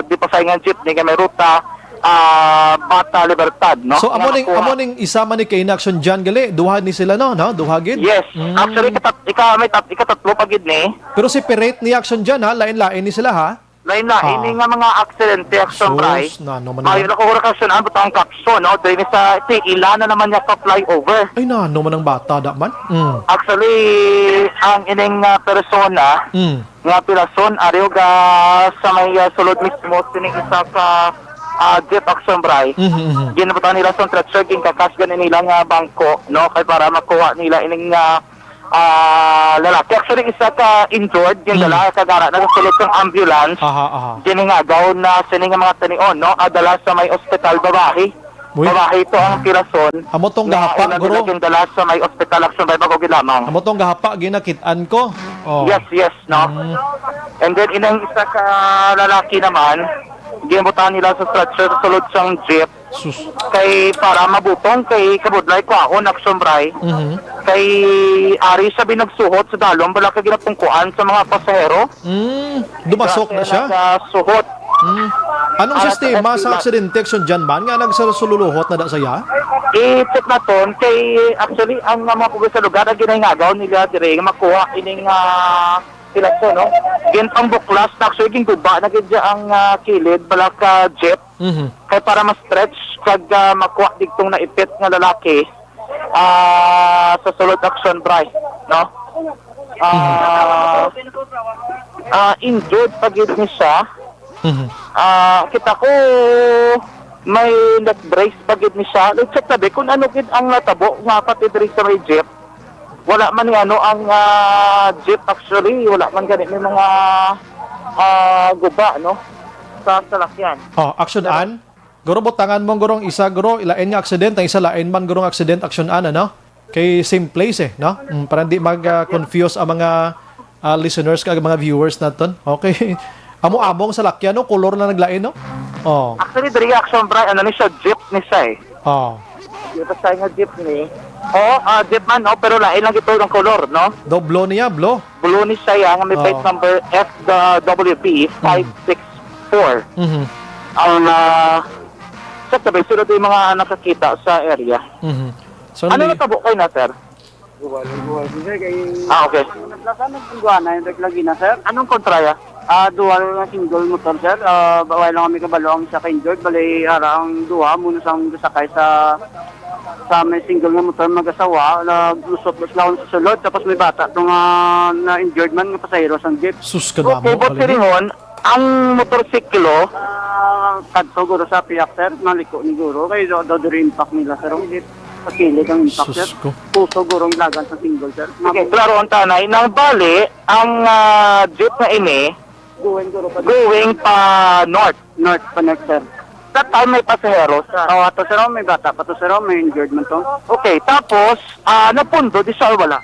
dibosay nga jeepney nga may ruta, ah, Bata Libertad, no? So, Nga amo ning, makuha. amo ning isa man ni kay Action John gali, duha ni sila, no? No? Duha gid? Yes. Mm. Actually, ikatat-, ika-, may tat-, ikatatlo pa gid ni. Pero separate ni Action John, ha? Lain-lain ni sila, ha? Lain-lain Ah. ni nga mga aksidente, Action Bray. Sus, nano man Mayo yan? Na ko oras, Action Ann, butang kapsyon, no? Diri sa, ti, ila na naman niya ka flyover. Ay, nano man ang bata, da man? Mm. Actually, ang ining, ah, persona Mm. nga pilason, ari og, ah, sa may, ah, sulod mismo, sining isa ka, ah, jeep, Action Bray. Mhm, mhm. Ginbutan nila sa stretcher, ginkakasgan nila nga bangko, no? Kay para makuha nila ining, ah, ah, lalaki. Actually, isa ka injured, yung Mm. dala, kagara na sa sulod sang ambulance. Aha, aha. Giningagaw na sini nga mga tinion, no? Adala sa may ospital, babae. Uy. Babae ito ang kirason. Amo tong Na gahapa, una nila guro. Gindala sa may ospital, Action Bray, bago gilamang. Amo tong gahapa, ginakit-an ko. Oh. Yes, yes, no? Mm. And then, inang isa ka lalaki naman, ginbutan nila sa stretcher sa sulod sang jeep. Sus. Kay para mabutong, kay kabudlay kwaon, Action Bray. Mhm. Kay ari siya binagsuhot sa dalom, bala ka ginapungkuan sa mga pasahero. Mm, dumasok na Kaya siya? Nagasuhot. Mm. Anong Alas sistema sa sa pila. Aksidente, Action Jan man, nga nagsasululuhot na da saya? I-check naton kay actually ang mga pulis sa lugar ang ginahingagaw nila dire nga makuha ining, ah, sila to, no? Ginpangbuklas na, actually ginguba na gid ang, ah, kilid, bala ka jeep. Mhm. Kay para ma-stretch kag, ah, makuha digtong naipit nga lalaki, ah, sa sulod, Action Bray, no? Ah, ah, injured pa gid ni siya. Mhm. Ah, kita ko may neck brace pa gid ni siya. Let's check tabi kung ano gid ang natabo nga pati diri sa may jeep. Wala man ni ano ang, ah, jeep actually. Wala man gani may mga, ah, guba, no? Sa salakyan. Oh, Action Pero Ann? Guro, butangan mo, guro, ang isa, guro, lain nga accident, ang isa lain man, guro, nga accident, Action Ann, ano? Kay same place, eh, no? Mm, para di mag, ah, confuse ang mga, ah, listeners kag mga viewers naton. Okay. Amo-amo ang salakyan, no? Kolor na naglain, no? Oh. Actually, diri, Action Bray, ano ni siya, jeep ni siya, eh. Oh. Di ba siya nga jeep ni? Oo, ah, jeep man, no? Pero lain lang ito ng kolor, no? Do, blue niya, blue. Blue ni siya, nga may plate Oo. number F W B five six four. Mhm. Ang, ah, sa tabi, sila ito yung mga nakakita sa area. Mhm. So, Ano hindi natabo kayo na, sir? Duwal, duwal, sir, kay Ah, okay. Naglasan, nagpungguan na yung lagi na, sir. Anong kontraya? Ah, duwal nga single motor, sir. Ah, bawal lang kami kabalo ang isa ka injured. Bali, ara ang duha, muna sang gasakay sa, sa may single nga motor, mag-asawa, naglusot sila sa sulod, tapos may bata to nga na-injured man nga pasahero sa jeep. Sus, kadamo, Okay, but kalini. Siringon, ang motorsiklo, ah, kadto guro sa piyak, sir, maliko ni guro, kay do, do diri impact nila, sir, oh. Sa kilid ang impact, Sus sir. Ko. Puso guro ang ilagan sa single, sir. Okay, klaro ang tanay. Nang bali, ang, ah, jeep na ini, Going, guro, pa going pa north. North pa north, sir. That time may pasahero, sir. Oo, ato, sir, oh, may bata pa to, sir, oh, may injured man to. Okay, tapos, ah, napundo di siya o wala?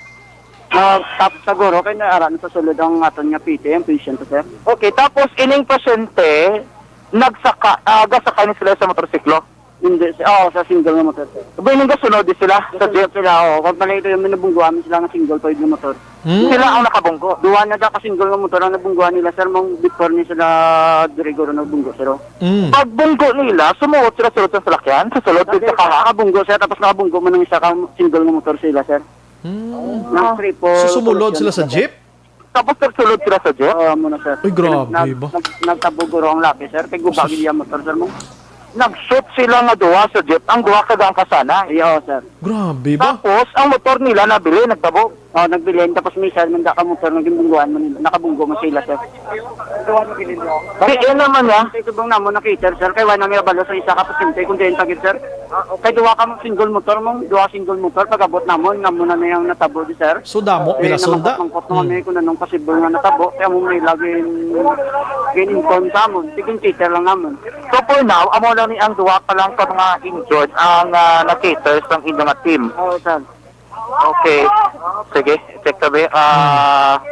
Ah, tap-, siguro, kay naara na sa sulod ang aton nga P T, ang patient to, sir. Okay, tapos ining pasyente, nagsaka, ah, gasakay ni sila sa motorsiklo? Hindi, sir. Oo, sa single nga motor, sir. Bining gasunod di sila sa Gasunod jeep? Sila, oo. Kung pala ito yung minabungguan sila nga single pa yung motor. Hmm. Sila ang nakabunggo? Duha na da ka single nga motor ang nabungguan nila, sir, mong before ni sila diri guro nagbunggo, sir, oh. Mm. Pagbunggo nila, sumuot sila sulod sa salakyan, sa sulod Sabi, sa kaha. Nakabunggo, sir, tapos nakabunggo man ang isa ka single nga motor sila, sir. Hmm. Nang triple So, sumulod sila sa solution, sir. Jeep? Tapos nagsulod sila sa jeep? Oo, muna, sir. Uy, grabe Nag-, ba? nag-, nagtabog guro ang laki, sir. Kay guba Sus. Gid iya motor, sir, mo. Nag-shoot sila nga duha sa jeep, ang duha ka gangkasana. Iyo, sir. Grabe ba? Tapos, ang motor nila nabili, nagtabog. Oh, nagbilin, tapos may isa, nanda ka motor, naging bungguan mo nila. Nakabunggo mo sila, sir. Di, yun naman niya. Sa itubong namo, nakita, sir. Kay wala nang balo sa isa ka pasyente, kung diyan pagid, sir. Kay duha ka single motor mo, duha single motor, pag-abot namon, namo na na yung natabo, di, sir. So, damo, Eh, pila sunda? Namangkot-mangkot naman Hmm. Eh, kung anong possible nga natabo, kaya mo may lagi in-, in-inform sa amon. Sige, teacher lang namon. So, for now, amo lang ni ang duha pa lang ka mga injured ang, ah, na-cater sang inyo nga team. Oo, sir. Okay. Sige, check tabi. Ah, Hmm.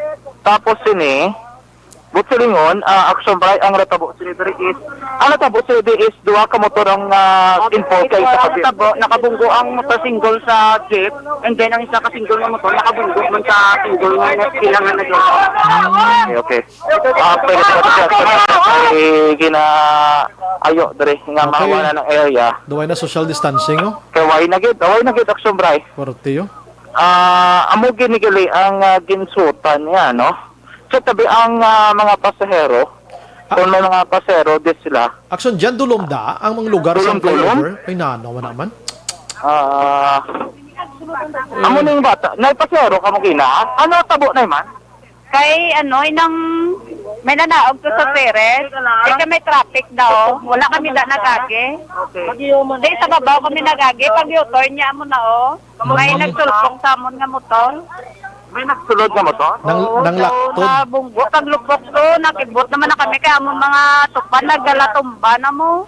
Tapos sini, Butselingon, ah, Action Bray, ang natabo sini diri is, ang natabo sini diri is duha ka motor ang, ah, involved kay sa kabit. Natabo, nakabunggo ang motor single sa jeep, and then ang isa ka single nga motor nakabunggo man sa single nga na-, kailangan na jeep. Hmm. Okay, okay. Ah, pwede sa kasi, eh, gina-, ayo, dre, nga Okay. Mahawa na ng area. Duway na social distancing, oh. Kay why na gid? Why na gid, Action Bray? Korte, oh. Ah, amo gini gali ang, ah, ginsutan niya, no? Sa tabi ang, ah, mga pasahero, Kung may mga pasero, di sila. Action dyan, dulom da ang mga lugar sa Dulom-dulom? flyover. Ay, nano, wala man. Ah, amo ning bata. Nay, pasero ka mo gina? Ano tabo na man? Kay ano, inang may nanaog to sa Perez. Kay ka may traffic daw. Wala kami da nagagi. Okay. Di sa babaw kami nagagi. Pag U-turn niya mo na, oh. May nagsulpong sa amon nga motor. May nagsulod nga motor? Nang, Oo, nang so, laktod. Nabunggo. Paglupok to, nakibot naman na kami. Kaya amon mga tupan, nagalatumba na mo.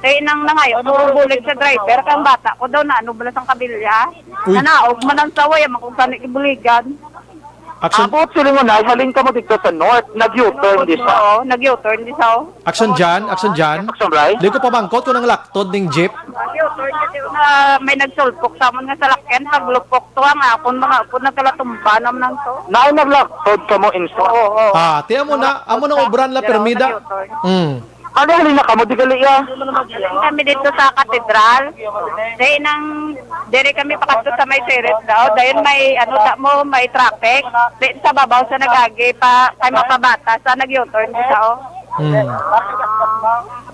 Kaya nang nangayo, puro bulig sa driver. Kaya ang bata ko daw, naano bala sang kabilya. Uy. Nanaog man ang saway, ang kung saan ibuligan. Action. Abot, silingon na, halin ka mo dito sa north, nag-U-turn di siya. Oo, nag-U-turn di siya, oh. Action dyan, action dyan. Action, Bray. Di ko pamangkot kung ang laktod ning jeep. Nag-U-turn kasi na may nagsulpok sa amon nga salakyan, paglupok to ang akon mga upod nagkalatumba naman ang to. Naay naglaktod ka mo, inso? Oo, oo. Ah, tiyan mo na, amo nang obran la permida. Nag-U-turn. Mm. Ano, halin na ka mo, di gali, ah? Kami dito sa katedral. Di nang, diri kami pakadto sa may Ceres daw. Dayon may, ano, da mo, may traffic. Di sa babaw sa nagagi pa, kay mapabata sa nag-U-turn sa, oh. Hmm.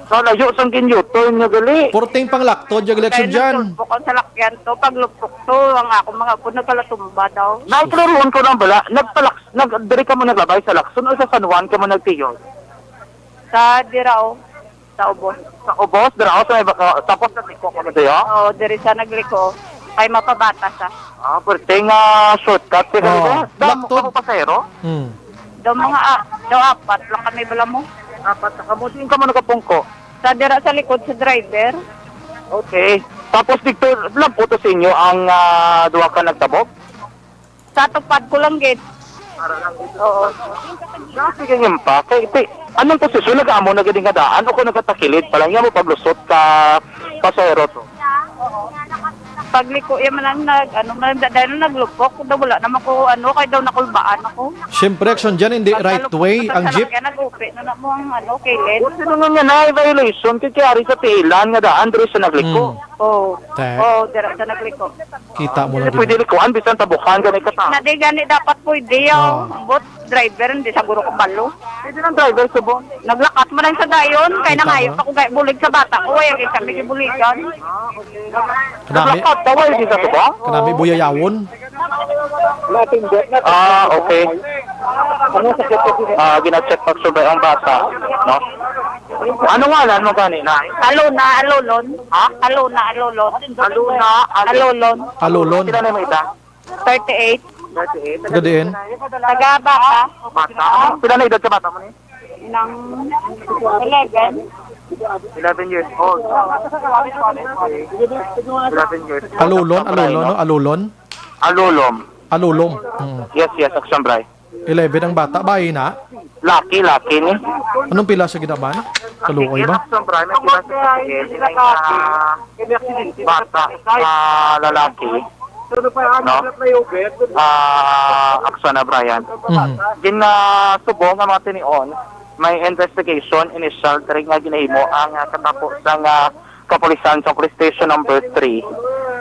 So, layo sang gin-U-turn nyo gali. Purting panglaktod, yung election Kaya dyan. Nagtulpok ang salakyan to, paglupok to, ang akong mga upod nagkalatumba daw. Naiklaruhon ko lang bala, nagpalak-, nag, diri ka mo naglabay sa Lacson o sa San Juan ka mo nagtiyon? Sa Dirao, sa Ubos. Sa Ubos, Dirao, sa may baka, tapos nagliko ka mo diyo? Oo, diri sa nagliko. Kay mapabata sa. Ah, pwerte nga shortcut. Kaya Oo, damo ka mo pasahero? Hmm. Daw mga, ah, daw apat lang kami bala mo. Apat na kamo. Diin ka mo nakapungko? Sa dira sa likod sa driver. Okay. Tapos dito, lamputo sa inyo ang, ah, duha ka nagtabog? Sa tupad ko lang, gid. Oo. Sige, yun pa. Kay, ti-, anong posisyon? Nag-amo na gid nga daan o kung nagkatakilid pa lang? Yan mo paglusot ka pasahero to? Pagliko, yan man ang nag-, ano man, da-, dahil naglupok, da wala naman ko, ano, kay daw nakulbaan ako. Siyempre, action dyan, hindi right way ang jeep. Kaya nag-upi na na mo ang, ano, kilid. Kung sino nga nga na, violation, kay kiyari sa piilan nga daan, diri sa nagliko. Mm. Oo. Te. Oo, dira sa nagliko. Kita mo na Hindi din. Pwede likuan, bisan tabukan, gani ka ta. Na di gani dapat pwede, oh. Oo. Ambot, driver, hindi siguro kabalo. Pwede ng driver, subong. Naglakat mo lang sa dayon, kay Kita nangayo mo? Pa ko gay-, bulig sa bata ko, eh, kay kami gibuligan. Kanami, Naglakat daw, eh, di sa subong? Kanami buyayawon. Ah, okay. Ah, gina-check pag subay ang bata, no? Ano ngalan mo gani, Nay? Alona, Alolon. Ha? Alona, Alolon. Alona, Alolon. Alolon. Alolon. Pila na may edad? Thirty-eight. Thirty-eight. Taga diin? Taga Bata. Bata. Pila na edad sa bata mo ni? Nang eleven. Eleven years old. Eleven years old. Alolon, Alolon, no? Alolon? Alolom. Alolom. Mm. Yes, yes, Action Bray. Eleven ang bata. Bayi na? Laki, laki ni. Anong pila sa ginaban? Kaluoy ba? Action Bray, may pila sa pagkakit. May, ah, bata, ah, lalaki. No? Ah, Action na, Brian. Mhm. Gin, ah, subong ang mga tinion, may investigation, initial, diri nga ginahimo ang, ah, katapo sang, ah, kapulisan sa Police Station number three.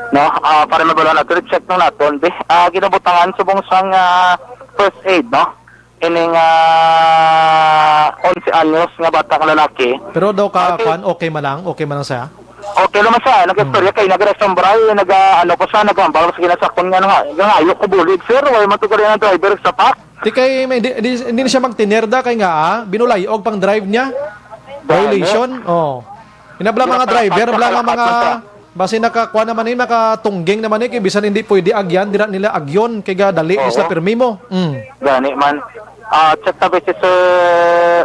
No? Ah, para mabulan nato, check nung naton. Di, ah, ginabutangan subong sang, ah, first aid, no? Ining, ah, onse anyos nga bata nga lalaki. Pero daw ka, Okay. Kwan, okay man lang? Okay man lang siya? Okay naman siya. Nag-istorya Hmm. kay nag-resombra, eh, nag, ah, ano ko siya, nag-ambal ko sa ginasakon nga, nga, nga, ayaw ko bulig, sir. Wala man to gali ng driver sa pak. Di kay, may, di, di, hindi na siya magtiner da kay nga, ah, binulay og pang drive niya. Dahil Violation. Oh. Ina bala mga Pinapalakas driver, bala nga mga, sa base nakakuha naman ni, nakatungging naman ni, kay bisan hindi pwede agyan, dira nila agyon, kay ga dali, Oo. Isla pirmi mo. Mm. Gani man. Ah, check na si sir,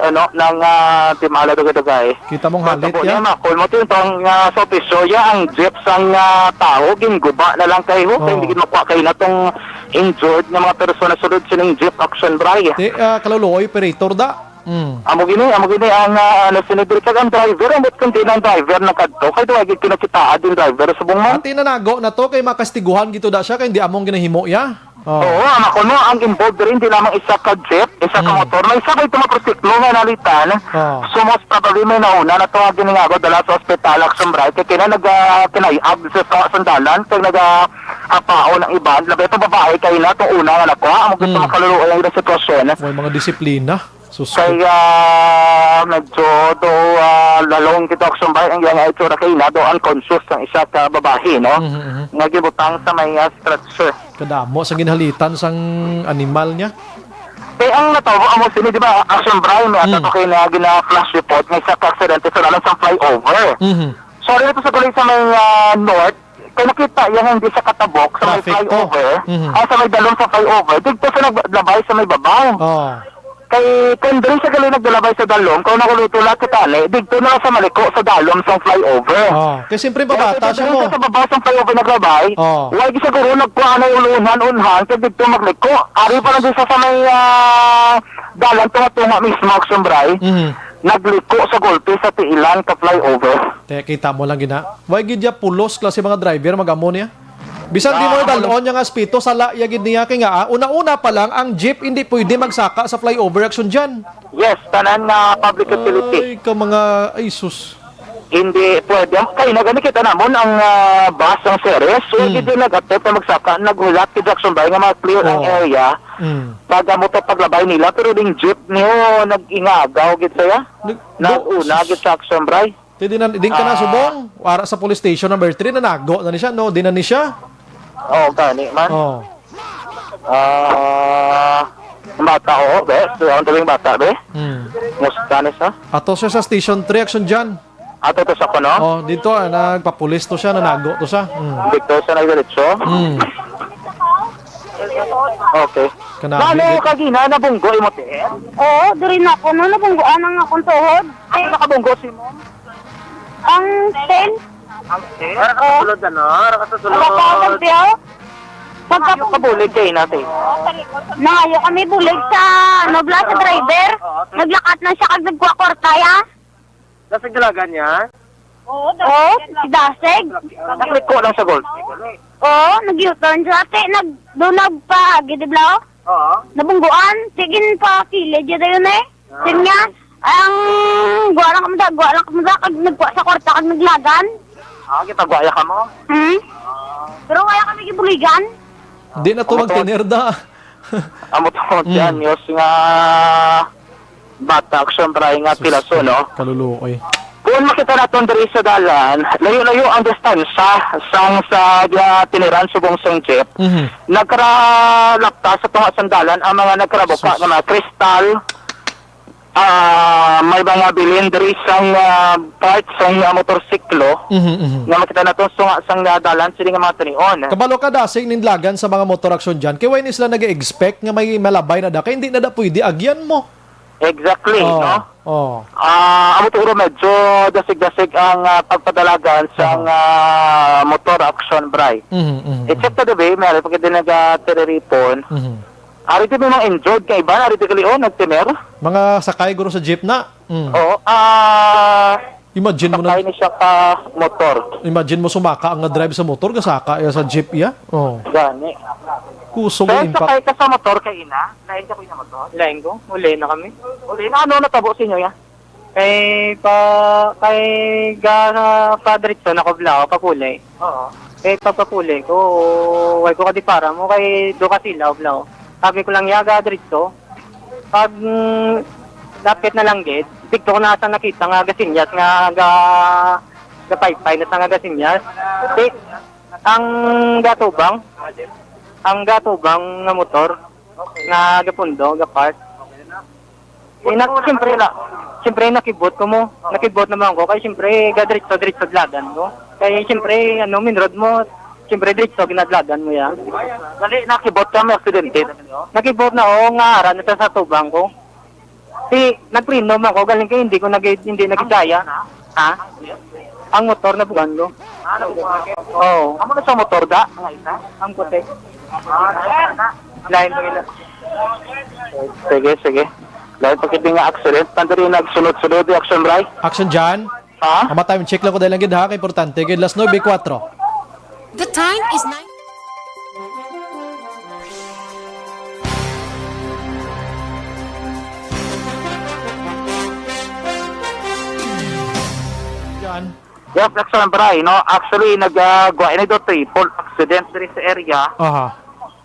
ano, ng, ah, Team Ala Dugay-Dugay. Kita mong halit, Pagkabo ya? Niya, makul mo, ito yung pang, ah, sa opisyo, ya, ang jeep sang, ah, tao, ginguba na lang kayo, Oo. Kaya hindi makuha kayo na tong injured nga mga persona sulod sining jeep Action Bray. Ti, ah, kaluluoy, operator da. Mm. Amo gini, amo gini ang, ah, ano, sinidri kag ang driver, ang ba't kundi ng driver nakadto? Kay duha gid kinakitaan din driver, subong mo? Ati na nago na to, kay makastiguhan gito da siya, kay hindi among ginahimo ya. Oh. Oo, ang ako no, ang involved diri, hindi lamang isa ka jeep, isa ka Mm. motor, may isa kay tumaprosiklo nga nalitan. Oh. So, most probably, may nauna na to nga giningago dala sa ospital, Action Bray, kay kina nag, ah, kinayag sa, sa sandalan, kay nag, ah, apaon ang iban. Labi ito, babae, kay na, itong una nga nakuha, amo gito Mm. makaluluoy ang ilang sitwasyon. May mga disiplina. Sus ko. Kay, ah, medyo do, ah, lalong kita, Action Bray, ang iyang itsura kay ina, do unconscious ang isa ka babayi, no? Mhm, mhm. Nga gibutang sa may, ah, stretcher. Kadamo sa ginhalitan sang animal niya. Eh, ang natabo amo sini, di ba, Action Bray, may Mm. ato kay na gina-flash report nga isa ka aksidente sa dalan sang flyover. Mhm. So, dito sa gulay sa may, ah, north, kay nakita iya nga hindi sa katabok sa may Traffic to. Flyover, Mhm. ah, sa may dalom sa flyover, dito sa naglabay sa may babaw. Oh. Kay kung diri sa gali naglalabay sa dalom, kung nakuluto lahat sa tali, dito na sa maliko sa dalom sa flyover. Oh. Kay siyempre, Kaya babata dito siya diri mo. Sa babaw sa flyover naglabay, Oh. why di siguro nagkuha na yung unhan-unhan, kaya dito magliko. Ari pa lang dito sa may, ah, dalan tunga-tunga mismo, Action Bray. Mhm. Nagliko sa gulpi sa tiilan ka flyover. Te, kita mo lang gina. Why gid ya pulos klase mga driver mag-amo niya? Bisan di mo Ah, nadal-on niya nga aspeto, sala ya gid niya kay nga, ah, una-una pa lang ang jeep hindi pwede magsaka sa flyover, Action Jan. Yes, tanan nga public utility. Ay, ka mga, ay sus. Hindi pwede. Kay na gani kita namon ang, ah, bus ang series. So, Hmm. hindi din nag-attempt na magsaka, naghulat kay Jackson Bay nga ma-clear ang Oo. Area. Hmm. Pag-amo to paglabay nila, pero ding jeep niyo nag-ingagaw gid saya. Nag-, Nag-una sus. Gid sa Action Bray. Te, di na, di ka na Ah. Subong. Wara sa police station number three, nanago na ni siya, no? Di na ni siya. Oo, gani man. Oh. Ah, ang bata, oo, be. Ang tabing bata, be. Hmm. Musta na siya? Ato siya sa Station three, Action Jan. Ato to sa kuno? Oh, dito, ah, nagpapulis to siya, nanago to siya. Hmm. Dito sa nagdiretso? Hmm. Okay. Kanabi, Lalo dito. Kagina, nabunggo imo, te? Oo, diri na ako, no, nabunggoan ang akong tuhod. Ano nakabunggo si mo? Ang ten. Ang ten? Ara ka sa sulod, ano? Ara ka sa sulod. Ara ka sa sulod. Pagka- Ayaw ka bulig kay natin. Nangayo kami bulig sa, ano, bla, sa driver. Oo, oo. Naglakat na siya kag nagkuha kwarta, ya. Dasig dalagan niya? Oo, si Dasig. Nagliko lang sa gold. Oo, nag-U-turn siya. Te, nag-, doon nagpaagi, di bla? Oo. Nabungguan. Sige, pa kilid, yun, yun, eh. Sin nga, ang guwa lang kamo da, guwa lang kamo da, kag nagkuha sa kwarta, kag naglagan. Ah, gipagwaya kamo? Hmm? Pero wala kami gibuligan. Di na to Amo to. Magtener da. Amo to, Mm. Jan, news nga bata, Action Bray nga Sus, pilaso, no? Kaluluoy. Kung makita naton diri sa dalan, layo-layo ang distansya sang sa, ah, tiniran subong sang jeep. Mhm. Nagkaralapta sa tunga sang dalan ang mga nagkarabuka Sus. Nga mga kristal, ah, may mga bilin diri sang, ah, part sang, ah, motorsiklo Mhm, mhm. Nga makita naton sa tunga sang, ah, dalan sini nga mga tinion. Kabalo ka, Dasig, ning dalagan sa mga motor, Action Jan. Kay why ni sila nag-expect nga may malabay na da? Kay hindi na da pwede agyan mo. Exactly, Oh, no? Oh. Ah, amo to, medyo dasig-dasig ang, ah, pagpadalagan sang, Oh. Ah, motor, Action Bray. Mhm, mhm, Except mhm. Today, may ari pa gid nagatiriripon. Mhm. Ari din may mga injured kay iban, ari din kalion, nagtener. Mga sakay guro sa jeep na. Mm. Oo, ah, Imagine mo na. Sakay ni siya ka motor. Imagine mo sumaka ang nga drive sa motor, kasaka iya sa jeep iya. Oh. Gani. Kusog Sir, ang impact. Sakay ka sa motor kay ina? Lain ka ko ina motor? Lain ko. Uli na kami. Uli na, ano natabo sa inyo ya? Kay pa, kay ga, pa diretso na ko bla, papuli. Oo. Kay pagpapuli ko, way ko kadipara mo, kay do ka sila, bla. Sabi ko lang, yaga diretso. Pag, mm, lapit na lang gid, dito ko na sa nakita nga gasinyas nga ga, gapaypay na sa nga gasinyas. Di, ang gatubang, ang gatubang nga motor, nga gapundo, gapark. Eh, na, siyempre, na, siyempre, nakibot ko mo. Nakibot naman ko. Kay, siyempre, ga diretso, diretso dalagan ko. Kay, siyempre, ano, main road mo, siyempre, diretso, ginadalagan mo yan. Dali, nakibot ka, may aksidente. Nakibot na, oo, nga, ara, nasa sa tubang ko. Si, nagpreno man ko, galing kay hindi ko nag-, hindi nagkaya. Ha? Ang motor na bugan ko. Oo. Amo na sa motor, da? Ang puti. Lain pa gina. Sige, sige. Dahil pagkita nga accident, nandito yung nagsunod-sunod yung action, Bray? Action dyan? Ha? Ama time check lang ko dahil lang gid ha, kay importante gid. Las nuebe y kuatro. The time is nine. Yan. Yes, Action Bray, no? Actually, nag, ah, gwa ini do triple accident diri sa area. Aha.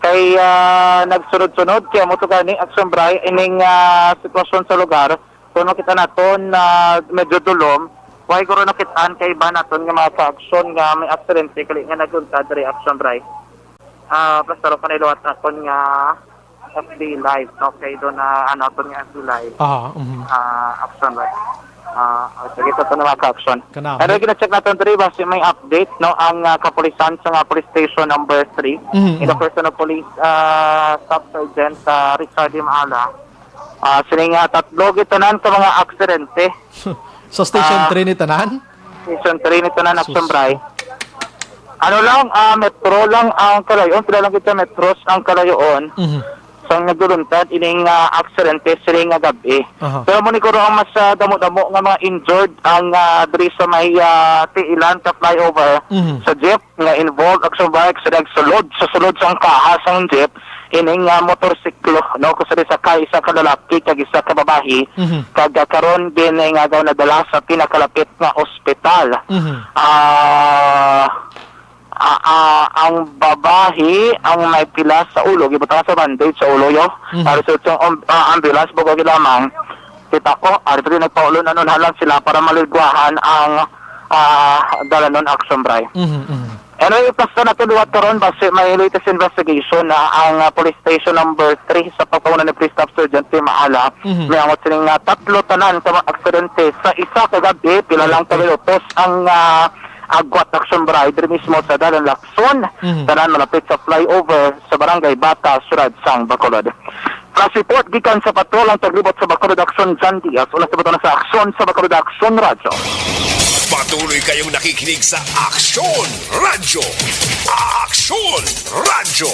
Kay, ah, nagsunod-sunod, kaya mo to gani, Action Bri, ining, ah, sitwasyon sa lugar. Kung makita naton na medyo dulom, way guro nakitaan kay iba naton nga mga ka-action nga may aksidente, kali nga nagluntad diri, Action Bri. Ah, basta ro pa nailuwat naton nga F B Live, no? Kay doon na, ano, aton nga F B Live. Aha, mhm. Ah, Action Bri. Ah, sige, sa ito na mga ka-action. Kanabi. Pero gina-check naton diri, basi may update, no? Ang, ah, kapulisan sa nga police station number three, Mhm, in the mhm. person of police, ah, Staff Sergeant, ah, Richard Imala. Ah, sini nga tatlo gitanan ka mga aksidente. Sa Station Ah, three ni tanan? Station three ni tanan, Sus. Action Bri. Ano lang, ah, metro lang ang kalayon, pila lang kita metros ang kalayon. Mhm. Sang nagduluntad ining, ah, aksidente sini nga gab-i. Aha. Pero mo ni guro ang mas, ah, damo-damo nga mga injured ang, ah, diri sa may, ah, tiilan ka flyover Mhm. sa jeep nga involved, Action Bri, sa nagsulod, sa sulod sang kaha sang jeep, ining, ah, motorsiklo, no, kung sa isa ka, isa ka lalaki kag isa ka babayi, Mhm. kag, ah, karon gin-, nga daw nadala sa pinakalapit nga ospital. Mhm. Ah, ah, ah, ang babayi ang may pila sa ulo, gibutang sa bandage sa ulo, yo. Mhm. Ang result sang, um, ah, ambulance, bugo lamang, kita ko, ari pa rin nagpaulo na nun, halang sila para maligwahan ang, ah, dalanon, Action Bri. Mhm, mhm. Anyway, basta na to liwat karon, basi may latest investigation na ang, ah, police station number three sa pagpanguna ni Police Staff Sergeant Tim Ala. Mhm. May angot sining, ah, tatlo tanan ka mga aksidente sa isa ka gab-i, pila lang ka minutos ang, ah, agwat, Action Bri, diri mismo sa Dalan Lacson, Mhm. tanan malapit sa flyover sa Barangay Bata, Siyudad sang Bacolod. Plus report gikan sa patrol ang taglibot sa Bacolod Action, John Diaz. Una sa bato na sa Aksyon sa Bacolod Action Radyo. Patuloy kayong nakikinig sa Aksyon Radyo. Aksyon Radyo.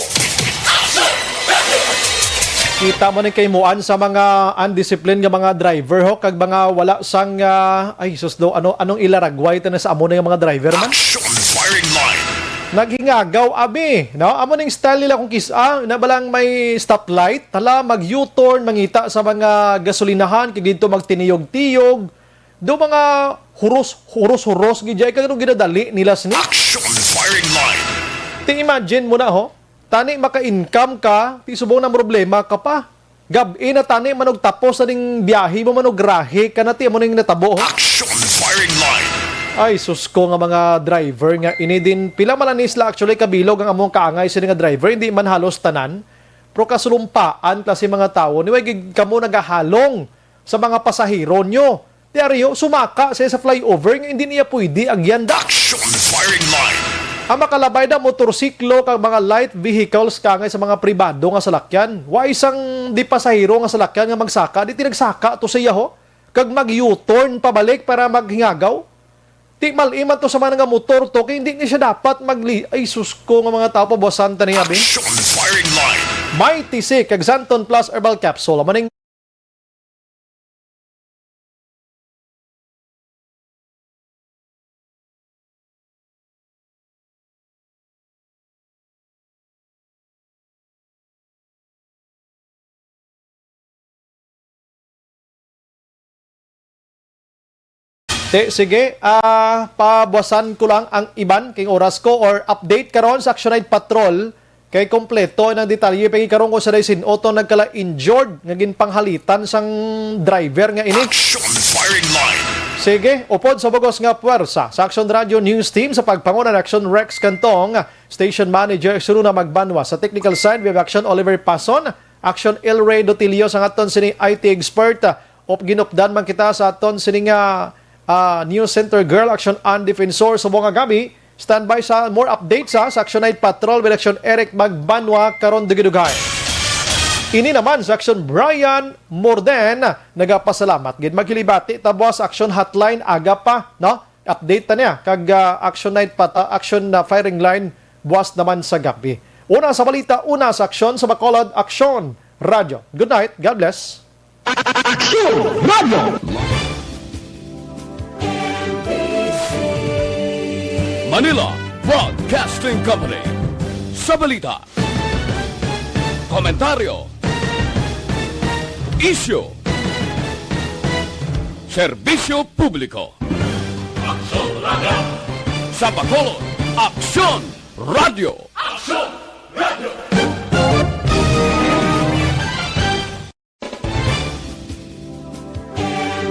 Kita mo ning kaimuan sa mga undisciplined nga mga driver, ho, kag mga wala sang, ah, ay, sus, do, ano, anong ilaragway ta na sa amo na nga mga driver man? Action Firing Line. Naghingagaw, abi, no? Amo ning style nila kung kis-, ah, na balang may stoplight, hala, mag-U-turn, mangita sa mga gasolinahan, kag didto magtiniyog-tiyog. Do mga huros, huros-huros, gid jay, kag ano ginadali nila sini? Action Firing Line. Ti imagine mo na, ho? Tani maka-income ka, ti subong na problema ka pa. Gab-i na tani, manog tapos na ding biyahe mo, manog rahe ka na, ti amo ning natabo, ho? Action Firing Line. Ay, sus ko nga mga driver nga ini din. Pila man lang ni sila actually kabilog ang among kaangay sini nga driver, hindi man halos tanan. Pero kasulumpaan klase mga tawo, ni way gid kamo nagahalong sa mga pasahero nyo. Ti ari, ho, sumaka siya sa flyover nga hindi niya pwede agyan da. Action Firing Line. Ang makalabay na motorsiklo kag mga light vehicles kaangay sa mga pribado nga salakyan. Wa isang di pasahero nga salakyan nga magsaka, di ti nagsaka to siya, ho. Kag mag-U-turn pabalik para maghingagaw. Ti mal-i man to sa mga nga motor to, kay hindi ni siya dapat magli-, ay, sus ko nga mga tao, pabuwasan ta ni abi. Action Firing Line. Mighty C kag Xanthone Plus Herbal Capsule. Amo ning Te, sige, ah, pabuwasan ko lang ang iban kay oras ko or update karon sa Action Night Patrol. Kay kompleto ang detalye, pagi karon ko sa sin-o to nagkala-injured nga ginpanghalitan sang driver nga ini. Action Firing Line. Sige, upod sa bugos nga puwersa sa Action Radio News Team sa pagpanguna ni Action Rex Cantong, Station Manager Suruna Magbanwa, sa technical side, we have Action Oliver Pason, Action El Rey Dotilio, sang aton sini I T expert, Op, ginupdan man kita sa aton sini nga, ah, News Center Girl, Action Ann Defensor, subong nga gab-i. Standby sa more updates, ha, sa Action Night Patrol with Action Eric Magbanwa karon dugay-dugay. Ini naman sa Action Brian Morden, nagapasalamat gid. Maghilibati ta buwas sa Action Hotline aga pa, no? Update ta niya kag, ah, Action Night Pat-, ah, Action, ah, Firing Line buwas naman sa gab-i. Una sa balita, una sa aksyon sa Bacolod Aksyon Radyo. Good night. God bless. Aksyon Radio. Manila Broadcasting Company. Sa balita, komentaryo, isyu, serbisyo publiko. Aksyon Radio. Sa Bacolod, Aksyon Radio. Aksyon